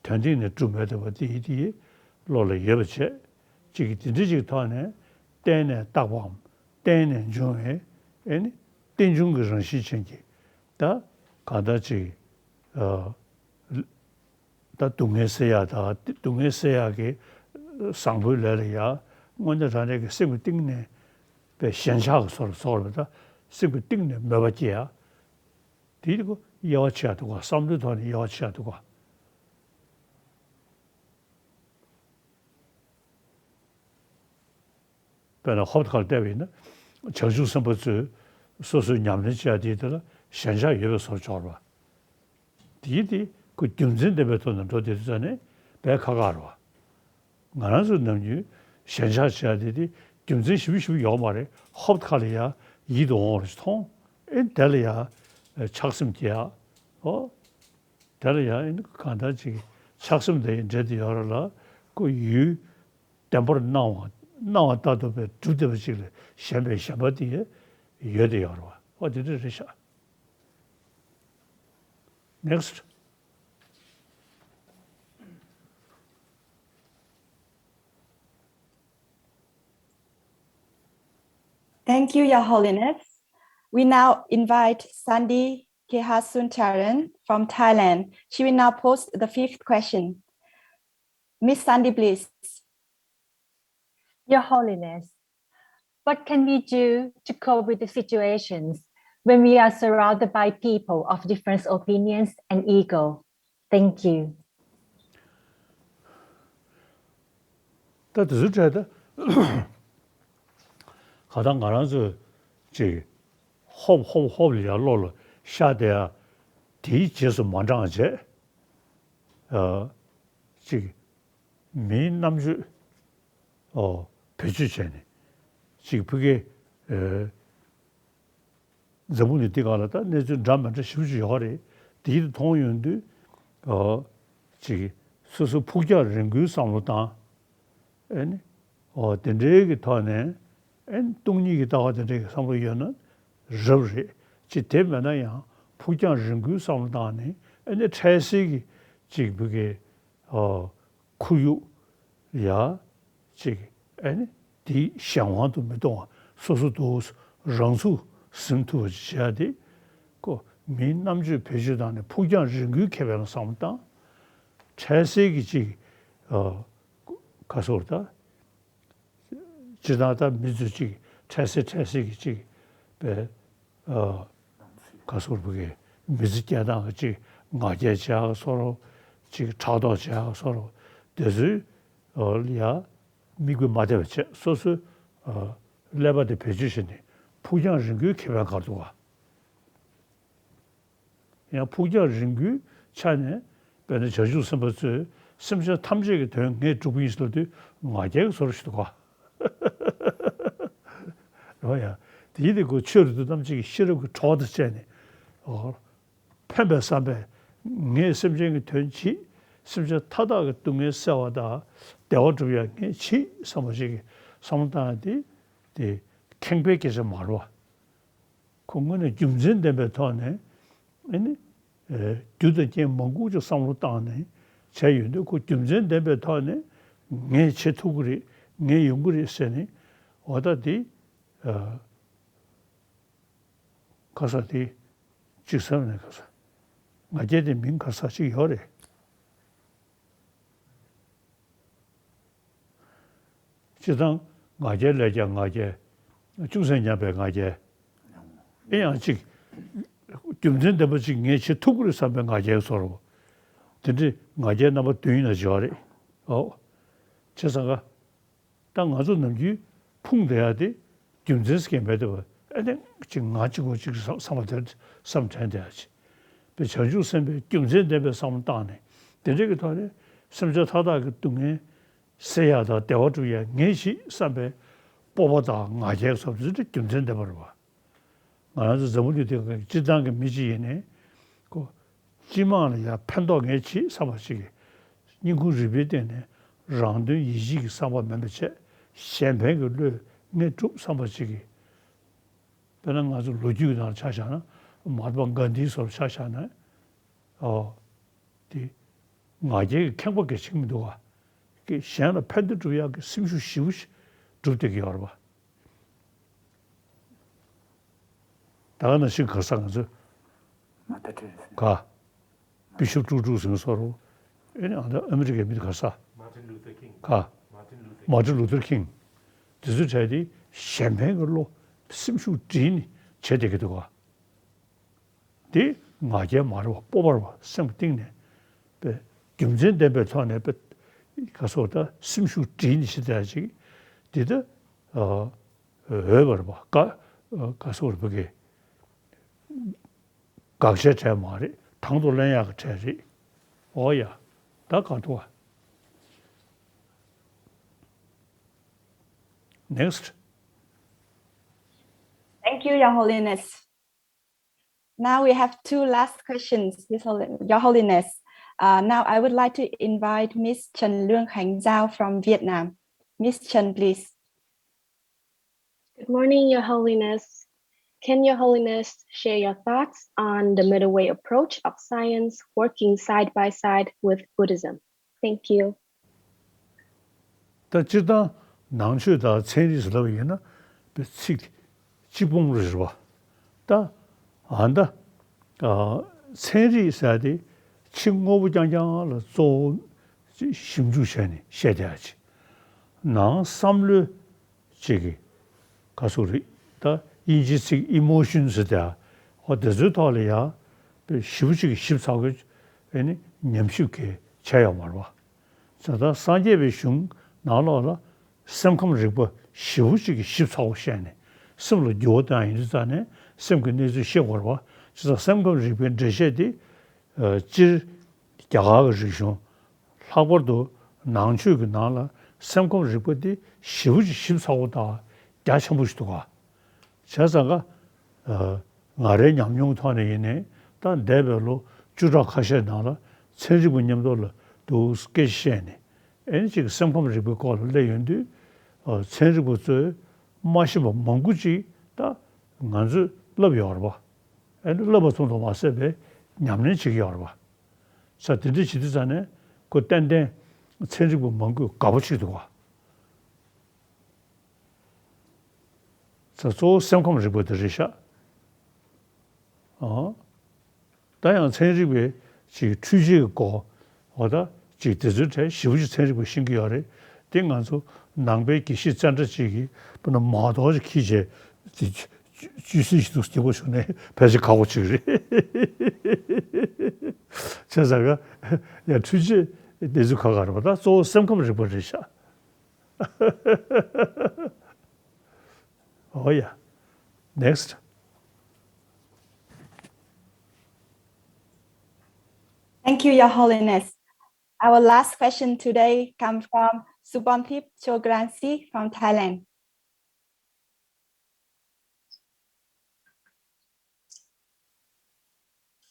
དོན་སྟེང་ནས་གྲུབ་མེད་བསྡད་པ་དེ་ཡིན་དེ་ཡི་བློ་ལ་ཡོད་པ་བྱས། གཅིག་གིས་དེ་འདྲ་ཅིག་ཐོག་ནས་བརྟེན་ནས་བཏགས་པའམ་བརྟེན་ནས་འབྱུང་བའི་ཨེ་ནི་རྟེན་འབྱུང་གི་རང་བཞིན་ཅན་གྱི་ད་གང་ལྟར་ཅིག་ད་སྡུག་བསྔལ་སེལ་ཡག་དང་སྡུག་བསྔལ་སེལ་ཡག་གི་བཟང་པོའི་ལས་ལ་ཡ་དངོས་གནས་རང་རེ་གི་སེམས་ཀྱི་གཏིང་ནས་ པའི་ཞེན་ཆགས་ཀྱི་བཟོ་འདྲ་བཟོ་འདྲ་ད་སྲིད་པའི་གཏིང་ནས་མོས་པ་སྐྱེ་ཡ། དེའི་སྒོ་དབྱེ་བ་ཕྱེ་ཡ་འདུག་ག་བསམ་བློའི་ཐོག་ནས་དབྱེ་བ་ཕྱེ་ཡ་འདུག་ག་དཔེར་ན་ཧོབ་ཁ་ལ་བལྟས་པ་ཡིན་ན་བྱང་ཆུབ་སེམས་དཔའ་ཚོས་སོ་སོའི་ཉམས་ལེན་བྱེད་ཡ་དེའི་དེ་ལ་ཞེན་ཆགས་ཡོད་པའི་བཟོ་འདྲ་བྱེད་པ། དེའི་དེ་ཁོ་རྒྱུ་མཚན་ལྡན་པའི་ཐོག་ནས་འགྲོ་བསྡད་དུས་ཙ་ནས་དཔེ་ཁག་ཁག་རེད་བ། ང་རང་ཚོའི་ནམ་རྒྱུན་ཞེན་ཆགས་བྱེད་ཡ་དེ་དེ་རྒྱུ་མཚན་ཞིབ་ཞིབ་ཡོད་མ་རེད། ཧོབ་ཁ་ལ་ཡ་ཡིད་དུ་འོང་བ་ཞིག་མཐོང་། ཨེ་དེ་ལ་ཡ་ཆགས་སེམས་སྐྱེ་ཡ། ཨོ། དེ་ལ་ཡང་ཨེ་གང་ལྟར་ཅིག་ཆགས་སེམས་དེ་ཡི་འབྲེལ་དུ་ཡོད་ར་ལ་ཁོ་ཡུལ་བདེན་པར་སྣང་བ་སྣང་བ་ལྟར་དུ་བས་གྲུབ་བསྡད་པ་ཅིག་ལ་ཞེན་པའི་ཞེན་པ་དེ་ཡོད་དེ་ཡོད་ར་བ། ཨོ་དེ་འདྲ་རེད་ཤག Next. Thank you, Your Holiness. We now invite Sandi Kehasun Charan from Thailand. She will now pose the fifth question. Miss Sandi, please. Your Holiness, what can we do to cope with the situations when we are surrounded by people of different opinions and ego? Thank you. ད་དེ་ཚོའི་གྲས་ད་ག་ད་ང་རང་ཚོས་ཅིག་ཧོབ་ཧོབ་ཧོབ་ལ་ཡར་བློ་ལ་ཤར་བསྡད་ཡ་དེའི་རྗེས་སུ་མ་འབྲངས་བྱས་ཨ་ཅིག་མིའི་རྣམ་དཔྱོད་ཨོ་བེད་སྤྱོད་བྱས་ནས་ཅིག་ཕ་གི་ཨེ། འཛམ་བུ་གླིང་འདི་སྒང་ལ་ད་གནས་ཚུལ་འདྲ་མི་འདྲ་ཞེ་པོ་ཅིག་ཡོད་རེད། དེ་ཡིད་དུ་མཐོང་ཡོང་དུས་ཨོ་ཅིག་སོ་སོ་ཕུགས་རྒྱང་རིང་པོའི་བསམ་བློ་བཏང་། ཨེ་ནི་ཨོ་དེ་འདྲའི་གི་ཐོག་ནས་ཨེ་ནི་སྟོང་ཉིད་ཀྱི་ལྟ་བ་དེ་འདྲའི་གི་བསམ་བློ་ཡོད་ན་རབ་རེད། ཅིག་དེ་མེད་ན་ཡང་ཕུགས་རྒྱང་རིང་པོའི་བསམ་བློ་བཏང་ནས་ཨེ་ནི་འཕྲལ་སེལ་གྱི་ཅིག་བུ་གི་ཨོ་ཁོར་ཡུག་ཡ་ཅིག་ཨེ་ནི་དེའི་གཞན་དབང་དུ་མི་གཏོང་བ་སོ་སོ་དུ་རང་ཚུགས་ཟིན་ཐུབ་པ་ཅིག་བྱེད་ཡ་དེ་ཁོ་མིའི་རྣམ་དཔྱོད་བེད་སྤྱོད་བཏང་ནས་ཕུགས་རྒྱང་རིང་པོའི་ཁེ་ཕན་ལ་བསམ་བློ་བཏང་། འཕྲལ་སེལ་གྱི་ཅིག་ཨ་ག་སོར་ད་སྤྱིར་བཏང་ད་མི་ཚོས་ཅིག་འཕྲལ་སེལ་འཕྲལ་སེལ་གྱི་ཅིག་པའི་ཨ་ག་སོར་བུ་གི་མི་ཚེ་སྐྱེལ་སྟངས་ཀྱི་ཅིག་ང་རྒྱལ་བྱེད་ཡག་སོར་ཅིག་ཕྲག་དོག་བྱེད་ཡག་སོར་དེ་ཚོའི་ཨ་ཡ་མིག་དཔེ་མ་བལྟས་པ་བྱས་སོ་སོའི་ཨ་ཀླད་པ་དེ་བེད་སྤྱོད་བྱས་ནས་ཕུགས་རྒྱང་རིང་པོའི་ཁེ་ཕན་ག་རེ་འདུག་ག་ཡང་ཕུགས་རྒྱང་རིང་པོའི་ཆ་ནས་དཔེར་ན་བྱང་ཆུབ་སེམས་དཔའ་ཚོས་སེམས་ཅན་ཐམས་ཅད་ཀྱི་དོན་ངས་སྒྲུབ་ཀྱི་ཡིན་ཟེར་དུས་ང་རྒྱལ་གྱི་བཟོ་འདྲ་ཞིག་འདུག་ག་རེད་བ་ཡ། དེའི་དེ་ཁོ་ཆོས་རིག་པ་ཐམས་ཅད་ཀྱི་ཤེས་རབ་ཀྱི་གྲོགས་དང་བཅས་ནས་ཨོ་ཕན་པའི་བསམ་པས་ངས་སེམས་ཅན་གྱི་དོན་བྱེད། སེམས་ཅན་མཐའ་དག་གི་སྡུག་བསྔལ་སེལ་བ་དང་བདེ་བ་སྒྲུབ་ཡག་ངས་བྱེད་བསམ་པ་ཞིག་གི་བསམ་བློ་བཏང་ཡ་དེ་དེ་ཁེངས་པའི་སྐད་ཆ་མ་རེད་བ། ཁོ་དངོས་གནས་རྒྱུ་མཚན་ལྡན་པའི་ཐོག་ནས་ཨེ་ནི་ཨེ་རྒྱུ་དང་རྐྱེན་མང་པོ་ཅིག་བསམ་བློ་བཏང་ནས་བྱས་ཡོད་དུས་ཁོ་རྒྱུ་མཚན་ལྡན་པའི་ཐོག་ནས་ངས་བྱེད་ཐུབ་ཀྱི་རེད། ངས་ཡོང་གི་རེད་ཟེར་ནས་འོ་ད་དེ་ཨ་ག་ས་དེ་ཅིག་བསམ་ནས་ག་ས་ང་རྒྱལ་དེ་མིང་ག་ས་ཅིག་ཡོད་རེད། སྤྱིར་བཏང་ང་རྒྱལ་ལས་ཀྱང་ང་རྒྱལ། ཅུང་ཟད་ཉམས་པའི་ང་རྒྱལ། ཨེ་ཡང་ཅིག་རྒྱུ་མཚན་ལྡན་པ་ཅིག་ངས་བྱེད་ཐུབ་ཀྱི་རེད་བསམ་པའི་ང་རྒྱལ་བཟོ་འདྲ། དེ་འདྲའི་ང་རྒྱལ་རྣམ་པ་བདུན་ཡིན་ན་བྱེད་པ་རེད། ཨོ། བྱས་ཙང་ཀ་ད་ང་ཚོ་ནམ་རྒྱུན་ཕུང་བསྡད་ཡ་དེ་རྒྱུ་མཚན་ཟེར་མཁན་མེད་དེ་བ། ཨེ་ནས་ཅིག་ང་གཅིག་པོ་ཅིག་བསམ་བསམ་པ་དེར་བསམ་དྲན་བསྡད་ཡ་ཅིག་པའི་བྱང་ཆུབ་སེམས་དཔའི་རྒྱུ་མཚན་ལྡན་པའི་བསམ་བློ་བཏང་ནས་དེ་འདྲ་གི་ཐོག་ནས་སེམས་ཅན་མཐའ་དག་གི་སྡུག་བསྔལ་སེལ་ཡག་དང་བདེ་བ་སྒྲུབ་ཡག་ངས་ཤེས་བསམ་པའི་སྤོབས་པ་དང་ང་རྒྱལ་སོགས་དེ་ཚོ་རྒྱུ་མཚན་ལྡན་པ་རེད་བ། ང་རང་ཚོ་འཛམ་བུ་གླིང་འདིའི་སྤྱིར་བཏང་གི་མི་གཅིག་ཡིན་ནའི་ཁོ་སྤྱི་དམངས་ལ་ཡང་ཕན་ཐོགས་ངས་བྱེད་བསམ་པ་ཞིག་གིས་སྙིང་ཁུང་རུས་པའི་སྟེང་ནས་རང་དོན་ཡིད་བྱེད་ཀྱི་བསམ་པ་མིན་པ་བྱས་གཞན་ཕན་གྱི་བློས་ངས་སྒྲུབ་བསམ་པ་ཞིག་གིས། དཔེར་ན་ང་ཚོ་ལོ་རྒྱུས་ཀྱི་ནང་ལ་ཆ་བཞག་ན་མ་ཧཱ་ཏྨ་གྷན་དྷི་སོགས་ལ་ཆ་བཞག་ན། ཨོ། དེ་ང་རྒྱལ་གྱི་ཁེངས་པ་གལ་ཆེན་མི་འདུག་ག་གི་གཞན་ལ་ཕན་བདེ་སྒྲུབ་ཡག་གི་སེམས་ཤུགས་ཞེ་པོ་ཞིག་སྒྲུབ་བསྡད་ཀྱི་ཡོད་རེད་པ། ད་ག་ནང་བཞིན་ག་ས་ང་ཚོ་མ་ད་ཁྲི་ག་བི་ཤོབ་ཀྲུག་ཀྲུག་ཟེར་མཁན་སོགས་རེད། ཨེ་ནི་ཨ་ད་ཨ་མི་རི་ཀའི་མི་དེ་ག་ས་Martin Luther King. ག Martin Luther King. མར་ཏིན་ལུ་ཐར་ཁིང་། དེ་ཚོའི་གྲས་དེ་ གཞན་ཕན་གྱི་བློ། སེམས་ཤུགས་སྒྲིལ་ནས་བྱེད་བསྡད་ཀྱི་འདུག་ག་འདི་ང་རྒྱལ་མ་རེད་པ། སྤོབས་པ་རེད་པ། སེམས་གཏིང་ནས་པའི་རྒྱུ་མཚན་ལྡན་པའི་ཐོག་ནས་པའི་ག་སོགས་ད་སེམས་ཤུགས་སྒྲིལ་ནས་བྱེད་བསྡད་ཅིག་འདི་ད་འོས་པ་རེད་པ། ག་ག་སོགས་རེད་པ་གི། དགག་བྱའི་གྲས་མ་རེད། དང་དུ་ལེན་ཡག་གི་གྲས་རེད། ཨོ་ཡ། ད་ག་འདུག་ག Next. Thank you, Your Holiness. Now we have two last questions, His Holi- Your Holiness. Uh, now I would like to invite Miss Chen Lun Heng Zhao from Vietnam. Miss Chen, please. Good morning, Your Holiness. Can Your Holiness share your thoughts on the middle way approach of science working side by side with Buddhism? Thank you. ད་སྤྱིར་བཏང་ནང་ཆོས་དང་ཚན་རིག་ཟེར་ལབ་ཡིན་ན་པའི་ཚིག་གཅིག་པོ་རེད་པ། ད་ཨ་ད་ཚན་རིག་ཟེར་དེ་ཕྱི་དངོས་པོ་རྐྱང་རྐྱང་ལ་གཙོ་བོ་ཞིབ་འཇུག་བྱས་ནས་བཤད་བསྡད་ཡ་ཅིག་ནང་བསམ་བློའི་ཅིག་གི་ག་ཟེར་རེད། ད་དབྱིན་ཇིའི་ཚིག་ཨི་མོ་ཤན་ཟེར་དེ། ཨོ་དེ་ཚོའི་ཐོག་ལ་ཡ་པའི་ཞིབ་པོ་ཅིག་གི་ཞིབ་ཚགས་པོ་ཨེ་ནི་ཉམས་ཞིབ་གི་བྱས་ཡོད་མ་རེད་པ། ད་ལྟ་སངས་རྒྱས་པའི་གཞུང་ནང་ལོགས་ལ་སེམས་ཁམས་རིག་པ་ཞིབ་པོ་ཅིག་གི་ཞིབ་ཚགས་པོ་བཤད་ནས་སེམས་ལ་འགྱུར་བ་བཏང་ཡིན་དུས་ཙང་ནས་སེམས་ཀྱི་གནས་ཚུལ་ཤེས་དགོས་རེད་པ། བྱས་ཙང་སེམས་ཁམས་རིག་པའི་འགྲེལ་བཤད་དེ་སྤྱིར་རྒྱ་གར་གྱི་རིག་གཞུང་ལྷག་པར་དུ་ནང་ཆོས་ཀྱི་ནང་ལ་སེམས་ཁམས་རིག་པ་དེ་ཞིབ་པོ་ཅིག་ཞིབ་ཚགས་པོ་དང་རྒྱ་ཆེན་པོ་ཞིག་འདུག་ག་བྱས་ཙང་ཀ་ང་རའི་ཉམས་མྱོང་ཐོག་ནས་ཡིན་ནའི་ད་འདས་པའི་ལོ་བཅུ་ཕྲག་ཁ་ཤས་ནང་ལ་ཚན་རིག་པ་མཉམ་དུ་ལ་འདུག་སྐད་ཆ་བཤད་ནས་ཨེ་ནི་ཅིག་སེམས་ཁམས་རིག་པའི་སྐོར་ལ་སླེབས་ཡོང་དུས་ཚན་རིག་པ་ཚོས་མ་ཤེས་པ་མང་པོ་ཅིག་ད་ང་ཚོས་བསླབས་ཡོད་རེད་པ། ཨེ་ནི་བསླབས་པ་ཙམ་དུ་མ་ཟད་པའི་ཉམས་ལེན་བྱེད་ཀྱི་ཡོད་རེད་པ། ས་དེ་འདྲ་བྱེད་དུས་ཙང་ནས་ཁོ་ཏན་ཏན་ཚན་རིག་པ་མང་པོས་དགའ་པོ་བྱེད་འདུག་ག་ས་གཙོ་བོ་སེམས་ཁམས་རིག་པ་དེ་རེད་ཤག་ཨང་། ད་ཡང་ཚན་རིག་པའི་ཅིག་འཕྲུལ་ཆས་ཀྱི་སྐོར་འོ་ད་ཅིག་དེ་ཚོའི་གྲས་ཞེ་པོ་ཅིག་ཚན་རིག་པས་ཤེས་ཀྱི་ཡོད་རེད། དེ་ང་ཚོ་ནང་པའི་དགེ་བཤེས་ཙནྡྲ་ཅིག་གིས་དཔེར་ན་མ་དོག་ཅིག་ཁྱེར་བྱས་དེ་ཅུ་སི་ཞིག་ཏུ་སྐྱེ་པོ་བྱུང་ནས་ཕལ་ཆེར་ཁག་པོ་ཅིག་རེད། བྱས་ཙང་ཀ་ཡང་འཕྲུལ་ཆས་དེ་ཚོ་ཁག་ཁག་རེད་པ། ད་གཙོ་བོ་སེམས་ཁམས་རིག་པ་རེད་ཤག Oh yeah. Next. Thank you, Your Holiness. Our last question today comes from Subonthip Chogransi from Thailand.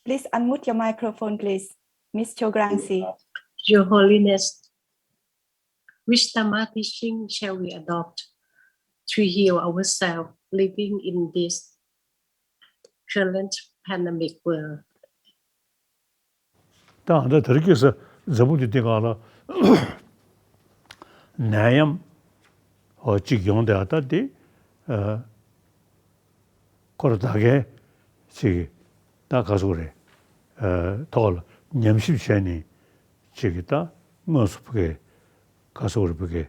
Please unmute your microphone, please. Miss Chogransi. Your Holiness, which Dharma teaching shall we adopt to heal ourselves living in this current pandemic world? ད་ཨ་ད་དེ་རིང་ཁ་སང་འཛམ་བུ་གླིང་འདི་སྒང་ལ་ནད་ཡམས་ཨོ་གཅིག་ཡོང་བསྡད་ཡ་ད་འདི་ཨ་ཁོ་ར་ད་གའི་ཅིག་ད་ག་ཟེར་རེད། ཨ་ཐོག་ལ་ཉམས་ཞིབ་བྱས་ནས་ཅིག་ད་དངོས་སུ་བུ་གའི་ག་ཟེར་རེད། བུ་གའི་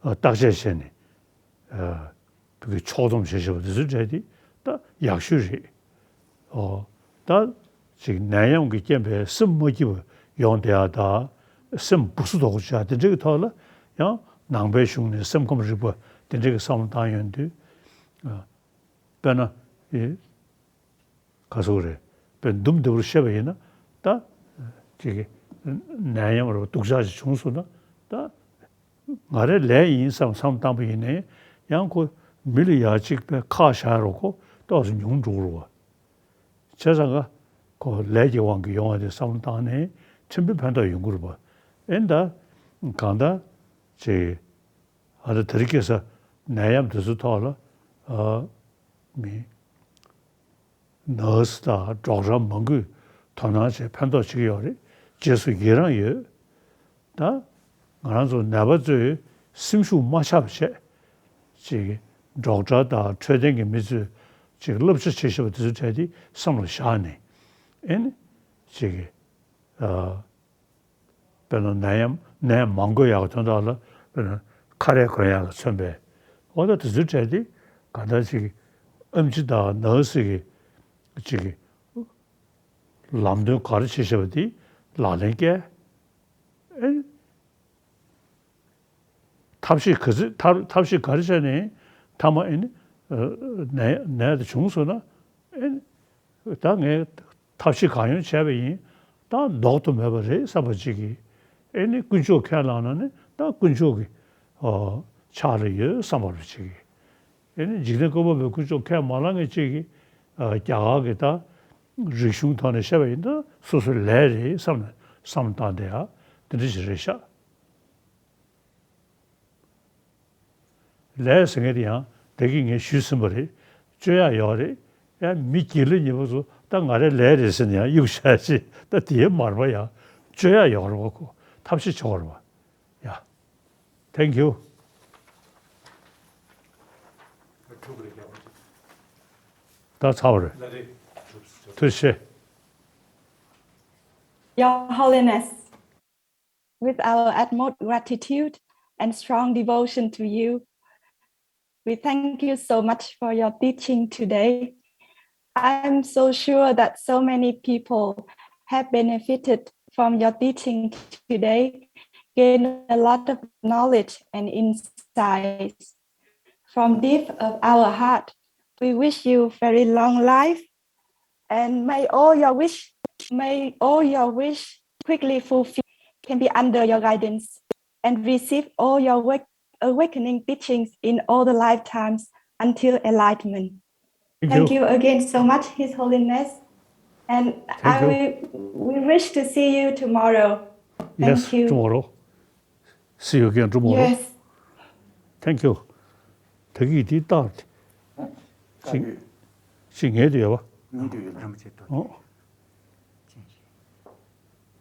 ཨ་བརྟག་དཔྱད་བྱས་ནས་ཨ་བུ་གའི་ཕྱོགས་བསྡོམས་བྱས་བྱས་པ་དེ་ཚོའི་གྲས་དེ་ད་ཡག་ཤོས་རེད། ཨོ། ད་ཅིག་ནད་ཡམས་ཀྱི་རྐྱེན་པས་སེམས་མ་སྐྱིད་པ་ཡོང་བསྡད་ཡ་ད་སེམས་སྦུ་སུ་དོག་པོ་ཆགས་དེ་འདྲ་གི་ཐོག་ལ་ཡང་ནང་པའི་གཞུང་ནས་སེམས་ཁམས་རིག་པ་དེ་འདྲ་གི་བསམ་བློ་བཏང་ཡོང་དུས་ཨ་དཔེར་ན་ཨེ་ག་ཟེར་རེད། དཔེ་འདུམ་བདེ་པོར་བཤད་པ་ཡིན་ན་ད་ཅིག་ནད་ཡམས་རེད་པ་སྡུག་ཅག་ཅིག་བྱུང་སོང་ན་ད། ང་རའི་ལས་ཡིན་བསམ་བསམ་བཏང་པ་ཡིན་ནའི་ཡང་ཁོ་མི་ལ་ཡ་གཅིག་པའི་ཁག་བཞག་རོགས་ཁོ་ཏོག་ཙམ་ཉུང་འགྲོ་གི་རེད་པ། བྱས་ཙང་ཀ་ཁོ་ལས་ཀྱི་དབང་གིས་ཡོང་བ་དེ་བསམ་བློ་བཏང་ནས་ཕྲན་བུ་ཕན་ཐོགས་ཡོང་གི་རེད་པ། ཨེ་ད་གང་ལྟར་ཅིག་ཨ་ད་དེ་རིང་ཁ་སང་ནད་ཡམས་དེ་ཚོའི་ཐོག་ལ་ཨ་མི་ནར་སི་དང་ཌོག་ཊར་མང་པོས་དོ་སྣང་བྱས་ཕན་ཐོགས་བྱེད་ཀྱི་ཡོད་རེད། རྗེས་སུ་ཡི་རང་ཡོད། ད་ང་རང་ཚོ་ནད་པ་ཚོས་སེམས་ཤུགས་མ་ཆག་པ་བྱས། ཅིག་ཌོག་ཊར་དང་འཕྲོད་བསྟེན་གྱི་མི་ཚོས་ཅིག་བསླབ་བྱ་བྱེད་བཞིན་པ་དེ་ཚོ་གྲས་དེ་བསམ་ལ་བཞག་ནས་ཨེ་ནི་ཅིག་ཨ། དཔེར་ན་ནད་ཡམས་ནད་མ་འགོས་ཡག་གི་དོན་དག་ལ་དཔེར་ན་ཁ་རས་གོན་ཡག་ལ་མཚོན་པའི་ འོ་ད་དེ་ཚོའི་གྲས་དེ་ག་འདྲ་ཅིག་ཨེམ་ཆི་དང་ནང་སྲིད་ཀྱི་ཅིག་གི་ལམ་སྟོན་ག་རེ་བྱེད་བཞག་པ་དེ་ལག་ལེན་བཀལ། ཨེ། ཐབས་ཤེས་ག་ཚོད་ཐབས་ཐབས་ཤེས་ག་རེ་བྱས་ནས་མཐའ་མ་ཨེ་ནི་ནད་ནད་དེ་བྱུང་སོང་ན་ཨེ་ནི་ད་ངས་ཐབས་ཤེས་གང་ཡོང་བྱས་པ་ཡིན། ད་ལྡོག་ཏུ་མེད་པ་རེད་བསམ་པ་ཅིག་གིས་ཨེ་ནི་དཀོན་མཆོག་ཁས་བླངས་ན་ནི་ད་དཀོན་མཆོག་གི་ཕྱག་ལ་ཡོད་བསམ་པ་ཅིག་གིས། ཨེ་ནི་འཇིག་རྟེན་བཀོད་པ་པོའི་དཀོན་མཆོག་ཁས་མ་བླངས་མཁན་ཅིག་གིས་རྒྱ་གར་གྱི་ད་རིག་གཞུང་ཐོག་ནས་བཤད་པ་ཡིན་ན་སོ་སོའི་ལས་རེད་བསམ་ནས་བསམ་བཏང་བསྡད་ཡ་དེ་འདྲ་ཞིག་རེད་ཤག་ལས་ཟེར་མཁན་དེ་ཡང་ད་གིན་ངས་ཞུས་ཟིན་པ་རེད། སྤྱོད་ཡག་ཡོད་རེད། ཡང་མི་དགེ་ལེགས་ཉེས་པ་ཚོ་ད་ང་རའི་ལས་རེད་ཟེར་ནས་ཡང་གཡུག་བཞག་ཅིག་ད་དེའི་མར་པ་ཡང་སྤྱོད་ཡག་ཡོད་རེད་བ། ཁོ་ཐབས་ཤེས་བྱེད་དགོས་རེད་བ། ཡ། Thank you། ད་ཚར་བ་རེད། ཐུགས་རྗེ་ཆེ། Your Holiness, with our utmost gratitude and strong devotion to you, we thank you so much for your teaching today. I'm so sure that so many people have benefited from your teaching today, gained a lot of knowledge and insights. From depth of our heart, we wish you very long life, and may all your wish, may all your wish quickly fulfill, can be under your guidance, and receive all your wake, awakening teachings in all the lifetimes until enlightenment. Thank you. Thank you again so much, His Holiness. And I will, we wish to see you tomorrow. Thank you. Yes, tomorrow. See you again tomorrow. Yes. Thank you. ད་གིན་འདི་བཏང་སྟེ། ཅིག་ཅིག་ངའི་དུ་ཡོད་པ། ངའི་དུ་ཡོད་ལ། ཨོ།